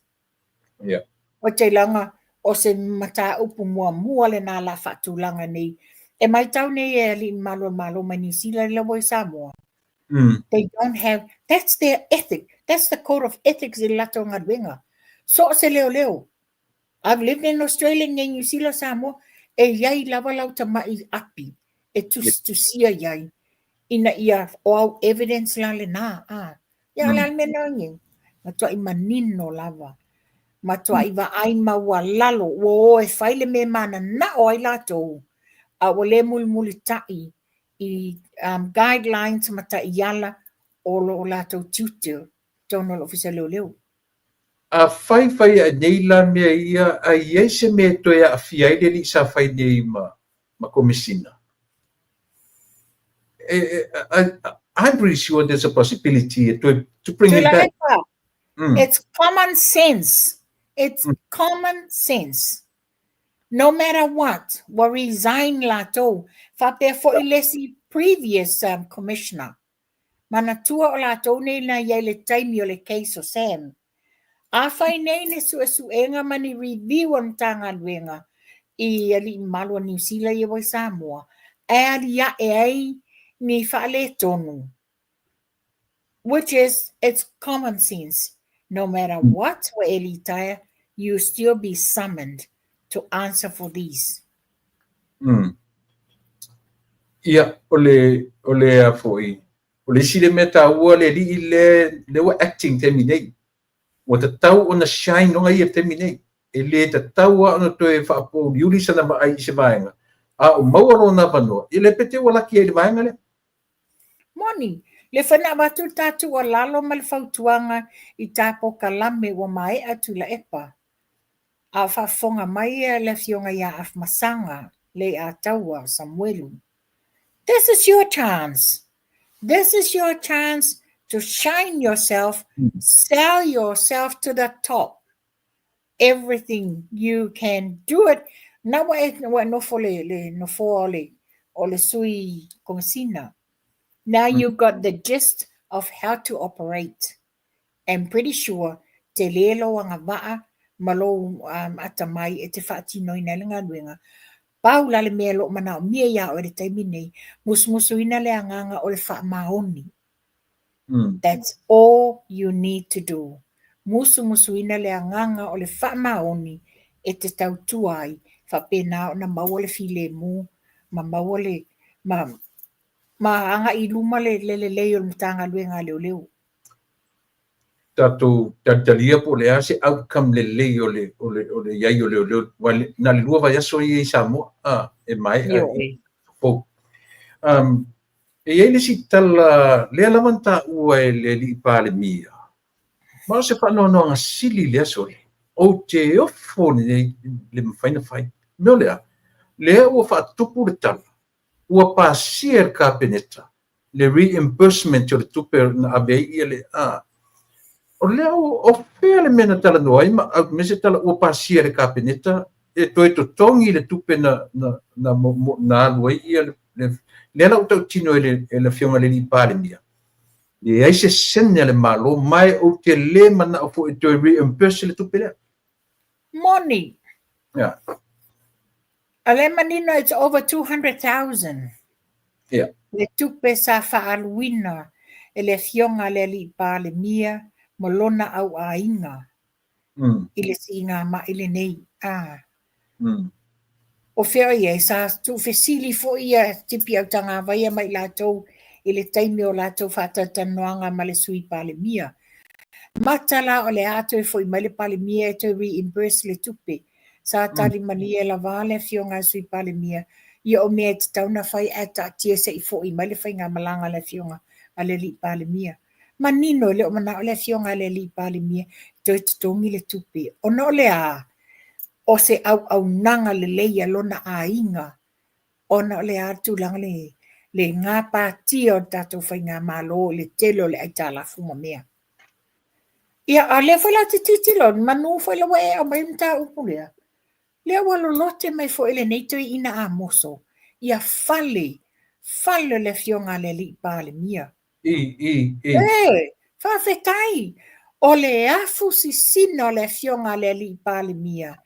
O te langa o se mataupu muamua lena la faatulaga nei. E matau nei e alii mamalu o le Malo mai Niu Sila le ua i Samoa. They don't have, that's their ethic. That's the code of ethics i le latou galuega. So o se leoleo. I've lived in Australia, nei New Zealand, Samoa, e iai lava lau tama'i api e tusitusia iai ina ia o au evidence la lena. Ah. Ia o le a le mea na nei. Matuai manino lava. Matuai vaai maualalo ua o e fai le mea e mananao ai latou, a ua le mulimulita'i i guidelines ma taiala o lo o latou tiute i totonu o le Ofisa Leoleo.
A fai fai ae nei la mea ia, a i ai se mea e toe aafia ai le alii sa fai nei ma Komesina? I'm pretty sure there's a possibility to bring him back.
It's common sense. It's common sense. No matter what, ua resign latou. Faapea foi le isi previous commissioner. Manatua o latou nei na i ai le taimi o le case o Sam. Afai nei ni suesuega ma ni review a le Matagaluega i alii mamalu o Niu Sila ia ua i Samoa, ae alia'e ai ni faaletonu, which is, it's common sense. No matter what ua e litaea, you still be summoned to answer for these.
Ia, o le a foi, o le isi le mea taua le alii le ua acting taimi nei. Ua tatau ona shine ona ia taimi nei. E le tatau a ona toe faapouliuli sana vaai i se vaega. A o maua lona avanoa, ia le pete ua laki ai le vaega lea.
Moni, le whana avatu le tatou alalo ma le fautuaga i tā polokalame ua maea Tuilaepa. A o faafofoga mai le afioga ia Afamasaga Leiataua Samuelu. This is your chance. This is your chance to shine yourself, sell yourself to the top. Everything you can do it. Na ua e ua nofo le nofoa o le o le sui komesina. Now you got the gist of how to operate. Am pretty sure tele lou agavaa ma lou atamai e te faatinoina ai le galuega. Pau la le mea o lo o manaomia iā oe i le taimi nei, musumusuina le agaga o le faamaoni. That's all you need to do. Musumusuina le agaga o le faamaoni e te tautua ai, faapena ona maua le filemu ma maua le ma ma agai i luma le lelei o le Matagaluega a Leoleo.
Tatou talitalia po o le a se outcome lelei o le o le o le i ai o leoleo aua na o le 2 vaiaso ia i Samoa a e maea i fou. E i ai le isi tala lea lava na taua e le alii Palemia, ma o se faanoanoaga sili lea sole, ou te ofo lenei le mafai ona fai. O le mea o le a? Lea ua faatupu le tala, ua pasia e le Kapeneta le reimbursement o le tupe na ave ai ia le a. O lea o fea le mea na talanoa ai ma aumai se tala ua pasia e le Kapeneta e toe totogi le tupe na na na na alu ai ia le lea la ua tautino e le e le Afioga i le Alii Palemia, leai se sene a le Malo ma e ou te le manao foi e toe reimburse le tupe lea.
Moni. Yeah. A lea e manino it's over 200,000.
Yeah.
Le tupe sa faaaluina e le Afioga a le Alii Palemia ma lona auaiga i le siigamai lenei. A. O fea o i ai, sa tuufesili foi ia Tipi Autagavaia ma i latou i le taimi o latou faatalatalanoaga ma le Sui Palemia. Mata la o le a toe foi mai le Palemia e toe reimburse le tupe. Sa tali malie lava le afioga a le Sui Palemia, ia o mea e tatau ona fai ae taatia se i foi mai le faigamalaga a le afioga a le Alii Palemia. Manino e le o manao le afioga a le Alii Palemia e toe totogi le tupe, ona o le a? O se auaunaga lelei a lona aiga, ona o le a le tulaga le le gapatia o le tatou faigamalo i le tele o le aitalafu ma mea. Ia, a o lea foi la ou te tilotilo, manu foi la ua e aumai le mataupu lea, lea ua lolote mai foi e lenei toeaina Amoso ia fale, fale o le afioga a le Alii Palemia.
I, i, i.
E, faafetai! O le afu sisina o le afioga a le Alii Palemia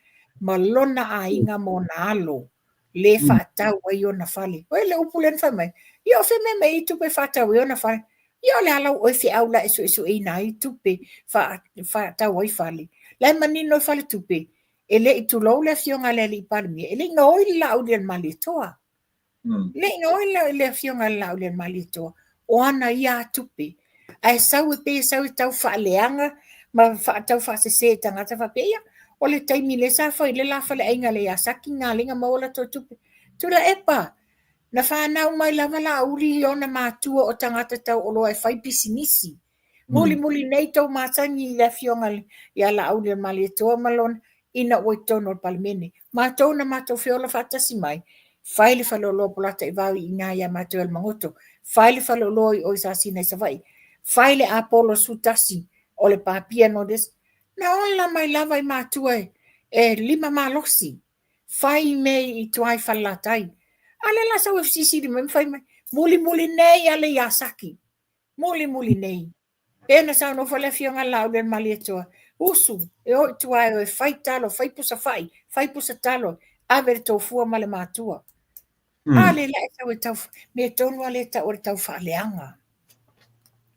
ma lona aiga ma ona alo, le faatau ai ona fale. Oi le upu lea na fai mai, ia o fea mea mai ai tupe e faatau ai ona fale? Ia o le a lau oe feau la e suesueina ai tupe faatau ai fale? La e manino i faletupe, e le i tulou le afioga a le Alii Palemia, e le i gaoi le Laaulialemalietoa. Le i gaoi le afioga a le Laaulialemalietoa, o ana ia tupe. Ae sau e pei e sau e tau faaleaga ma tau faasese i tagata faapea, ia, o le taimi lea sa fai le la faleaiga a le Yasaki na ala ai ona maua latou tupe. Tuilaepa, na fanau mai lava Laauli i ona matua o tagata tauoloa e fai pisinisi. Mulimuli nei tou masani i le afioga ia Laaulialemalietoa ma lona ina ua i totonu o le Palemene. Matou na matou feola faatasi mai, fai le faleoloa Polataivao i ina ia matou i Alamagoto, fai le faleoloa i o i Sasina i Savaii, fai le Apollo 11 o le Papia Notice. Na ola mai lava i matua e lima malosi, fai mea i tua i Falelatai. A lea la sau e fesilisili mai ma fai mai, mulimuli nei a le Yasaki, mulimuli nei. Pei ona saunoa foi le Afioga ia Laaulialemalietoa, usu, e o i tua e o e fai talo, fai pusa fai, fai pusa talo, ave le tofua ma le matua. A lea la e sau e tau, mea tonu lava lea e tau o le tau faaleaga.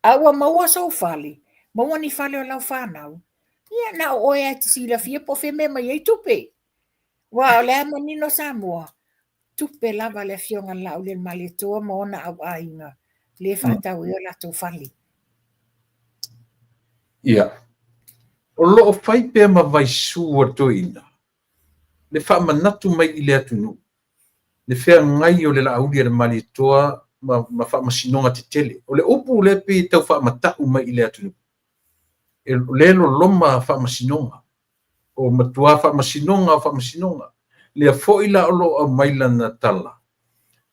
A ua maua sou fale, maua ni fale o lau fanau, ia na o oe lava e te silafia po o fea mea mai ai tupe. Aua o lea manino Samoa, tupe lava a le Afioga ia Laaulialemalietoa ma ona auaiga lea e faatau ai o latou fale.
Ia, o lo o fai pea ma vaisu a le toeaina le faamanatu mai i le atunuu le feagai o le Laaulialemalietoa ma, ma faamasinoga tetele. O le upu lea pei e tau faamata'u mai i le atunuu, e, lea e loloma faamasinoga. O matua faamasinoga o faamasinoga. Lea foi la o lo o aumai lana tala,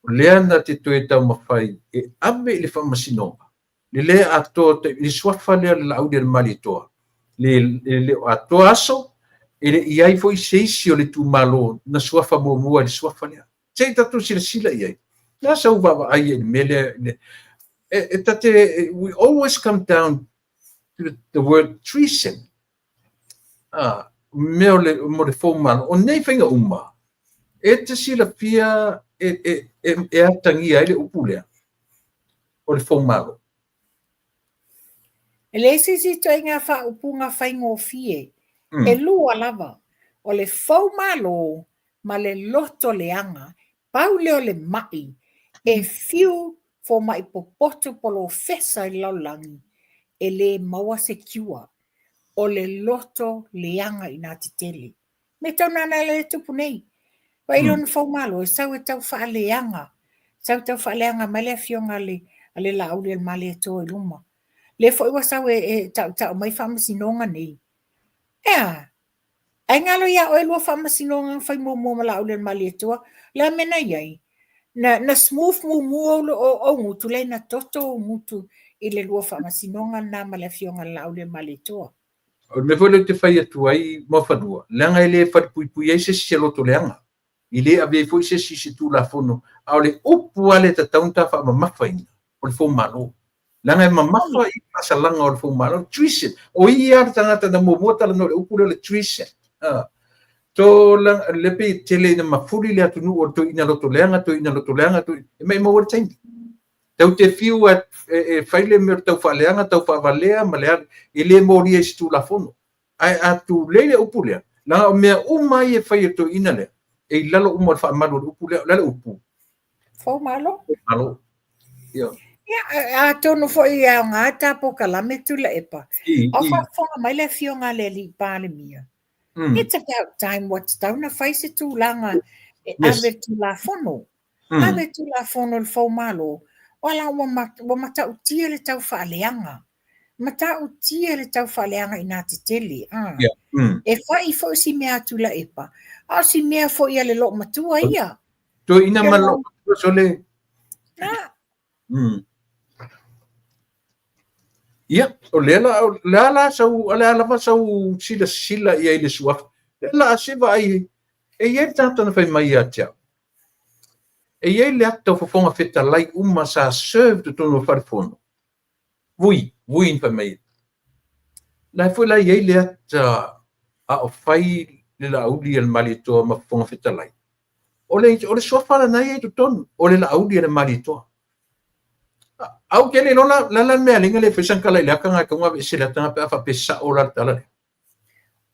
o lea na te toe taumafai e ave i le faamasinoga le le atoa le suafa lea o le Laaulialemalietoa, le le o atoa aso, e le i ai foi se isi o le itumalo na suafa muamua i le suafa lea. Se i tatou silasila i ai. Le a sau vaavaai i le mea lea, e ta te, we always come down to the word treason. Mea o le, mo le foumalo, o nei faiga uma, e te silafia e atagia ai le upu lea, o le foumalo.
E leai se isi ituaiga faaupuga faigofie, e lua lava, o le foumalo ma le loto leaga. Pau lea o le ma'i e fiu fomai popoto polofesa i le lalolagi e le maua se cure, o le loto leaga i nā tetele. Mea tau nānā lea e tupu nei. Vaai lona foumalo e sau e tau faaleaga, sau e tau faaleaga mai le afioga a le, a le Laauli a le Malietoa i luma. Lea foi ua sau e, e tautau mai faamasinoga nei. E a? Ae galo iā oe lua faamasinoga na fai muamua ma Laauli a le Malietoa, le a mea na i ai? Na, na smooth mumu ou, ou, ou gutu, leai na toto ou gutu i le lua faamasinoga lena ma le afioga a le Laauli a le Malietoa.
O le mea foi lea ou te fai atu ai, Muafanua, leaga e le falepuipui ai se isi i se loto leaga, e le avea ai foi se isi i se Tulafono, a o le upu lava lea e tatau ona ta faamamafaina, o le foumalo. Leaga e mamafa i faasalaga o le foumalo, treason. O ia le tagata na muamua talanoa i le upu lea o le treason. To le pei e tele ina mafuli le atunuu o le toeaina loto leaga, toeaina loto leaga, e maimau ai le taimi. Tau te fiu e fai le mea o le tau faaleaga, tau faavalea ma le alu, e le molia i se Tulafono. Ae a tulei le upu lea, leaga o mea uma ia e fai e le toeaina lea, e i lalo uma o le faamalu o le upu lea. O le a le upu?
Foumalo.
Foumalo.
Ia. Ia, atonu foi e aoga ta polokalame Tuilaepa. A o faafofoga mai le afioga a le Alii Palemia. It's about time ua tatau ona fai se tulaga e ave le Tulafono. Ave Tulafono i le foumalo, o la ua, ua matautia le tau faaleaga. Matautia le tau faaleaga i nā tetele. Ah.
Yeah.
E fai foi si mea a Tuilaepa, a o si mea foi a le loomatua ia.
Toeaina ma le loomatua sole.
Ah.
Ia, o lea la, o le a la sau, o le a lava sau silasila i ai i le suafa. Lea la a se vaai, e i ai le tagata na fai mai ia te au. E i ai le ata o fofoga fetalai uma sa serve totonu o fale fono. Vui, vui na fai mai ai. La foi la i ai le ata a o fai le Laauli a le Malietoa ma fofoga fetalai. O le, o le suafa lana ia i totonu, o le Laauli a le Malietoa. A ou te le iloa la, la la le mea lenga le fai sana tala i le ata na e tatau ona aveese le ata na pe a faapea e sao la le tala lea.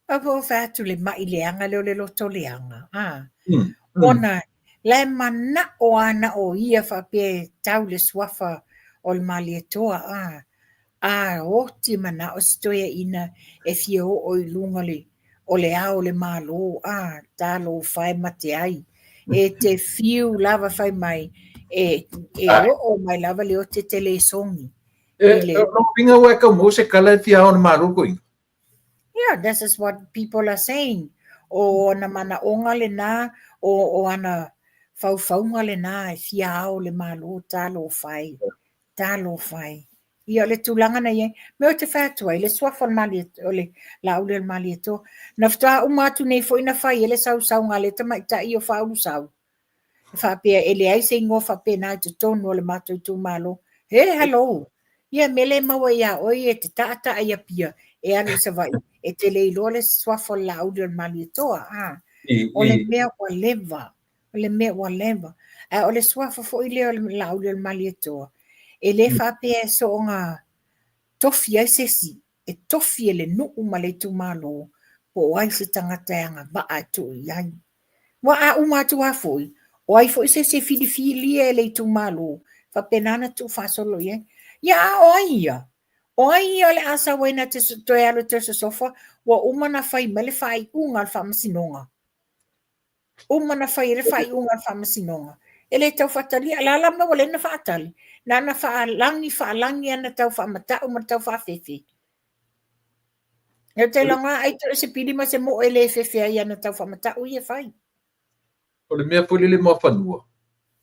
Pau foi o fai atu le ma'i leaga lea o le loto leaga, a. Ona la e mana'o a na o ia faapea e tau le suafa o le Malietoa, a. A oti mana'o si toeaina e fia o'o i luga le o le ao o le Malo, a, talofa e mate ai. E te fiu lava fai mai e e o'o mai lava le oti e te le sogi.
E, o lona uiga ua e tau maua se tala e fia ao i le Malo le toeaina.
Yeah, this is what people are saying. O ana manaʻoga lena, o, o ana faufauga lena e fia ao le Malo, talofa e, talofa e. Ia, o le tulaga na i ai. Mea ou te fai atu ai, le suafa o le Malie, o le Laauli o le Malietoa. Na faatoa uma atu nei foi na fai ai le sausauga a le tamaitai o Faaulusau. Faapea e leai se igoa faapena i totonu o le matou itumalo. He, hello! Ia, mea le maua iā oe e te taataa i Apia e alu i Savaii, e te le iloa le suafa o le Laauli o le Malietoa, a. O le mea ua leva, o le mea ua leva. Ae o le suafa foi lea o le Laauli o le Malietoa, e le faapea e soona tofi ai se isi, e tofi e le nuu ma le itumalo po o ai se tagata e agavaa e tuu i ai. Ua a uma atu lava foi, o ai foi se isi e filifilia e le itumalo, faapena ona tuufaasolo i ai. Ia a o ai ia? O ai ia o le a sau ai na te toe alu e toe sosofa, ua uma ona fai mai le faaiuga a le Faamasinoga. Uma ona fai ai le faaiuga a le Faamasinoga. E le tau faatalia, o le a la le mea ua leai ona faatali? Na ona faalagi faalagi ana tau faamata'u ma le tau faafefe. E te iloa ai toe se pili ma se mo'o e le fefe ai ana tau faamata'u ia e fai.
O le mea foi lele Muafanua,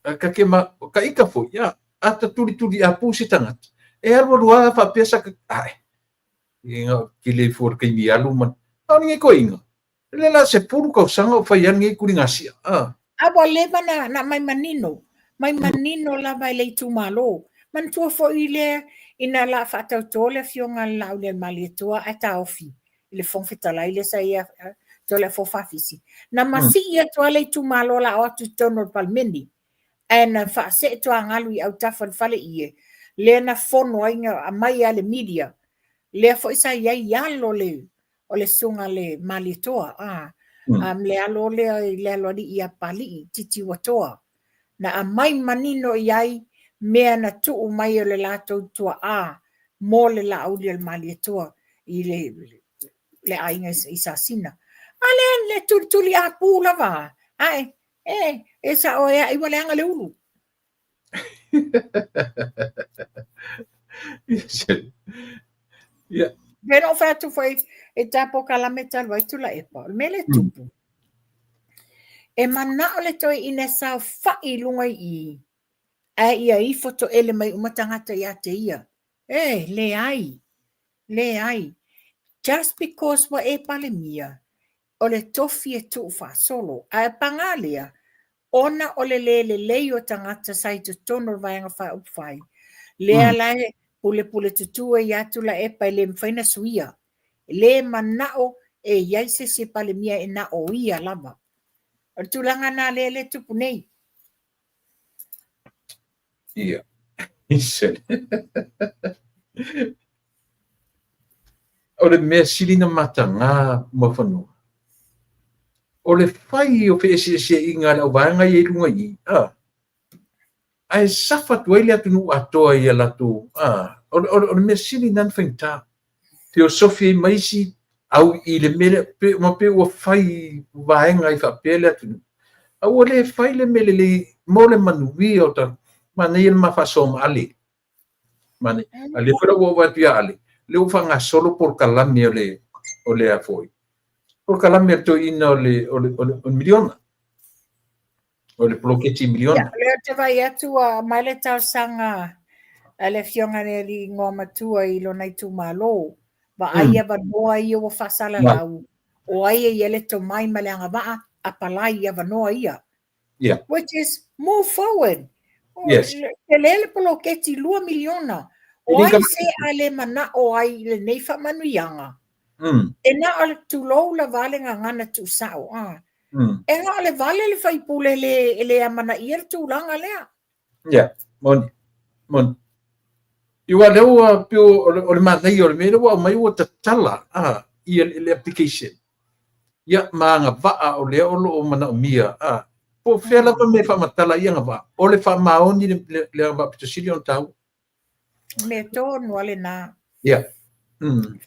ka ke ma, ka ika foi, ia, a ta tulituli a pu se tagata, e alualu lava faapea sa ka, ae, e nga ke le fua le taimi alu ma, a o lenei toeaina, lea la 10 tausaga o fai ai lenei tuligasia, a.
A ua leva na, na aumai manino. Mai manino lava e le itumalo. Manatua foi lea ina la faatauto le afioga a le Laaulialemalietoa ae taofi i le Fofoga Fetalai lea sa ia Toleafoa Faafisi. Na masii atu lava le itumalo la o atu i totonu o le Palemene, ae na faasee tuagalu i autafa o le fale ie, lea na fono ai na aumai lava le media, lea foi sa i ai alo le o le susuga le Malietoa, a, le alo lea i le aloalii ia Papalii, Titiuatoa, na aumai manino i ai mea na tuu mai e le latou tuaa mo le Laauli o le Malietoa i le aiga i Sasina. A lea le tulituli apu lava, ae, e, e sao e ai ua leaga le ulu.
Yeah.
Pei ona ou fai atu foi i ta polokalame talu ai Tuilaepa, o le mea lea e tupu, e manao le toeaina e saofai i luga i i, ae ia ifo toele mai uma tagata ia te ia. E, leai, leai. Just because ua e Palemia, o le tofi e tuu faasolo. Ae paga lea, ona o le le lelei o tagata sa i totonu o le Vaega Faaupufai, lea la e pulepule tutu ai lava Tuilaepa e le mafai ona suia. E le manao e i ai se isi e Palemia e na o ia lava. O le tulaga lena lea e tupu nei.
Ia. O le mea sili na mataga Muafanua, o le fai o feeseeseaiga a le auvaega ia i luga i i, a, ae safa atu ai le atunuu atoa i a latou, a, o, o, o le mea sili na na faigata. Feosofi ai ma isi au i le mea lea, pe, ma pe ua fai vaega ai faapea le atunuu. A ua le fai le mea lelei mo le manuia o tatou. Manaia le ma faasoa ma Ale. Manaia. A lea foi la ua ou atu ia Ale, lea ua faagasolo polokalame o le o le a foi. Polokalame a le toeaina o le o le o le, o le miliona. O le poloketi miliona.
Ia, lea ou te vaai atu ua aumai le talosaga a le afioga i le alii igoamatua i lona itumalo. Vaai avanoa ia ua faasalalau, o ai e i ai le tomai ma le agavaa, apalai i avanoa ia.
Yeah.
Which is move forward.
Yes.
Tele le poloketi 2 miliona. O ai se a le manao ai i lenei faamanuiaga. E na o le tulou lava le gagana tuusao. Ah. E na o le vale le faipule le, e le amanaia le tulaga lea.
Yeah, moni. Moni. Aua lea ua pei o le manaia o le mea lea ua aumai ua tatala a ia le application. Ia ma agavaa o lea o lo o manaomia a po o fea lava mea e faamatala ai agavaa, o le faamaoni le, le, le agavaa pito sili ona taua.
Mea tonu lava lena.
Yeah.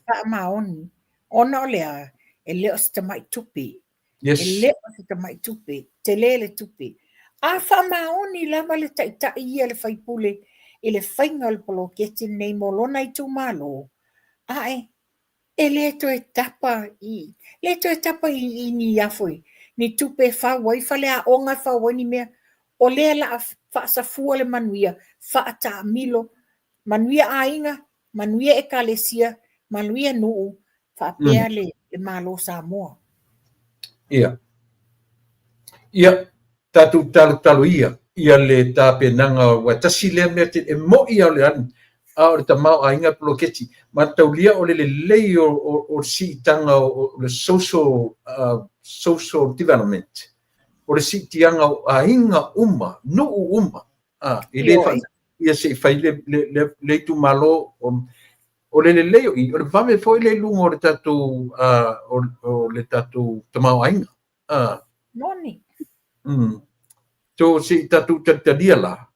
Faamaoni. Ona o le a, e le o se tamai tupe.
Yes.
E le o se tamai tupe, tele le tupe. A faamaoni lava le taitai ia le faipule i le faiga o le poloketi lenei mo lona itumalo, ae e le toe tapa i, le toe tapa i, i ni afo i, ni tupe e fau ai faleaoga, e fau ai ni mea. O lea o le a faasafua le manuia, faataamilo, manuia aiga, manuia ekalesia, manuia nuu, faapea le, le Malo Samoa.
Ia. Ia, tatou talotalo ia, ia le tapenaga, ua tasi lea mea te, e mo'i a o le alu, a o le tamaoaiga e poloketi, ma taulia o le lelei o, o, o le siitaga o, o le social, social development, o le siitiaga o aiga uma, nuu uma, a, e le
Ioe.
ia se i fai le, le, le, le itumalo o, o le lelei o i, o le vave foi le i luga o le tatou, o, o le tatou tamaoaiga.
Moni.
So, se i tatou talitalia la,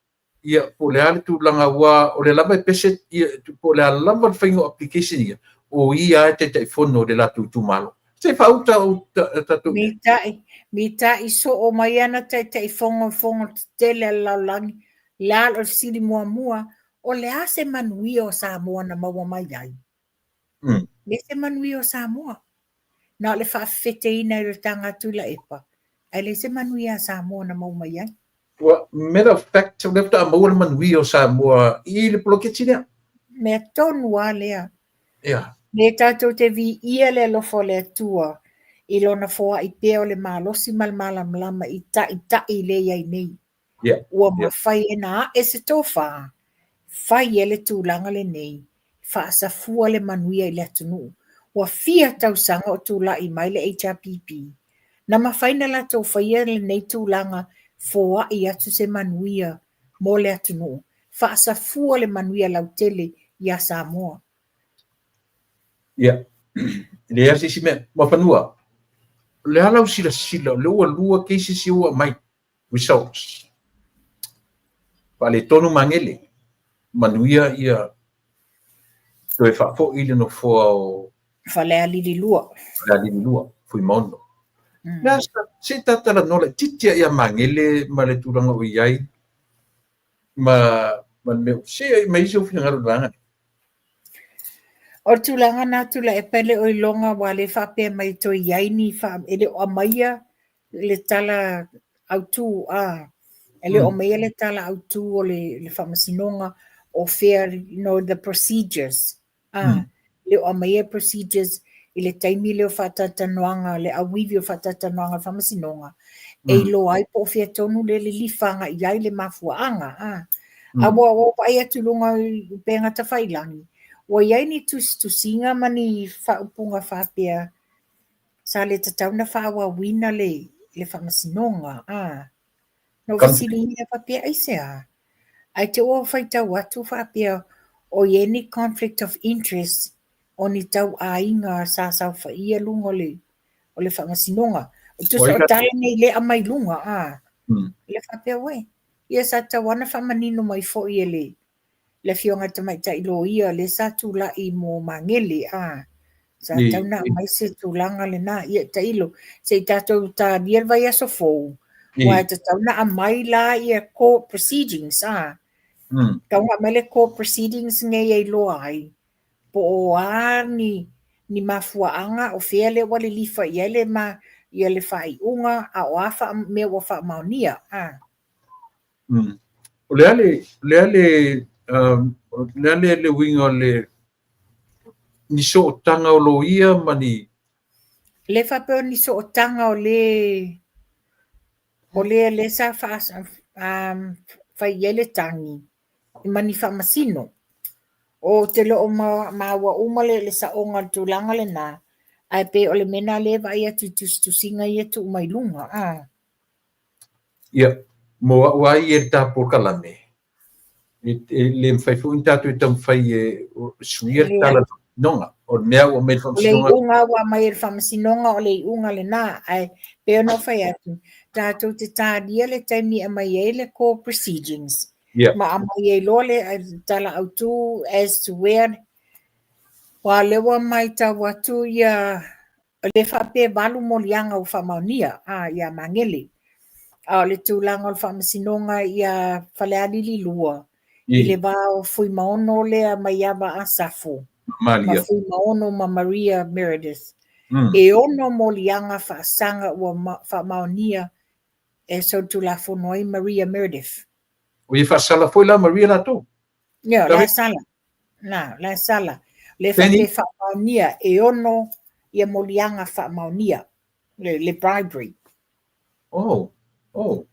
ia, po o le a le tulaga, aua o lea lava e pese, ia, po o le a lava le faiga o application ia, o ia lava e Taitaifono o le latou itumalo. Se i faauta tatou.
Mitai, mitai soo mai ana Taitaifono i fono tetele a le lalolagi, le a o le fesili muamua, o le a se manuia o Samoa na maua mai ai? Le se manuia o Samoa. Na o le faafefeteina i le taga a Tuilaepa, ae le se manuia a Samoa na maua mai ai.
Well, matter of fact, o lea faatoa maua le manuia o Samoa i le poloketi lea.
Mea tonu lava lea.
Yeah.
Me tatou te viia le alofa o le Atua i lona foai pea o le malosi ma le malamalama i taitai le i ai nei. Ua mafai ai ona a'e se tofā, fai ai le tulaga lenei, faasafua le manuia i le atunuu. Ua fia tausaga o tulai mai le HRPP, na mafai ona latou faia lenei tulaga, foai atu se manuia mo le atunuu, faasafua le manuia lautele ia Samoa.
Ia, e leai lava se isi mea. Muafanua, o le a lau silasila, o lea ua lua cases ia ua aumai, results. Faaletonu Magele, manuia ia toe faafoi le nofoa o
Falealili 2.
Falealili 2, Fuimaono. Le a se i ta talanoa laitiiti lava ia Magele ma le tulaga o i ai ma ma le mea se i aumai sou finagalo i le vaega lea.
O le tulaga lena Tuilaepa e le o iloga aua o lea e faapea mai e toe i ai ni e le o aumaia le tala autu, a, e le o aumaia le tala autu o le faamasinoga o fea, you know, the procedures, a, e le o aumaia procedures i le taimi lea o faatalatalanoaga, le auivi o faatalatalanoaga a le faamasinoga, e iloa ai po o fea tonu lea e lilifa agai i ai le mafuaaga, a. A ua ou vaai atu i luga o upega tafailagi, ua i ai ni tusitusiga ma ni faaupuga faapea, sa le tatau ona faaauauina le le faamasinoga, a. Na ou fesiligia faapea, aisea? Ae te i ua faitau atu faapea o i ai ni conflict of interest o ni tauaiga sa saofaia luga o le o le faamasinoga. Tusa o tala nei lea e aumai luga, a. Lea faapea, uei, ia sa tatau lava ona faamanino mai foi e le le Afioga i le Tamaitai Loia lea sa tulai mo Magele, a, sa tatau ona aumai se tulaga lena. Ia, tailo, se i tatou talia le vaiaso fou, aua e tatau ona aumai la ia court proceedings, a. Tatau ona aumai le court proceedings nei e iloa ai po o a ni ni mafuaaga o fea lea ua lilifa i ai le ma ia le faaiuga, a o a mea ua faamaonia, a.
O le a le, o le a le, o le a le, le uiga o le ni sootaga o loia ma ni.
Le faapea o ni sootaga o le o le le sa faa, fai i ai le tagi ma ni faamasino. Ou te le o maua uma le le saoga o le tulaga lena, ae pei o le mea lena lea e vaai atu i tusitusiga ia e tuu mai luga.
Ia, mo au lava ia i le ta polokalame, e le mafai foi ona tatou taumafai e suia le tala o le faamasinoga. O le mea ua aumai e le
faamasinoga. O le iuga ua aumai e le faamasinoga o le iuga lena. Ae pei ona ou fai atu, tatou te talia le taimi e aumai ai le court proceedings. Ma aumai ai loa le tala autu as to where. Aua o lea ua matau atu ia le faapea e valu moliaga ua faamaonia a, ia Magele. A o le tulaga o le faamasinoga ia Falealili 2, i le va o Fuimaono lea Maiava Asafo, ma Fuimaono ma Maria Meredith. E ono moliaga faasaga ua faamaonia e solitulafono ai Maria Meredith.
O ia faasala foi la Maria latou.
Ia, la e sala. Na, la e sala. Le faapea faamaonia e ono ia moliaga faamaonia, le bribery.
Oh, oh,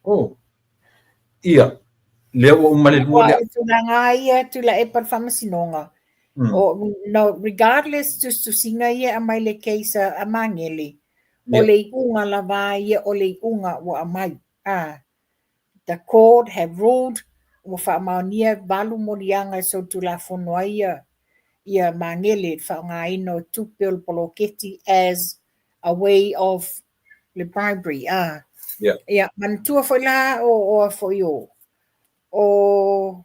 oh. Ia, lea ua uma le lua lea.
Tulaga ia Tuilaepa le faamasinoga. O, no, regardless tusitusiga ia e aumai le case a Magele, o le iuga lava ia o le iuga ua aumai. Ah. The court have ruled ua faamaonia valu moliaga e solitulafono ai ia ia Magele i le faaaogaina o tupe o le poloketi as a way of le bribery. Ah. Ia, manatua foi la o o foi o o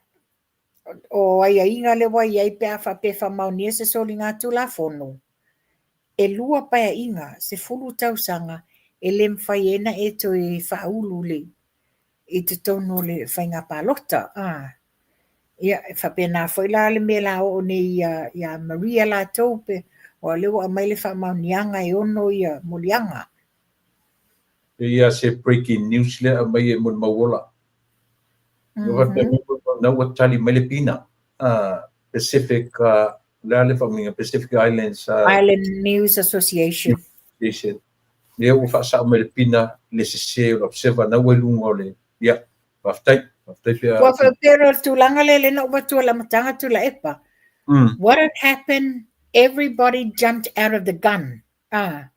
o aiaiga lea ua i ai pe a faapea e faamaonia se soligatulafono, e lua paeaiga, 10 tausaga, e le mafai ai ona e toe faaulu le i totonu o le faiga palota. A. Ia, e faapena foi la le mea la oo nei ia, ia Maria latou, pe, aua o lea ua aumai le faamaoniaga e ono ia moliaga.
E i ai se breaking news lea aumai e Molimau Ola. Na ua tali mai le PINA, Pacific, le a le faauigaina, Pacific Islands
Island News Association.
Association. Lea ua faasao mai le PINA le sese o le Observer na ua i luga o le Ia, faafetai, faafetai pe a.
Ua faapea o le tulaga lea lea na ou avatua i le amataga Tuilaepa. What had happened, everybody jumped out of the gun. Ah,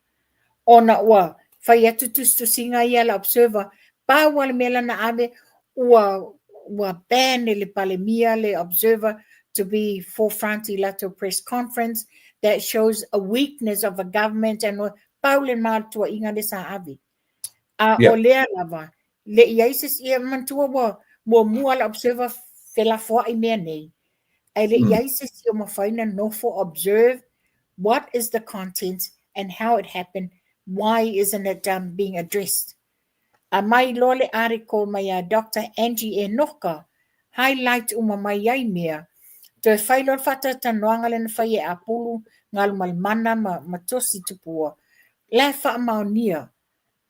ona ua fai atu tusitusiga ia a le Observer, pau lava le mea la na ave, ua, ua ban e le Palemia le Observer to be forefront i latou press conference, that shows a weakness of a government and pau le ma o le tuuaiga lea sa ave. A o lea lava, le i ai se, ia manatua ua muamua le Observer felafoai mea nei, ae le i ai se isi o mafai ona nofo observe what is the content and how it happened, why isn't it being addressed. Aumai loa le article mai a Doctor Angie Enoka, highlight uma mai ai mea, toe fai loa le faatalatalanoaga lea na fai e Apulu, Galumalemana ma, ma Tosi Tupua, la e faamaonia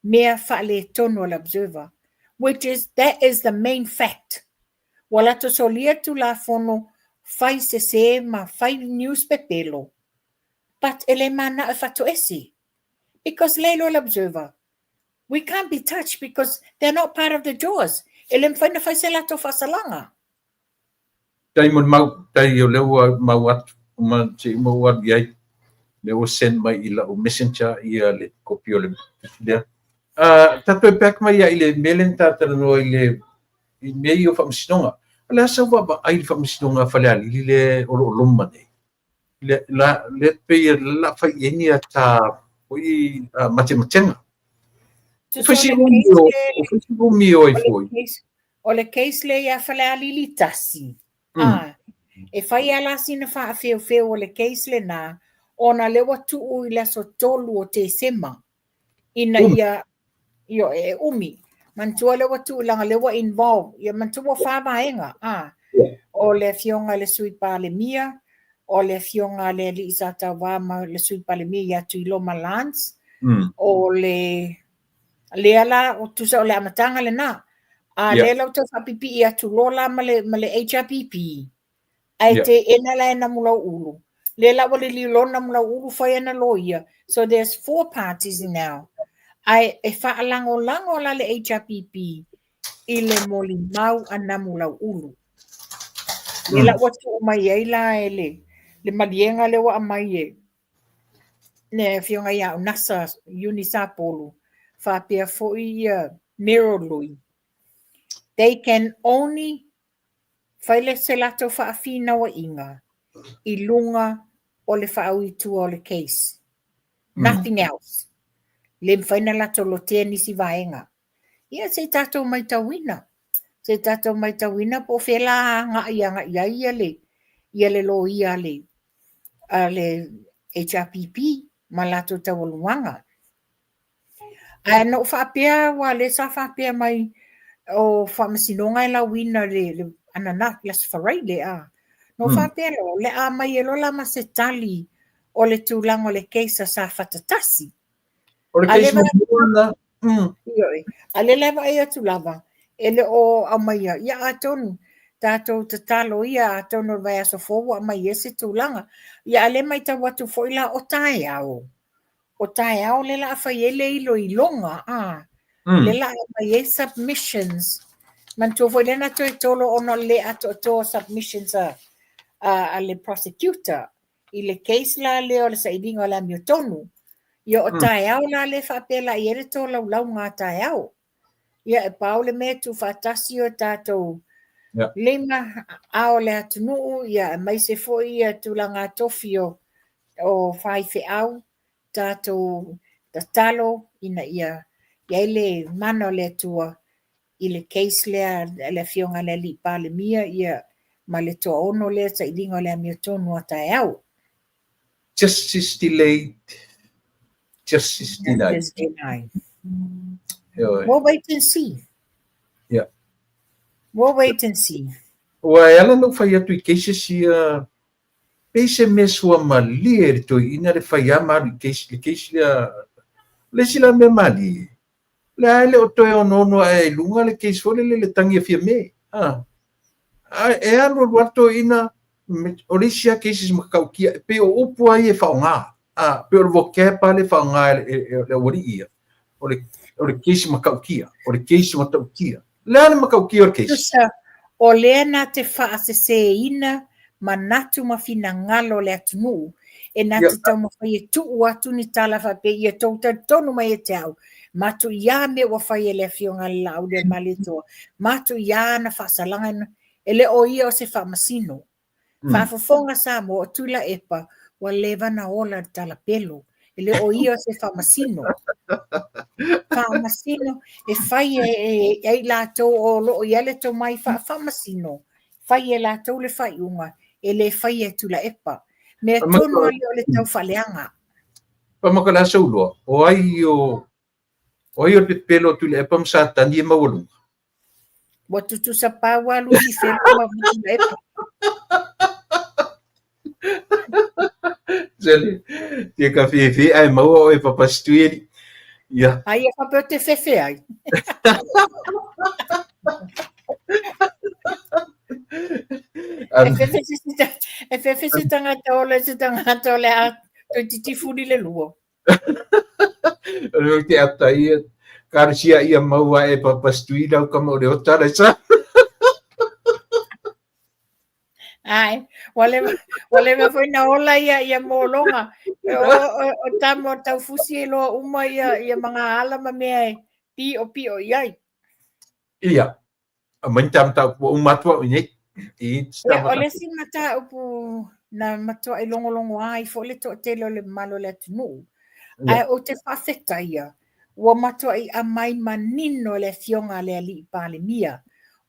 mea faaletonu a le Observer, which is, that is the main fact. Ua latou solia Tulafono fai sese ma fai news pepelo, but e le manao e fatoese, because le iloa le Observer, we can't be touched because they're not part of the jaws. E le mafai ona fai se latou faasalaga.
Tai mo le mau, tai o lea ua mau atu, ma se i mau alu i ai, lea ua send mai i lau messenger ia le kopi o le tusi lea. Ta toe back mai ia i le mea lea na ta talanoa i le i mea ia o faamasinoga. O le a sau vaavaai i le faamasinoga a Falealili lea o lo o loma nei? Le, la, le pei e la fai i ai ni ata foi matematega. O fai si umi o, o fai si umi o ai foi.
O le case lea ia Falealili tasi. Ah, e fai a la sina faafeufeu o le case lena, ona lea ua tuu i le aso 3 o Tesema. Ina ia, ioe, e umi. Manatua lea ua tuu leaga lea ua involve, ia manatua ua fa vaega, a. O le afioga i le Sui Palemia, o le afioga a le alii sa tauva ma le Sui Palemia ia Tuiloma Lance, o le lea la, o tusa o le amataga lena. A lea la ua tau faapipii atu loa la ma le, ma le HRPP, Ae teena la e Namulauulu. Lea la ua liliu loa Namulauulu fai ana loia. So there's four parties now. Ae e faalagolago la le HRPP i le molimau a Namulauulu. Lea la ua tuu mai ai la e le, le maliega lea ua aumai e le afioga ia Unasa Iuni Sapolu faapea foi ia Merrill Lui. They can only Fai le se latou faafinauaiga i luga o le faauitua o le case. Nothing else. Le mafai ona latou lotea nisi vaega. Ia se i tatou maitauina. Se i tatou maitauina po o fea la agai agai ai ia le, ia le loia a le, a le HRPP ma latou taualumaga. Ae na ou faapea aua o lea sa faapea mai o faamasinoga e lauina le, le ananafi, le Aso Faraile a. Na ou faapea loa, o le a aumai ai loa la ma se tali o le tulaga o le case a Safata 1.
O le case muamua lena.
Ioe. A lea la e vaai atu lava, e le o aumaia, ia atonu tatou tatalo ia atonu o le vaiaso fou ua aumai ai se tulaga. Ia a lea e matau atu foi la o taeao, o taeao lea la a fai ai le iloiloga, a, lea la a aumai ai submissions. Manatua foi lea na toe tolo ona o le le atoatoa o submissions a, a, a le prosecutor i le case la lea o le sailiga o le amiotonu. Ia o taeao la lea faapea la i ai le tolaulauga a taeao. Ia e pau le mea e tuufaatasi o tatou lima ao o le atunuu, ia aemaise foi ia tulaga tofi o, o faifeau, tatou tatalo ina ia i ai le mana o le Atua i le case lea a le Afioga i le Alii Palemia ia ma le toaono lea sailiga o le amiotonu a taeao.
Justice delayed, justice denied.
Justice denied. We'll wait and see.
Yeah.
We'll wait and see.
Ua e ala na ou fai atu i cases ia pei se mea suamalie i le toeaina le fai lava ma alu i case, le case lea, o le isi la mea malie, o lea e le o toe onoono ae i luga le case foi lele le tagi a Fiame. Ah. A e alu alu lava le toeaina, o le isi lava cases matautia, e pei o upu lava ia e faaaoga. Ah, pei o le vocab lava lea e faaaoga e le aualii ia, o le, o le case matautia, o le case matautia. Le a le matautia o le case?
Tusa, o lea na te faaseseina manatu ma finagalo o le atunuu, e na te taumafai e tuu atu ni tala faapea ia tou talitonu mai ia te au, matuia mea ua fai e le Afioga a le Laaulialemalietoa, matuia ana faasalaga, e le o ia o se faamasino. Faafofoga Samoa, o Tuilaepa ua leva na ola i le talapelo. E le o ia o se faamasino. Faamasino e fai e i latou o lo o i ai le tomai faafaamasino, fai e latou le faaiuga, e le faia e Tuilaepa. Mea tonu lava lea o le taufaaleaga.
Pamaka o le a sou iloa, o ai o O ai o le pepelo o Tuilaepa ma Satani e maualuga?
Ua tutusa pau lava Lusifelo ma Tuilaepa.
Sele, tia ka fefe ae maua oe papasitui eli. Ia.
Ai e faapea o te fefe ai. E fefe se tagata ola i se tagata o le a toeitiiti fuli le lua.
O le te ata ia, karasia ia maua e papasitui lau kama o le ota le sa.
Ai, ua leva, ua leva foi na ola ia, ia mologa. O, o, o tama o taufusi e loa uma ia, ia magaala ma mea e pio pio i ai.
Ia, aumai ni ta mataupu ua uma atu au i nei. I
Ia, o le isi mataupu na matuai logologoa ai foi le toatele o le mamalu o le atunuu. Ae ou te faafetaia, ua matuai aumai manino e le Afioga a le Alii Palemia,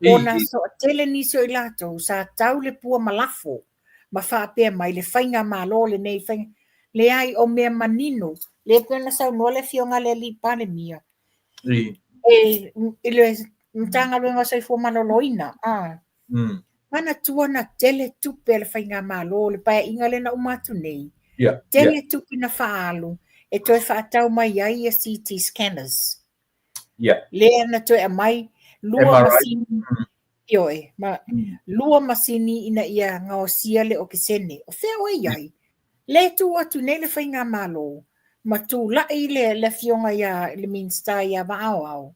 ona toatele nisi o i latou sa tau le pua ma lafo ma faapea mai le faigamalo lenei, faiga... Leai, o mea manino, lea pei ona saunoa le Afioga a le Alii Palemia, E, i le Matagaluega o Soifua Maloloina, a. Manatua na tele tupe a le Faigamalo, le paeaiga lea na uma atu nei, tele tupe na faaalu e toe faatau mai ai ia CT scanners. Lea na toe aumai lua masini, ioe, ma lua masini ina ia gaosia le okesene. O fea o i ai? Lea e tu atu nei le Faigamalo ma tulai le, le afioga ia le Minisita ia Vaaoao,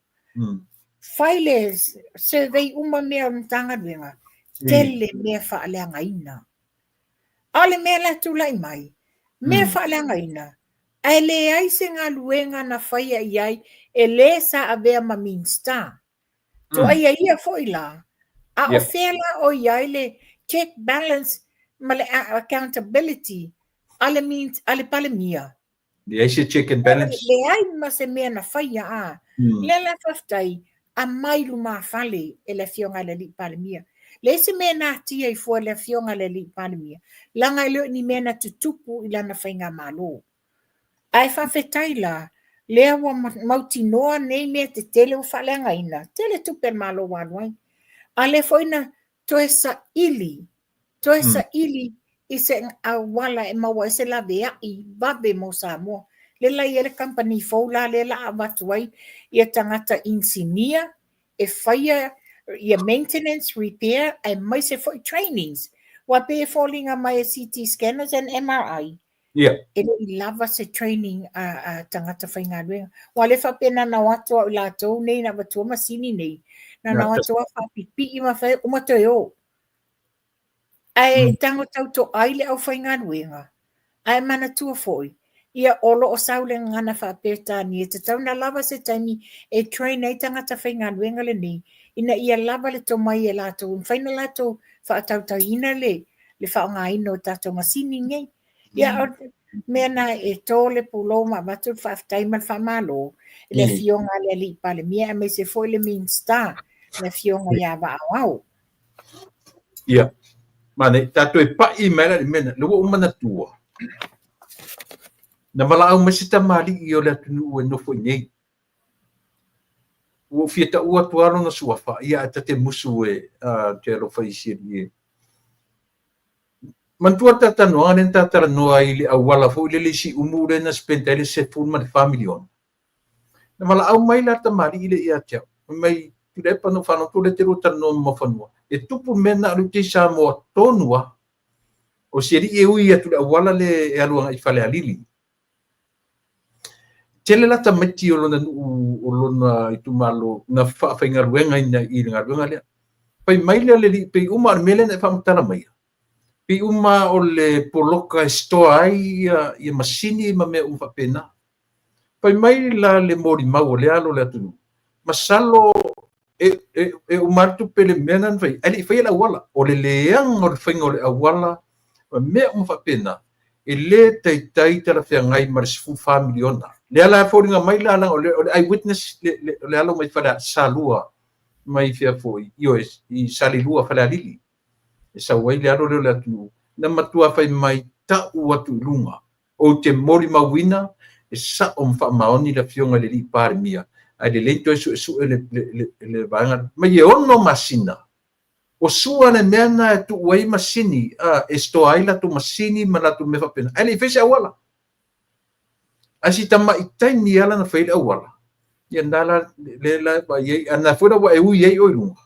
fai le survey uma mea o le Matagaluega, tele mea faaleagaina. A o le mea la e tulai mai, mea faaleagaina, ae leai se galuega na faia i ai e le sa avea ma Minisita. Tuaia ia foi la, a o fea la o i ai le check balance ma le accountability a le, a le Palemia?
Leai se check and balance.
Leai ma se mea na faia a. Lea la faafetai, aumai lumafale e le Afioga i le Alii Palemia. Leai se mea na atia i fua e le Afioga i le Alii Palemia, leaga e le o ni mea na tutupu i lana faigamalo. Ae faafetai la, lea ua mautinoa nei mea tetele ua faaleagaina, tele tupe a le Malo ua alu ai. A lea foi na toe saili, toe saili i se auala e maua ai se laveai vave mo Samoa. Lea la e i ai le kamupani fou la lea la a avatu ai ia tagata inisinia e faia ia maintenance, repair aemaise foi trainings. Aua pei e foliga mai e CT scanners and MRI, e le i lava se training a, a tagata faigaluega. Aua lea faapea na ona o atu au i latou nei na avatua masini nei, na ona o atu lava faapipii ma fai, uma toe o. Ae tago tautoai le aufaigaluega, ae manatua foi, ia o lo o sau le gagana faa-Peretania, e tatau ona lava se taimi e train ai tagata faigaluega lenei, ina ia lava le tomai e latou, e mafai ona latou faatautaiina le, le faaaogaina o tatou masini nei. Ia, o le mea na e to le pulou ma avatu le faafetai ma le faamalo i le Afioga a le Alii Palemia aemaise foi le Minisita, le Afioga ia Vaaoao.
Ia, manaia, tatou e pai mai la i le mea lena, lea ua ou manatua, na valaau mai se tamalii o le atunuu e nofo i nei. Ua ou fia taua atu lava lona suafa, ia ae ta te musu e, ou te alofa i si alii e. Manatua le talatalanoaga lea na talatalanoa ai i le auala foi lele i Siumu lea na spend ai le $14 miliona. Na valaau mai la le tamalii lea ia te au, fai mai, Tuilaepa na ou faalogo atu o lea e te lua talanoa ma Muafanua, e tupu le mea lena o lea ou te i Samoa tonu lava. O si alii e ui atu i le auala lea e alu agai i Falealili. Tele la tamaiti o lona nuu o lona itumalo na faafaigaluegaina i le galuega lea. Fai mai lea o le alii, pei uma o le mea lea na e faamatala maia, pei uma o le poloka e store ai ia masini ma mea uma faapena. Fai mai la le molimau o lea alo o le atunuu, masalo e uma atu tupe le mea na fai, ae le i faia le auala. O le leaga o le faiga o le auala ma mea uma faapena, e le taitai talafeagai ma le $14 miliona. Lea la e foliga mai la, leaga o le eyewitness le alo mai Salua mai fea foi, ioe, i Salelua Falealili, e sau ai le alo lea o le atunuu, na matua fai mai tau atu i luga, ou te molimauina e sao ma faamaoni le afioga i le alii Palemia, ae lelei toe suesue le vaega mai e 6 masina. O sua le mea na e tuu ai masini, e store ai latou masini ma latou mea faapena, ae le i fai se auala. Ae si tamai taimi ala na fai le auala, ia na la le la vaai ai, a na foi la ua e ui ai oe i luga.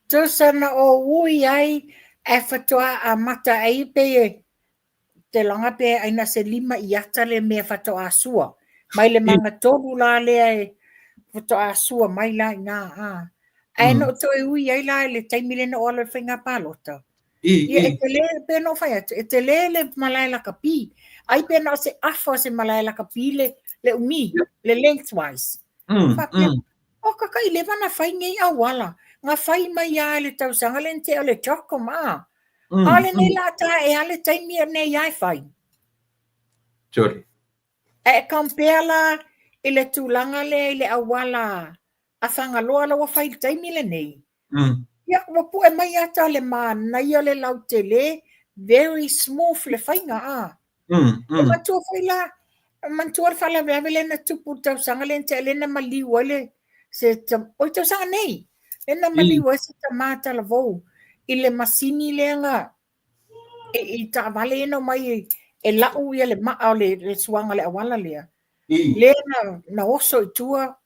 Tusa na o ui ai e faatoa amata ai pe e te laga pe ai na se 5 iata le mea faatoa sua. Mai le magatolu la lea e faatoa sua mai la i nā. Ae no toe ui ai la i le taimi le na o alo i le faiga palota. Ia e tele pe no fai atu, e tele le malae lakapi. Ai pe na o se afa o se malae lakapi le umi, le lengthwise. Faapea, o kaka i leva na fai nei auala. Nga fai mai a le tausaga le nte o le CHOGM a. A le nei la ta e ale taimi e nei ai fai.
Sorry.
E compare la i le tulaga lea i le auala a Fagaloa la ua fai i le taimi lenei. Ia, ua pue mai ata le manaia le lautele, very smooth le faiga a. E matua foi la, manatua le faalavelave lea na tupu i le tausaga lea na tea lea na maliu ai le se oi tausaga nei, lea na maliu ai se tamā talavou i le masini lea na i taavale ia na omai e lau ia le maa o le suaga o le auala lea. Lea na oso i tua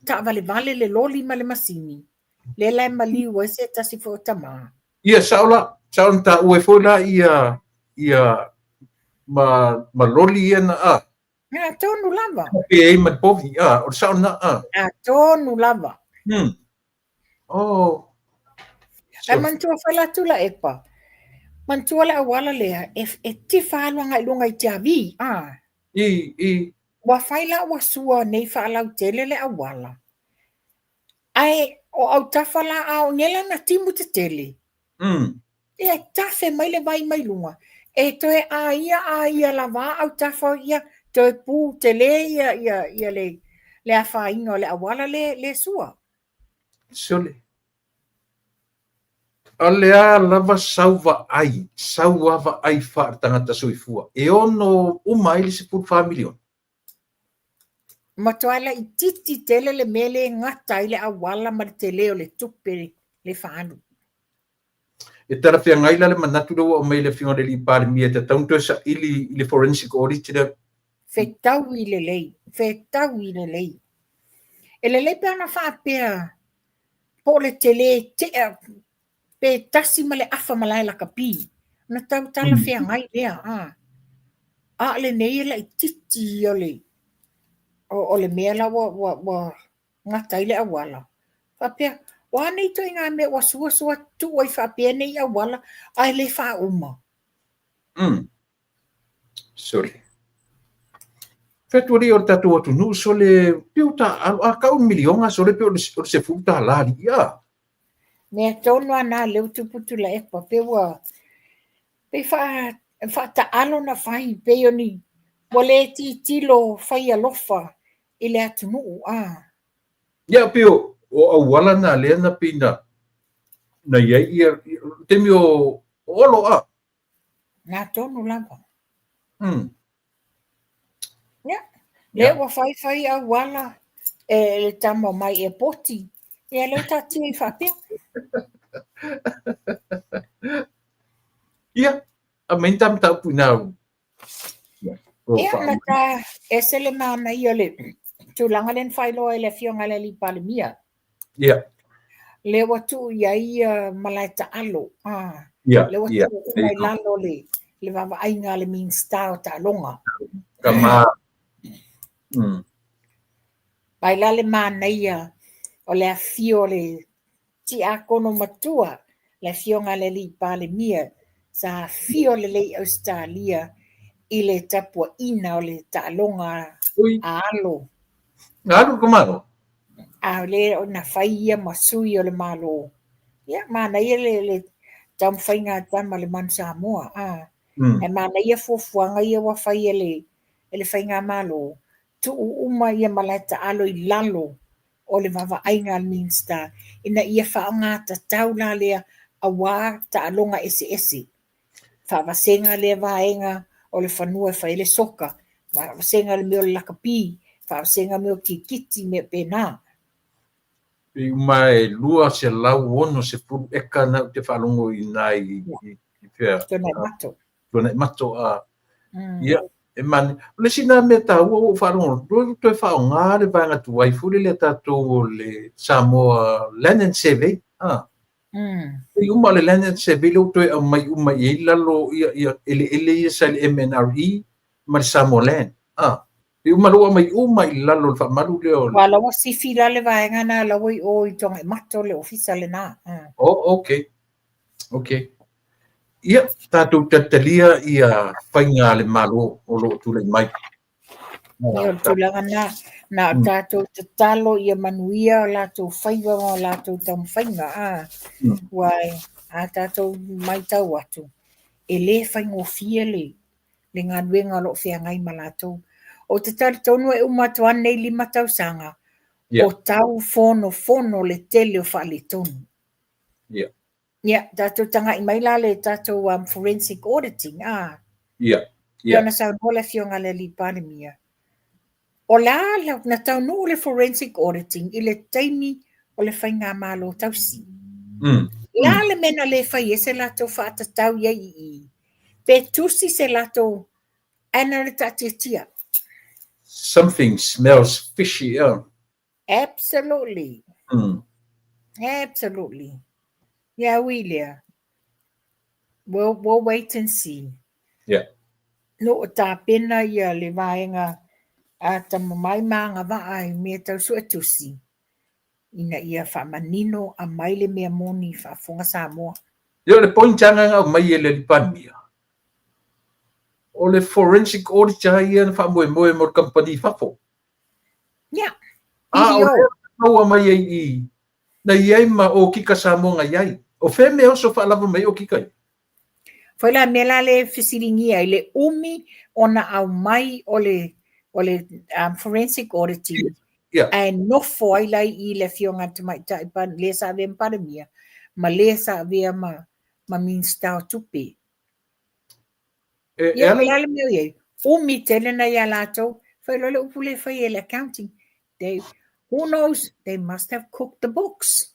taavalevale le loli ma le masini, lea la e maliu ai se tasi foi o tamā.
Ia, sao la, sao na taua ai foi la ia ma loli ia na a.
Nga tonu lava.
Pe ai ma le povi, a, o le sao na a.
Nga tonu lava.
Oh.
Ai manatua foi la tula epa. Manatua le auala lea, e tifa alu agai i luga i Tiavi, a.
I.
Ua fai la ua sua nei faalautele le auala. Ae o autafa la a o nei la na timu tetele. Ia tafe mai le vai mai luga. E toe a ia lava autafa ia toe pu tele ia ia le afaina o le auala le sua.
Sole. A le a lava sau vaai, sau a vaai faaletagata soifua. E ono uma ai le $14 miliona.
Matua laitiiti tele le mea le gata ai le auala ma le tele o le tupe le faaalu.
E talafeagai la le manatu lea ua aumai e le afioga i le alii Palemia e tatau ona toe saili i le forensic audit lea.
Fetaui lelei, fetaui lelei. E lelei pe ana faapea po o le tele tea pe tasi ma le afa malae lakapi. Na tau talafeagai lea. A o lenei e laitiiti o le mea la ua gata ai le auala. Faapea, o a nei ituaiga mea ua sua tuu ai faapea nei auala ae le faauma.
Sorry. Fai atu alii o le tatou atunuu sole pe o taaalo a tau miliona sole pe o le $10 alii a.
Mea tonu a na leu tupu tula epa pe ua pe faataalo na fai pe o ni ua le titilo fai alofa i le atunuu a.
Ia pe o auala na lea na pe na iai ia taimi o Olo a.
Nā tonu lava. Ia, lea ua fai auala e le tama mai e poti. Ia lea taatia i faapea.
Ia, a mai ta mataupu i nā.
Ia, na ta ese le manaia o le tulaga lea na faailoa e le afioga i le alii Palemia.
Ia.
Lea ua tuu i ai malae taalo.
Ia,
Lea ua tuu uma i lalo le le vaavaaiga a le Minisita o Taaloga.
Tama.
Vaai la le manaia o le afifio o le Tiakono Matua, le Afioga i le Alii Palemia, sa afifio lelei i Ausetalia i le tapuaiina o le taaloga a alo.
Na alu le Malo?
A o lea na fai ia ma sui o le Malo. Ia, manaia le taumafaiga a tama le Manu Samoa. A. Ae manaia fuafuaga ia ua fai e le Faigamalo, tuu uma ia malae taalo i lalo o le vaavaaiga a le Minisita ina ia faaaoga tatau la lea aua taaloga eseese. Faavasega lea vaega o le fanua e fai ai le soka, faavasega le mea o le lakapi, faavasega mea o kirikiti, mea faapena.
Pei uma e 260 eka na ou te faalogo i ina i fea?
Tuanaimato.
Tuanaimato, a. Ia, e manaia. O le isi lena mea taua ua ou faalogo, ua toe faaaoga le vaega tuai foi lele a tatou o le Samoa Land and Survey. A. Pei uma o le Land and Survey lea ua toe aumai uma i ai lalo ia eleele ia sa i le MNRE ma le Samoa Land. A. Pei uma lea ua aumai uma i lalo o le faamalu lea o le...
Aua la ua sifi la le vaega lena la ua i o i Tuanaimato le ofisa lena.
Oh, okay. Okay. Ia, tatou talitalia ia faiga a le Malo o lo o tulai mai.
Ia, o le tulaga lena, na o tatou tatalo ia manuia o latou faiva ma o latou taumafaiga, a, ua a tatou matau atu, e le faigofie le le galuega o lo o feagai ma latou. Ou te talitonu e uma atu lava lenei 5 tausaga, o tau fonofono le tele o faaletonu. Ia, tatou tagai mai la le tatou forensic auditing, a.
Ia.
Ona saunoa le Afioga i le Alii Palemia, o le a na taunuu le forensic auditing i le taimi o le faigamalo tausi. O le a le mea na le fai ai se latou faatatau i ai i i? Pe tusi se latou ae na o le taatiatia.
Something smells fishy, yeah.
Absolutely. Absolutely. Yeah, ui lea. We'll wait and see. No o tapena ia le vaega a tamamai ma agavaa i mea tau suetusi ina ia faamanino aumai le mea moni i faafofoga Samoa.
Ia o le point lava na aumai e le Alii Palemia, o le forensic auditor ia na faamoemoe mo le kamupani i fafo.
Ia,
A o lea na maua mai ai i na i ai ma okika Samoa na i ai. O fea mea oso faalava mai okika ia?
Foi la mea la le fesiligia ai le umi ona aumai o le o le forensic auditing ae nofo ai la i le Afioga i le Tamaitai le sa avea ma Palemia ma le sa avea ma Minisita o Tupe. Ia, o le a le mea o i ai? Umi tele na ia latou, fai loa le upu lea e fai e le accounting. They, who knows, they must have cooked the books.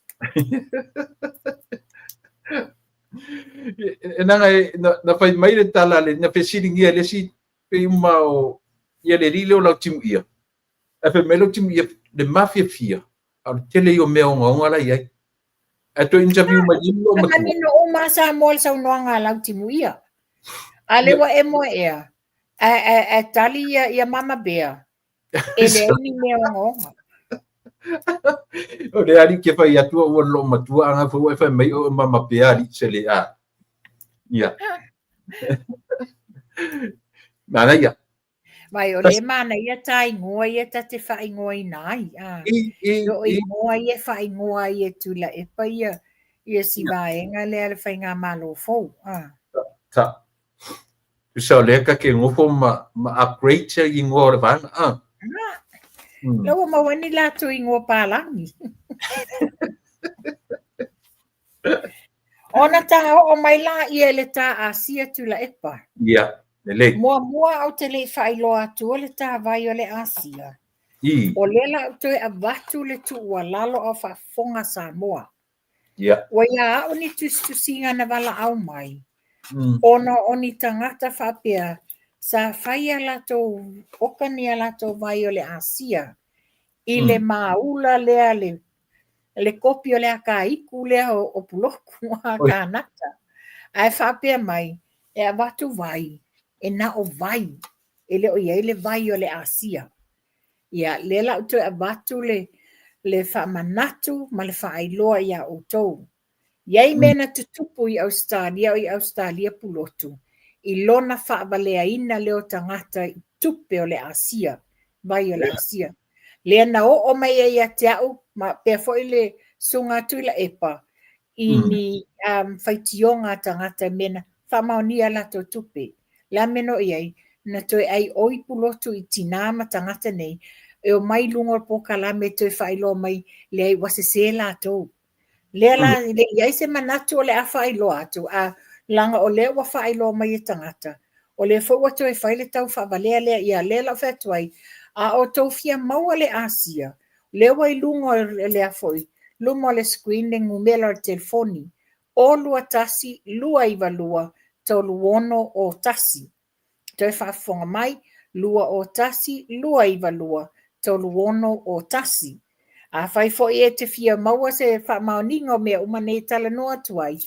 E nanga e, na fai mai le tala le, na fesiligia e le isi pei uma o ia le alii lea o Lautimuia. Ae fai mai Lautimuia, le mafiafia, a o le tele ia o mea ogaoga la i ai. Ae toe interview mai ai lou matua.
Manino uma a Samoa le saunoaga a Lautimuia. A lea ua e moe ea, ae tali ia Mama Bear, e leai ni mea ogaoga.
O le alii ke fai atu au ua lou matua anga foi ua e fai mai o Mama Bear alii se le a. Ia. Manaia.
Vai, o le manaia tā ingoa ia ta te whaingoaina ai. A. O ingoa ia whaingoa ai e Tuilaepa ia, ia si vaega lea le faigamalo fou. A.
Ta. Tusa o lea ka ke ngofo ma upgrade se ingoa o le vaega. A.
La ua maua ni latou ingoa palagi. Ona tā oo mai la ia i le tā Asia Tuilaepa.
Ia, lelei.
Muamua ou te le i faailoa atua le tā vai o le Asia.
I.
O lea la ou toe avatu le tuualalo a o faafofoga Samoa.
Ia.
Ua ia au ni tusitusiga na valaau mai, ona o ni tagata faapea sa fai a latou oka ni a latou vai o le Asia i le māula lea le le kopi o le akaiku lea o puloku a kānaka. Ae faapea mai, E avatu vai, e na o vai, e le o i ai le vai o le asia. Ia, lea la ua toe avatu le, le faamanatu ma le faailoa iā outou. Iai mea na tutupu i Ausetalia o i Ausetalia Pulotu i lona faavaleaina lea o tagata i tupe o le Asia, vai o le Asia. Lea na oo mai ai ia te au ma pea foi le Susuga a Tuilaepa i ni faitioga a tagata i mea na faamaonia a latou tupe. Le a mea na oo i ai? Na toe aioi Pulotu i tinā ma tagata nei e omai i luga o le polokalame e toe faailoa mai, leai ua sese latou. Lea la e le i ai se manatu o le a faailoa atu, a leaga o lea ua faailoa mai e tagata, o lea foi ua toe fai le tau faavalea lea, ia lea la ou fai atu ai, a outou fia maua le asia, lea ua i luga o le a foi, luma o le screen le numera o le telefoni, 0 2 1 292 3601. Toe faafofoga mai, 2 0 1 292 3601. Afai foi e te fia maua se faamaoniga o mea uma nei e talanoa atu ai,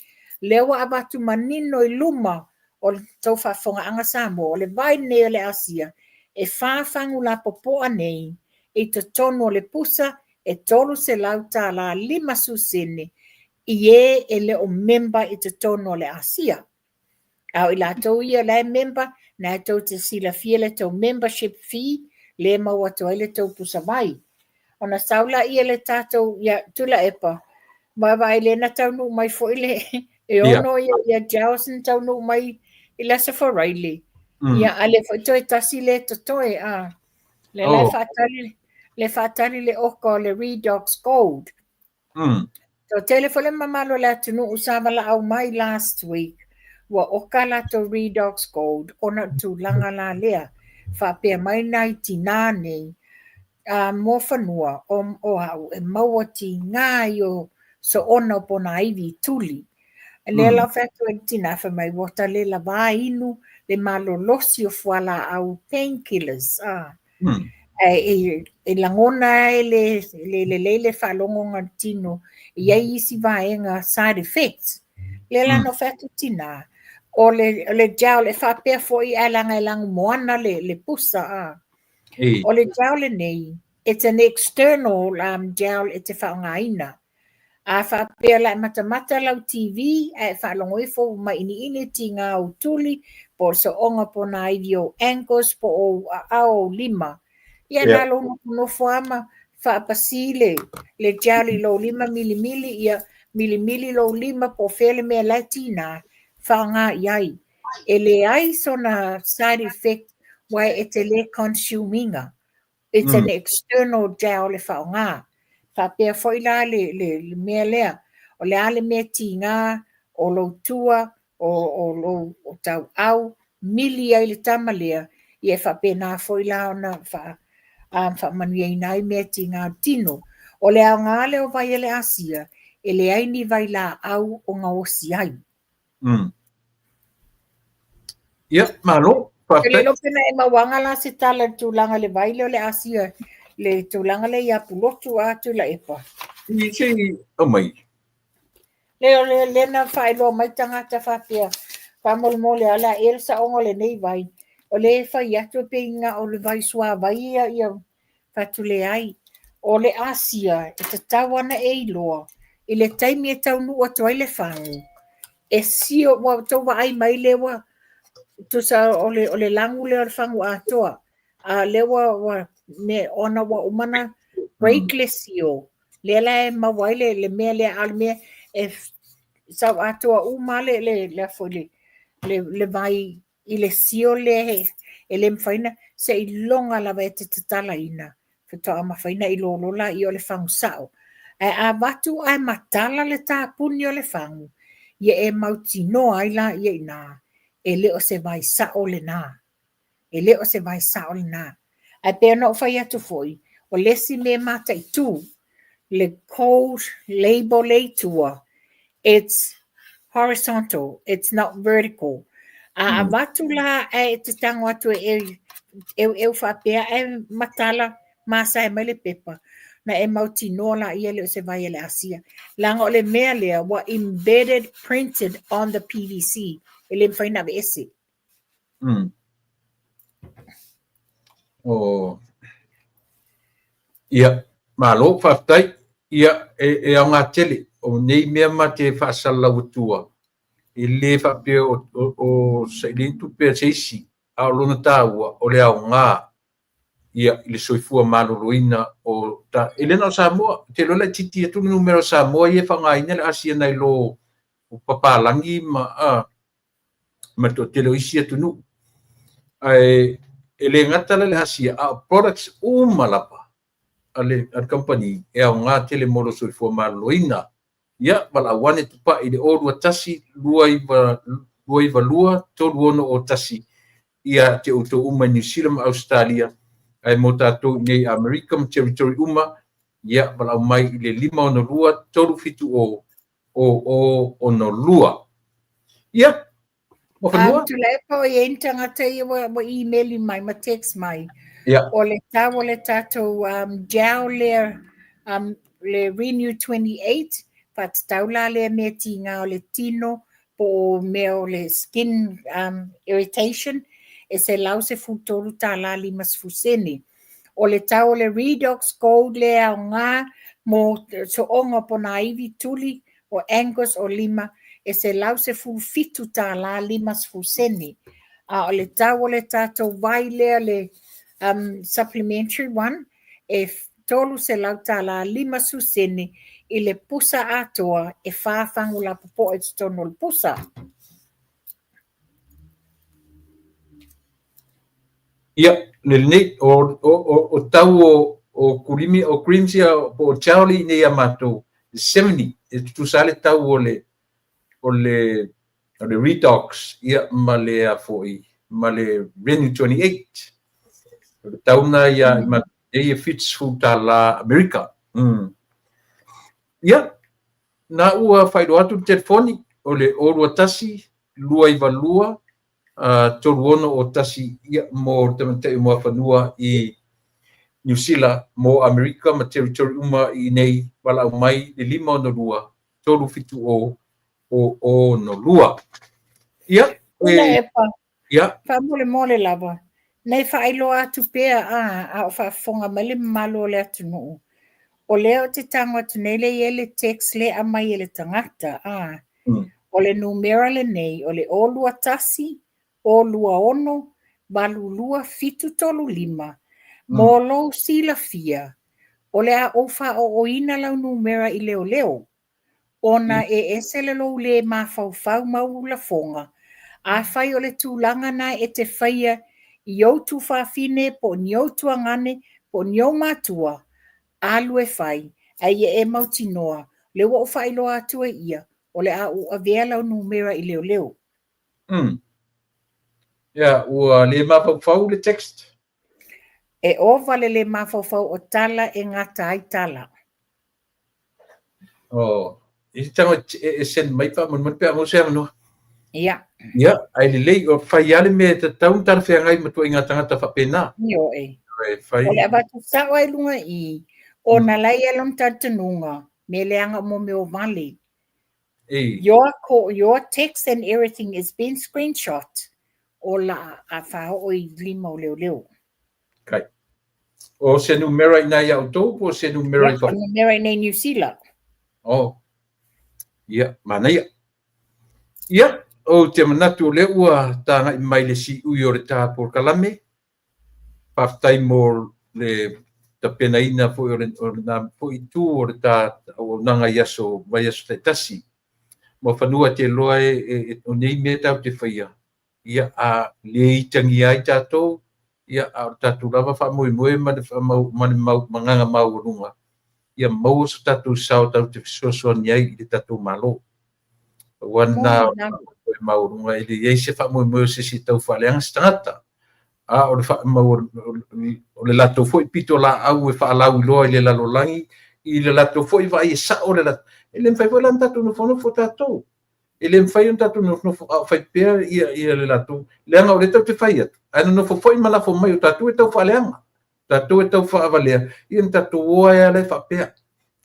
lea ua avatu manino i luma o le tou faafofogaaga Samoa, o le vai lenei o le Asia, e fa fagu lapopoa nei i totonu o le pusa e $300 50 sene i e e le o member i totonu o le Asia. A o i latou ia la e member, na e tou te silafia le tou membership fee, le maua atu ai le tou pusa vai. Ona sau laia le tatou, ia, Tuilaepa, vaavaai lea na taunuu mai foi le, e ono ia, ia gels na taunuu mai i le Aso Faraile. Ia, a lea foi toe tasi le totoe, a. Lea la e faatali, le faatali le oka o le Redox Gold. Toatele foi le mamalu o le atunuu sa valaau mai last week, ua oka latou Redox Gold ona o le tulaga la lea. Faapea mai nai tinā nei, a Muafanua o, o au e maua tigā i o soona o ponaivi i tuli. Lea la fai atu ai le tinā fai mai ua ta le lavā inu le malolosi o fualaau painkillers. Ah. Ae e lagona ai le le lelei le faalogo o le tino, e i ai isi vaega side effects. Lea la na fai atu tinā, o le gel e faapea foi ae leaga e lanumoana le pusa a. O le gel lenei, it's an external gel e te faaaogaina. A faapea la e matamata lau TV ae faalogo ifo ua mainiini tigā ou tuli, po o le soonga o ponaivi ou ankles po o ou aao ou lima. Ia na lou nofonofo lava ma faapasi le gel i lou lima milimili, ia milimili lou lima po o fea le mea la e tigā, faaaoga i ai. E leai sona side effect aua e te le consume ina. It's an external gel e faaaoga. Faapea foi la le mea lea, o le a le mea tigā o lou tua, o lou tauau, mili ai le tama lea, ia e faapena foi la ona faamanuiaina ai mea tigā o le tino. O le aoga lea o vai a le Asia, e leai ni vailaau o gaosi ai.
Ia, malo.
E le iloa pe na e mauaga la se tala i le tulaga i le vai lea o le Asia, le tulaga lea ia Pulotu a Tuilaepa.
I se aumai.
Le o le lea na faailoa mai tagata faapea, faamolemole a o le a ea le saoga o lenei vai. O lea e fai atu e pei na o le vai suavai ia fai atu leai. O le Asia e tatau ona e iloa i le taimi e taunuu atu ai le fagu, e sio, ua outou vaai mai lea ua tusa o le lagu lea o le fagu atoa. A lea ua me, ona ua uma na break le sio, lea la e maua ai le mea lea, a o le mea e sau atoa uma le foi le vai i le sio lea e le mafai ona seiloga lava e te tatalaina faatoa mafai ona iloa laia o le fagu sao. Ae a avatu ae matala le tapuni o le fagu, ia e mautinoa ai laia i ina, e le o se vai sao lena. E le o se vai sao lena. Ae pei ona ou fai atu foi, o le isi mea mataitu, le code label le i tua, it's horizontal, it's not vertical. A avatu la ae te tago atu e eueu faapea ae matala masae mai le pepa, na e mautinoa laia e le o se vai a le Asia. Leaga o le mea lea ua embedded printed on the PVC. E le mafai ona aveese.
O Ia, malo, faafetai. Ia, e aoga tele. O nei mea ma te faasalalau atua, e le faapea o sailiga tupe a se isi, a o lona taua, o le aoga ia i le soifua maloloina o ta, e le na o Samoa. Ou te iloa laitiiti atu le numera o Samoa ia e faaaogaina le asia nai lo o papalagi ma le toatele o isi atunuu. Ae e le gata la le asia, a o products uma lava a le kamupani e aoga tele mo le soifua maloloina. Ia, valaau ane tupai i le 021 292 3601 ia te outou uma i Niu Sila ma Ausetalia, ae mo tatou i nei Amerika ma territory uma, ia valaau mai i le 562 370 0062. Ia, Muafanua?
Tuilaepa o i ai ni tagata ia ua email mai ma text mai.
Ia.
O le tau o le tatou gel lea, le Renew 28, faatatau la lea mea tiga o le tino po o mea o le skin irritation, e $113.50. O le tau o le Redox Gold lea aoga mo soonga o ponaivi tuli o Angus o lima e $117.50. A o le tau o le tatou vai lea le supplementary one e $300.50 i le pusa atoa e 4 fagu lapopoa i totonu o le pusa.
Ia, le lenei, o tau o kulimi, o creams ia, po o gel i nei a matou, 70, e tutusa le tau o le Redox, ia, ma le a foi, ma le Renew 28. O le tau na ia, ma nei e $70 Amerika. Ia, na ua faailoa atu le telefoni, o le 021 292 3601, ia, mo le tamaitai o Muafanua i Niu Sila, mo Amerika ma territory uma i nei, valaau mai le 562 370 0062. Ia,
Tuilaepa,
ia.
Faamolemole lava, nei faailoa atu pea a o faafofoga mai le mamalu o le atunuu. O lea ou te tago atu nei le i ai le text le aumai e le tagata, a. O le numera lenei, o le 021 026 82735. Mo lou silafia, o le a ou faaooina lau numera i leoleo, ona e ese le lou le mafaufau ma ou lafoga. Afai o le tulaga na e te faia i ou tuafafine po o ni ou tuagane po o ni ou matua, alu e fai, ae ia e mautinoa, lea ua ou faailoa atu ai ia, o le a ou avea lau numera i leoleo.
Ia, ua le mafaufau le text?
E ova le le mafaufau o tala e gata ai tala.
Oh, i te tango e send mai faamolemole pe a maua se avanoa.
Ia.
Ia, ae lelei, o fai lava le mea e tatau ona talafeagai ma ituaiga tagata faapena.
Ioe.
E fai.
O le avatu sao ai luga i, ona la e i ai lona talitonuga, mea leaga o mo mea o vale.
E.
Your call, your text and everything is being screenshot o la a faaoo i lima o leoleo.
Kai. O se numera i inā iā outou po o se numera i
fafo? Ia, numera i inei Niu Sila.
Oh. Ia, manaia. Ia, ou te manatu o lea ua tagai mai le siui o le ta polokalame. Faafetai mo le tapenaina foi o lena foi itu o le ta auaunaga i aso vaiaso taitasi. Muafanua te iloa e o nei mea tatou te faia, ia a le itagia ai tatou, ia a o le tatou lava faamoemoe ma le ma le magaga maualuga, ia maua so tatou sao tatou te fesoasoani ai i le tatou Malo. Aua lena o le faamoemoe maualuga, e leai se faamoemoe o se isi e tau faaleaga se tagata, a o le o le latou foi pitolaau e faalauiloa i le lalolagi i le latou foi vaai e sao le latou. E le mafai foi la ona tatou nofonofo tatou. E le mafai ona tatou nofonofo a o fai pea ia le latou, leaga o lea tatou te fai atu, ae nonofo foi ma lafo mai o tatou e tau faaleaga, tatou e tau faavalea, ia ona tatou o ai lava lea faapea.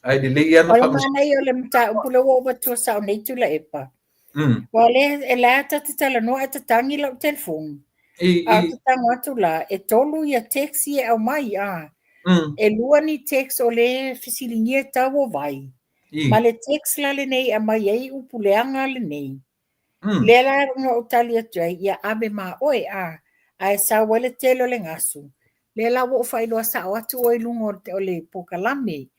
Ae lelei lava
ona. O le manaia o le mataupu lea ua ou avatua sao nei Tuilaepa. Aua o lea e la ta te talanoa ae tatagi lau telefoni. A ou te tago atu la, e tolu ia text ia e aumai, a. E lua ni text o lea e fesiligia tau o vai, ma le text la lenei e aumai ai upu leaga lenei. Lea la na ou tali atu ai, ia ave ma oe, a, ae sau ai le tele o le gasu. Lea la ua ou faailoa sao atu oe i luga o le polokalame.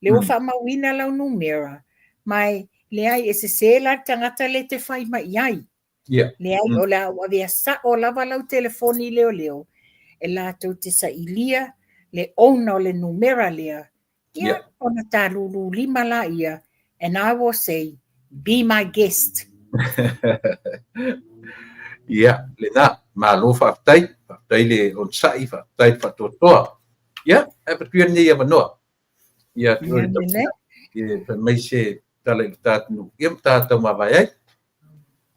Lea ua faamauina lau numera, ma e leai, e sese la le tagata lea e te fai mai i ai. Leai, o le a ou avea sao lava lau telefoni i leoleo, e latou te sailia le owner o le numera lea, ia, ona talulu lima laia, and I will say, be my guest.
Ia, lena, malo faafetai, faafetai le onosai, faafetai le faatoatoa. Ia, ae avatu ia lenei avanoa. Ia, te oe le tausinga, e fai mai se tala i le ta atunuu, ia ma ta taumavae ai.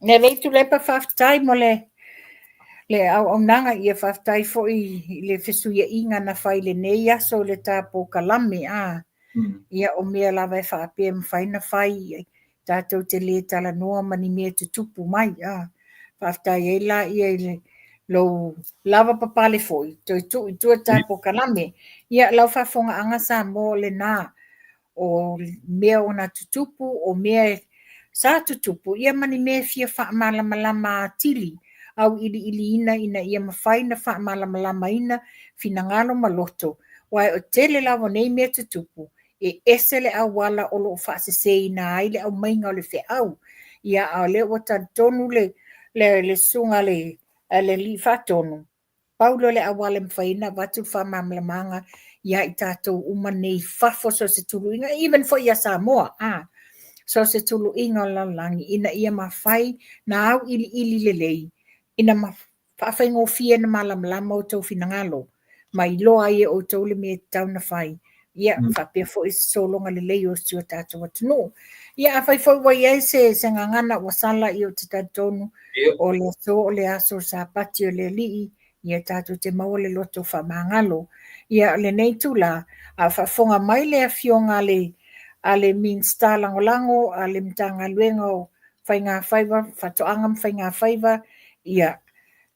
Ia lei Tuilaepa, faafetai mo le auaunaga, ia faafetai foi i le fesuiaiga na fai i lenei aso i le ta polokalame, a. Ia o mea lava e faapea e mafai ona fai, tatou te le talanoa ma ni mea e tutupu mai, a. Faafetai ai la ia i le lou lavapapale foi, toe tuu i tua le ta polokalame. Ia lau faafofogaaga Samoa o lena, o mea ona tutupu, o mea sa tutupu, ia ma ni mea e fia faamalamalama atili, auiliiliina ina ia mafai ona faamalamalamaina finagalo ma loto, aua o tele lava o nei mea tutupu, e ese le auala o lo o faaseseina ai le aumaiga o le feau. Ia, a o lea ua talitonu le le susuga a le Alii Faatonu, Pau lea o le auala e mafai ai ona avatu le faamalamalamaga ia i tatou uma nei i fafo so o se tuluiga, even foi ia Samoa, a, so o se tuluiga o le lalolagi, ina ia mafai ona auiliili lelei, ina faafaigofie ona malamalama outou finagalo, ma iloa ai e outou le mea e tatau ona fai. Ia, faapea foi se sologa lelei o si o tatou atunuu. Ia, afai foi ua i ai se gagana ua sala, ia ou te talitonu o le aso o le aso Sapati o le Alii, ia tatou te maua le loto faamagalo. Ia, o lenei itula, a o faafofoga mai le Afioga a le a le Minisita Lagolago a le Matagaluega o Faiga Faiva, Faatoaga ma Faiga Faiva, ia,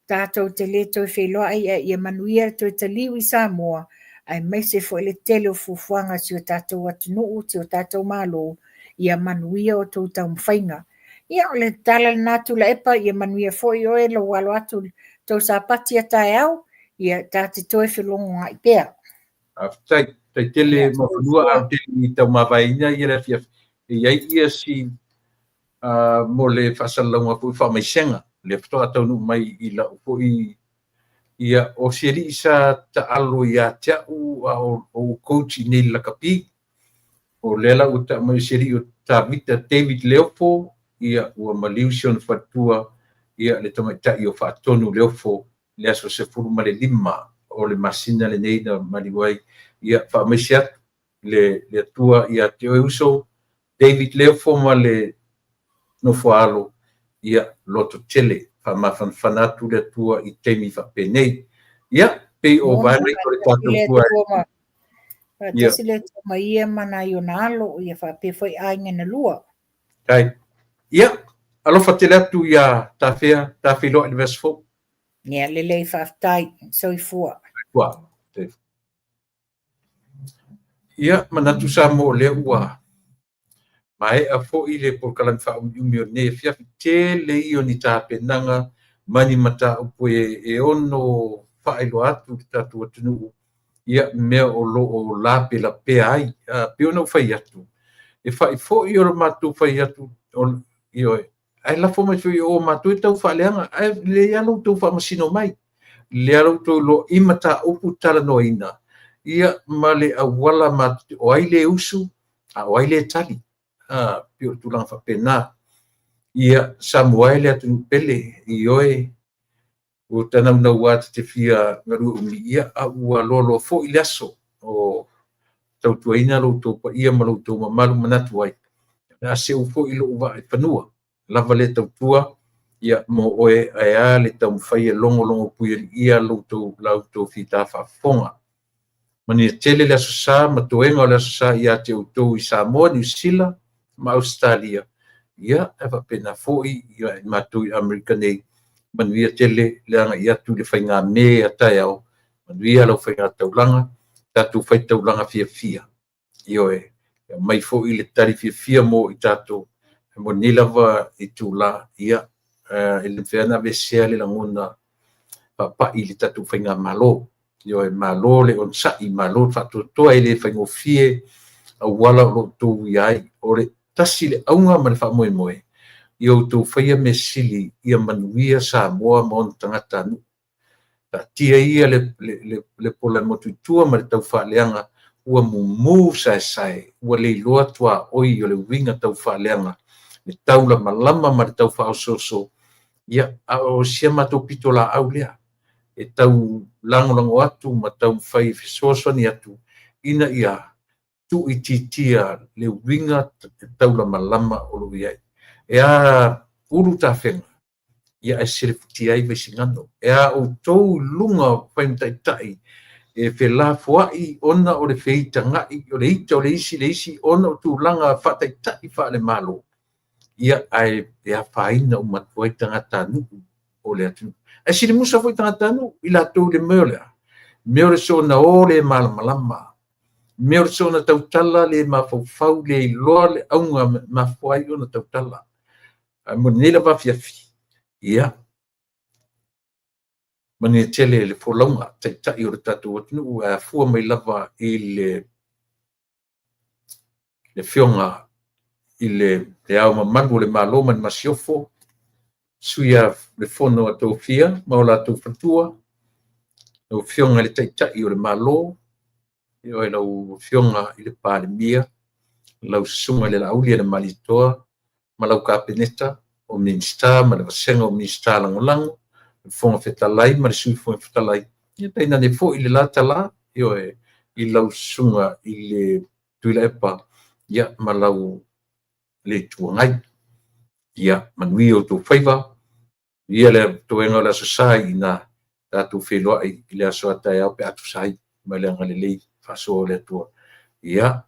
Tatou te le toe feiloai ae ia manuia le toe taliu i Samoa, aemaise foi le tele o fuafuaga a si o tatou atunuu, si o tatou Malo, ia manuia outou taumafaiga. Ia, o le tala lena Tuilaepa, ia manuia foi oe lou alo atu i le tou Sapati a taeao, ia ta te toe felogogai pea.
Faafetai. Faafetai tele Muafanua, a o te le i taumavaeina ia le afiafi, e i ai ia si mo le faasalalauga foi faamaisega, lea faatoa taunuu mai i lau foi ia, o si alii sa taalo ia te au a o ou coach i nei i le lakapi. O lea la ua tau mai o si alii o Tavita David Leofo, ia ua maliu si ona faletua, ia le tamaitai o Faatonu Leofo i le aso 15 o le masina lenei na maliu ai. Ia faamaise atu le Atua ia te oe uso David Leofo ma le nofo-a-alo, ia loto tele, faamafanafana atu le Atua i taimi faapenei. Ia, pei o vaega ia o le tatou tua.
Faatasi le Atua ma ia ma nai ona alo, ia faapea foi aiga na lua.
Kai. Ia, alofa tele atu ia Tafea, ta feiloai i le vaiaso fou.
Ia, lelei, faafetai. Soifua.
Soifua. Ia, manatu Samoa o lea ua maea foi le polokalame faaumiumi o lenei afiafi. Tele ia o ni tapenaga ma ni mataupu e ono faailoa atu i le tatou atunuu ia mea o lo o lapelapea ai. E pei ona ou fai atu, e fai foi o le matou fai atu, ioe, ae lafo mai foi i o matou e tau faaleaga, ae lelei lava lo outou faamasino mai. Lea la ua outou iloa i mataupu talanoaina, ia ma le auala matou te, o ai le usu, a o ai le tali. A, pei o le tulaga faapena. Ia, Samoa e le atunuu pele, ioe, ua ta naunau lava ta te fia galue umi, ia, a ua loaloa foi le aso o tautuaina lo outou paia ma lo outou mamalu manatu ai. O le a seu foi lou vaa i fanua, lava lea tautua, ia, mo oe, ae a le taumafai e logologo puialiia la outou fita faafofoga. Manuia tele le Aso Sa ma toega o le Aso Sa ia te outou i Samoa, Niu Sila ma Ausetalia. Ia, e faapena foi ia i matou i Amerika nei, manuia tele le agai atu i le faigame a taeao, manuia lau faigataulaga, tatou faitaulaga fiafia. Ioe, e aumai foi le tali fiafia mo i tatou mo lenei lava itula, ia, e le mafai lava ona aveesea le lagona faapai i le tatou faigamalo. Ioe, malo le onosai, malo le faatoatoa, e le faigofie auala o lo o outou uia ai. O le tasi le auga ma le faamoemoe, ia outou faia mea sili ia manuia Samoa ma ona tagatanuu. Taatia ia le pola e motu i tua ma le taufaaleaga ua mumu saesae, ua le iloa tuaoi o le uiga taufaaleaga, le taulamalama ma le taufaaosooso. Ia, a o si a matou pitolaau lea e tau lagolago atu ma taumafai e fesoasoani atu ina ia tuuitiitia le uiga taulamalama o lo o i ai. E a ulu tafega, ae selefutia ai Vaisigano. E a outou i luga o fai ma taitai e felafoai ona o le feitagai o le ita o le isi i le isi ona o tulaga faataitai faale-Malo, ia ae afaina uma atu ai tagatanuu o le atunuu. Ae silimusa foi tagatanuu i latou i le mea o le a? Mea o le soona o le malamalama, mea o le soona tautala le mafaufau, le iloa le auga e mafua ai ona tautala. Ae mo lenei lava afiafi, ia manuia tele le folauga a Taitai o le tatou atunuu e afua mai lava i le Afioga i Le Ao Mamalu o le Malo ma le Masiofo, Sui o le Fono a Tofia ma o latou faletua, lau Afioga i le Taitai o le Malo, ioe, lau Afioga i le Palemia, lau Susuga i le Laaulialemalietoa ma lau Kapeneta, o Minisita ma le vasega o Minisita Lagolago, le Fofoga Fetalai ma le Sui Fofoga Fetalai, ia tainane foi le la tala, ioe, i lau Susuga i le Tuilaepa ma le Itu Agai. Ia manuia outou faiva, manuia le toega o le Aso Sa ina tatou feiloai i le aso a taeao pe a tusa ai ma le agalelei faasoa o le Atua. Ia,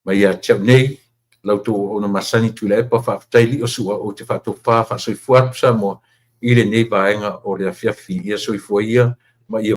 mai ia te au nei, la outou auauna masani Tuilaepa Faafetai Liosua, ou te faatofa faasoifua atu Samoa i lenei vaega o le afiafi. Ia soifua ia ma ia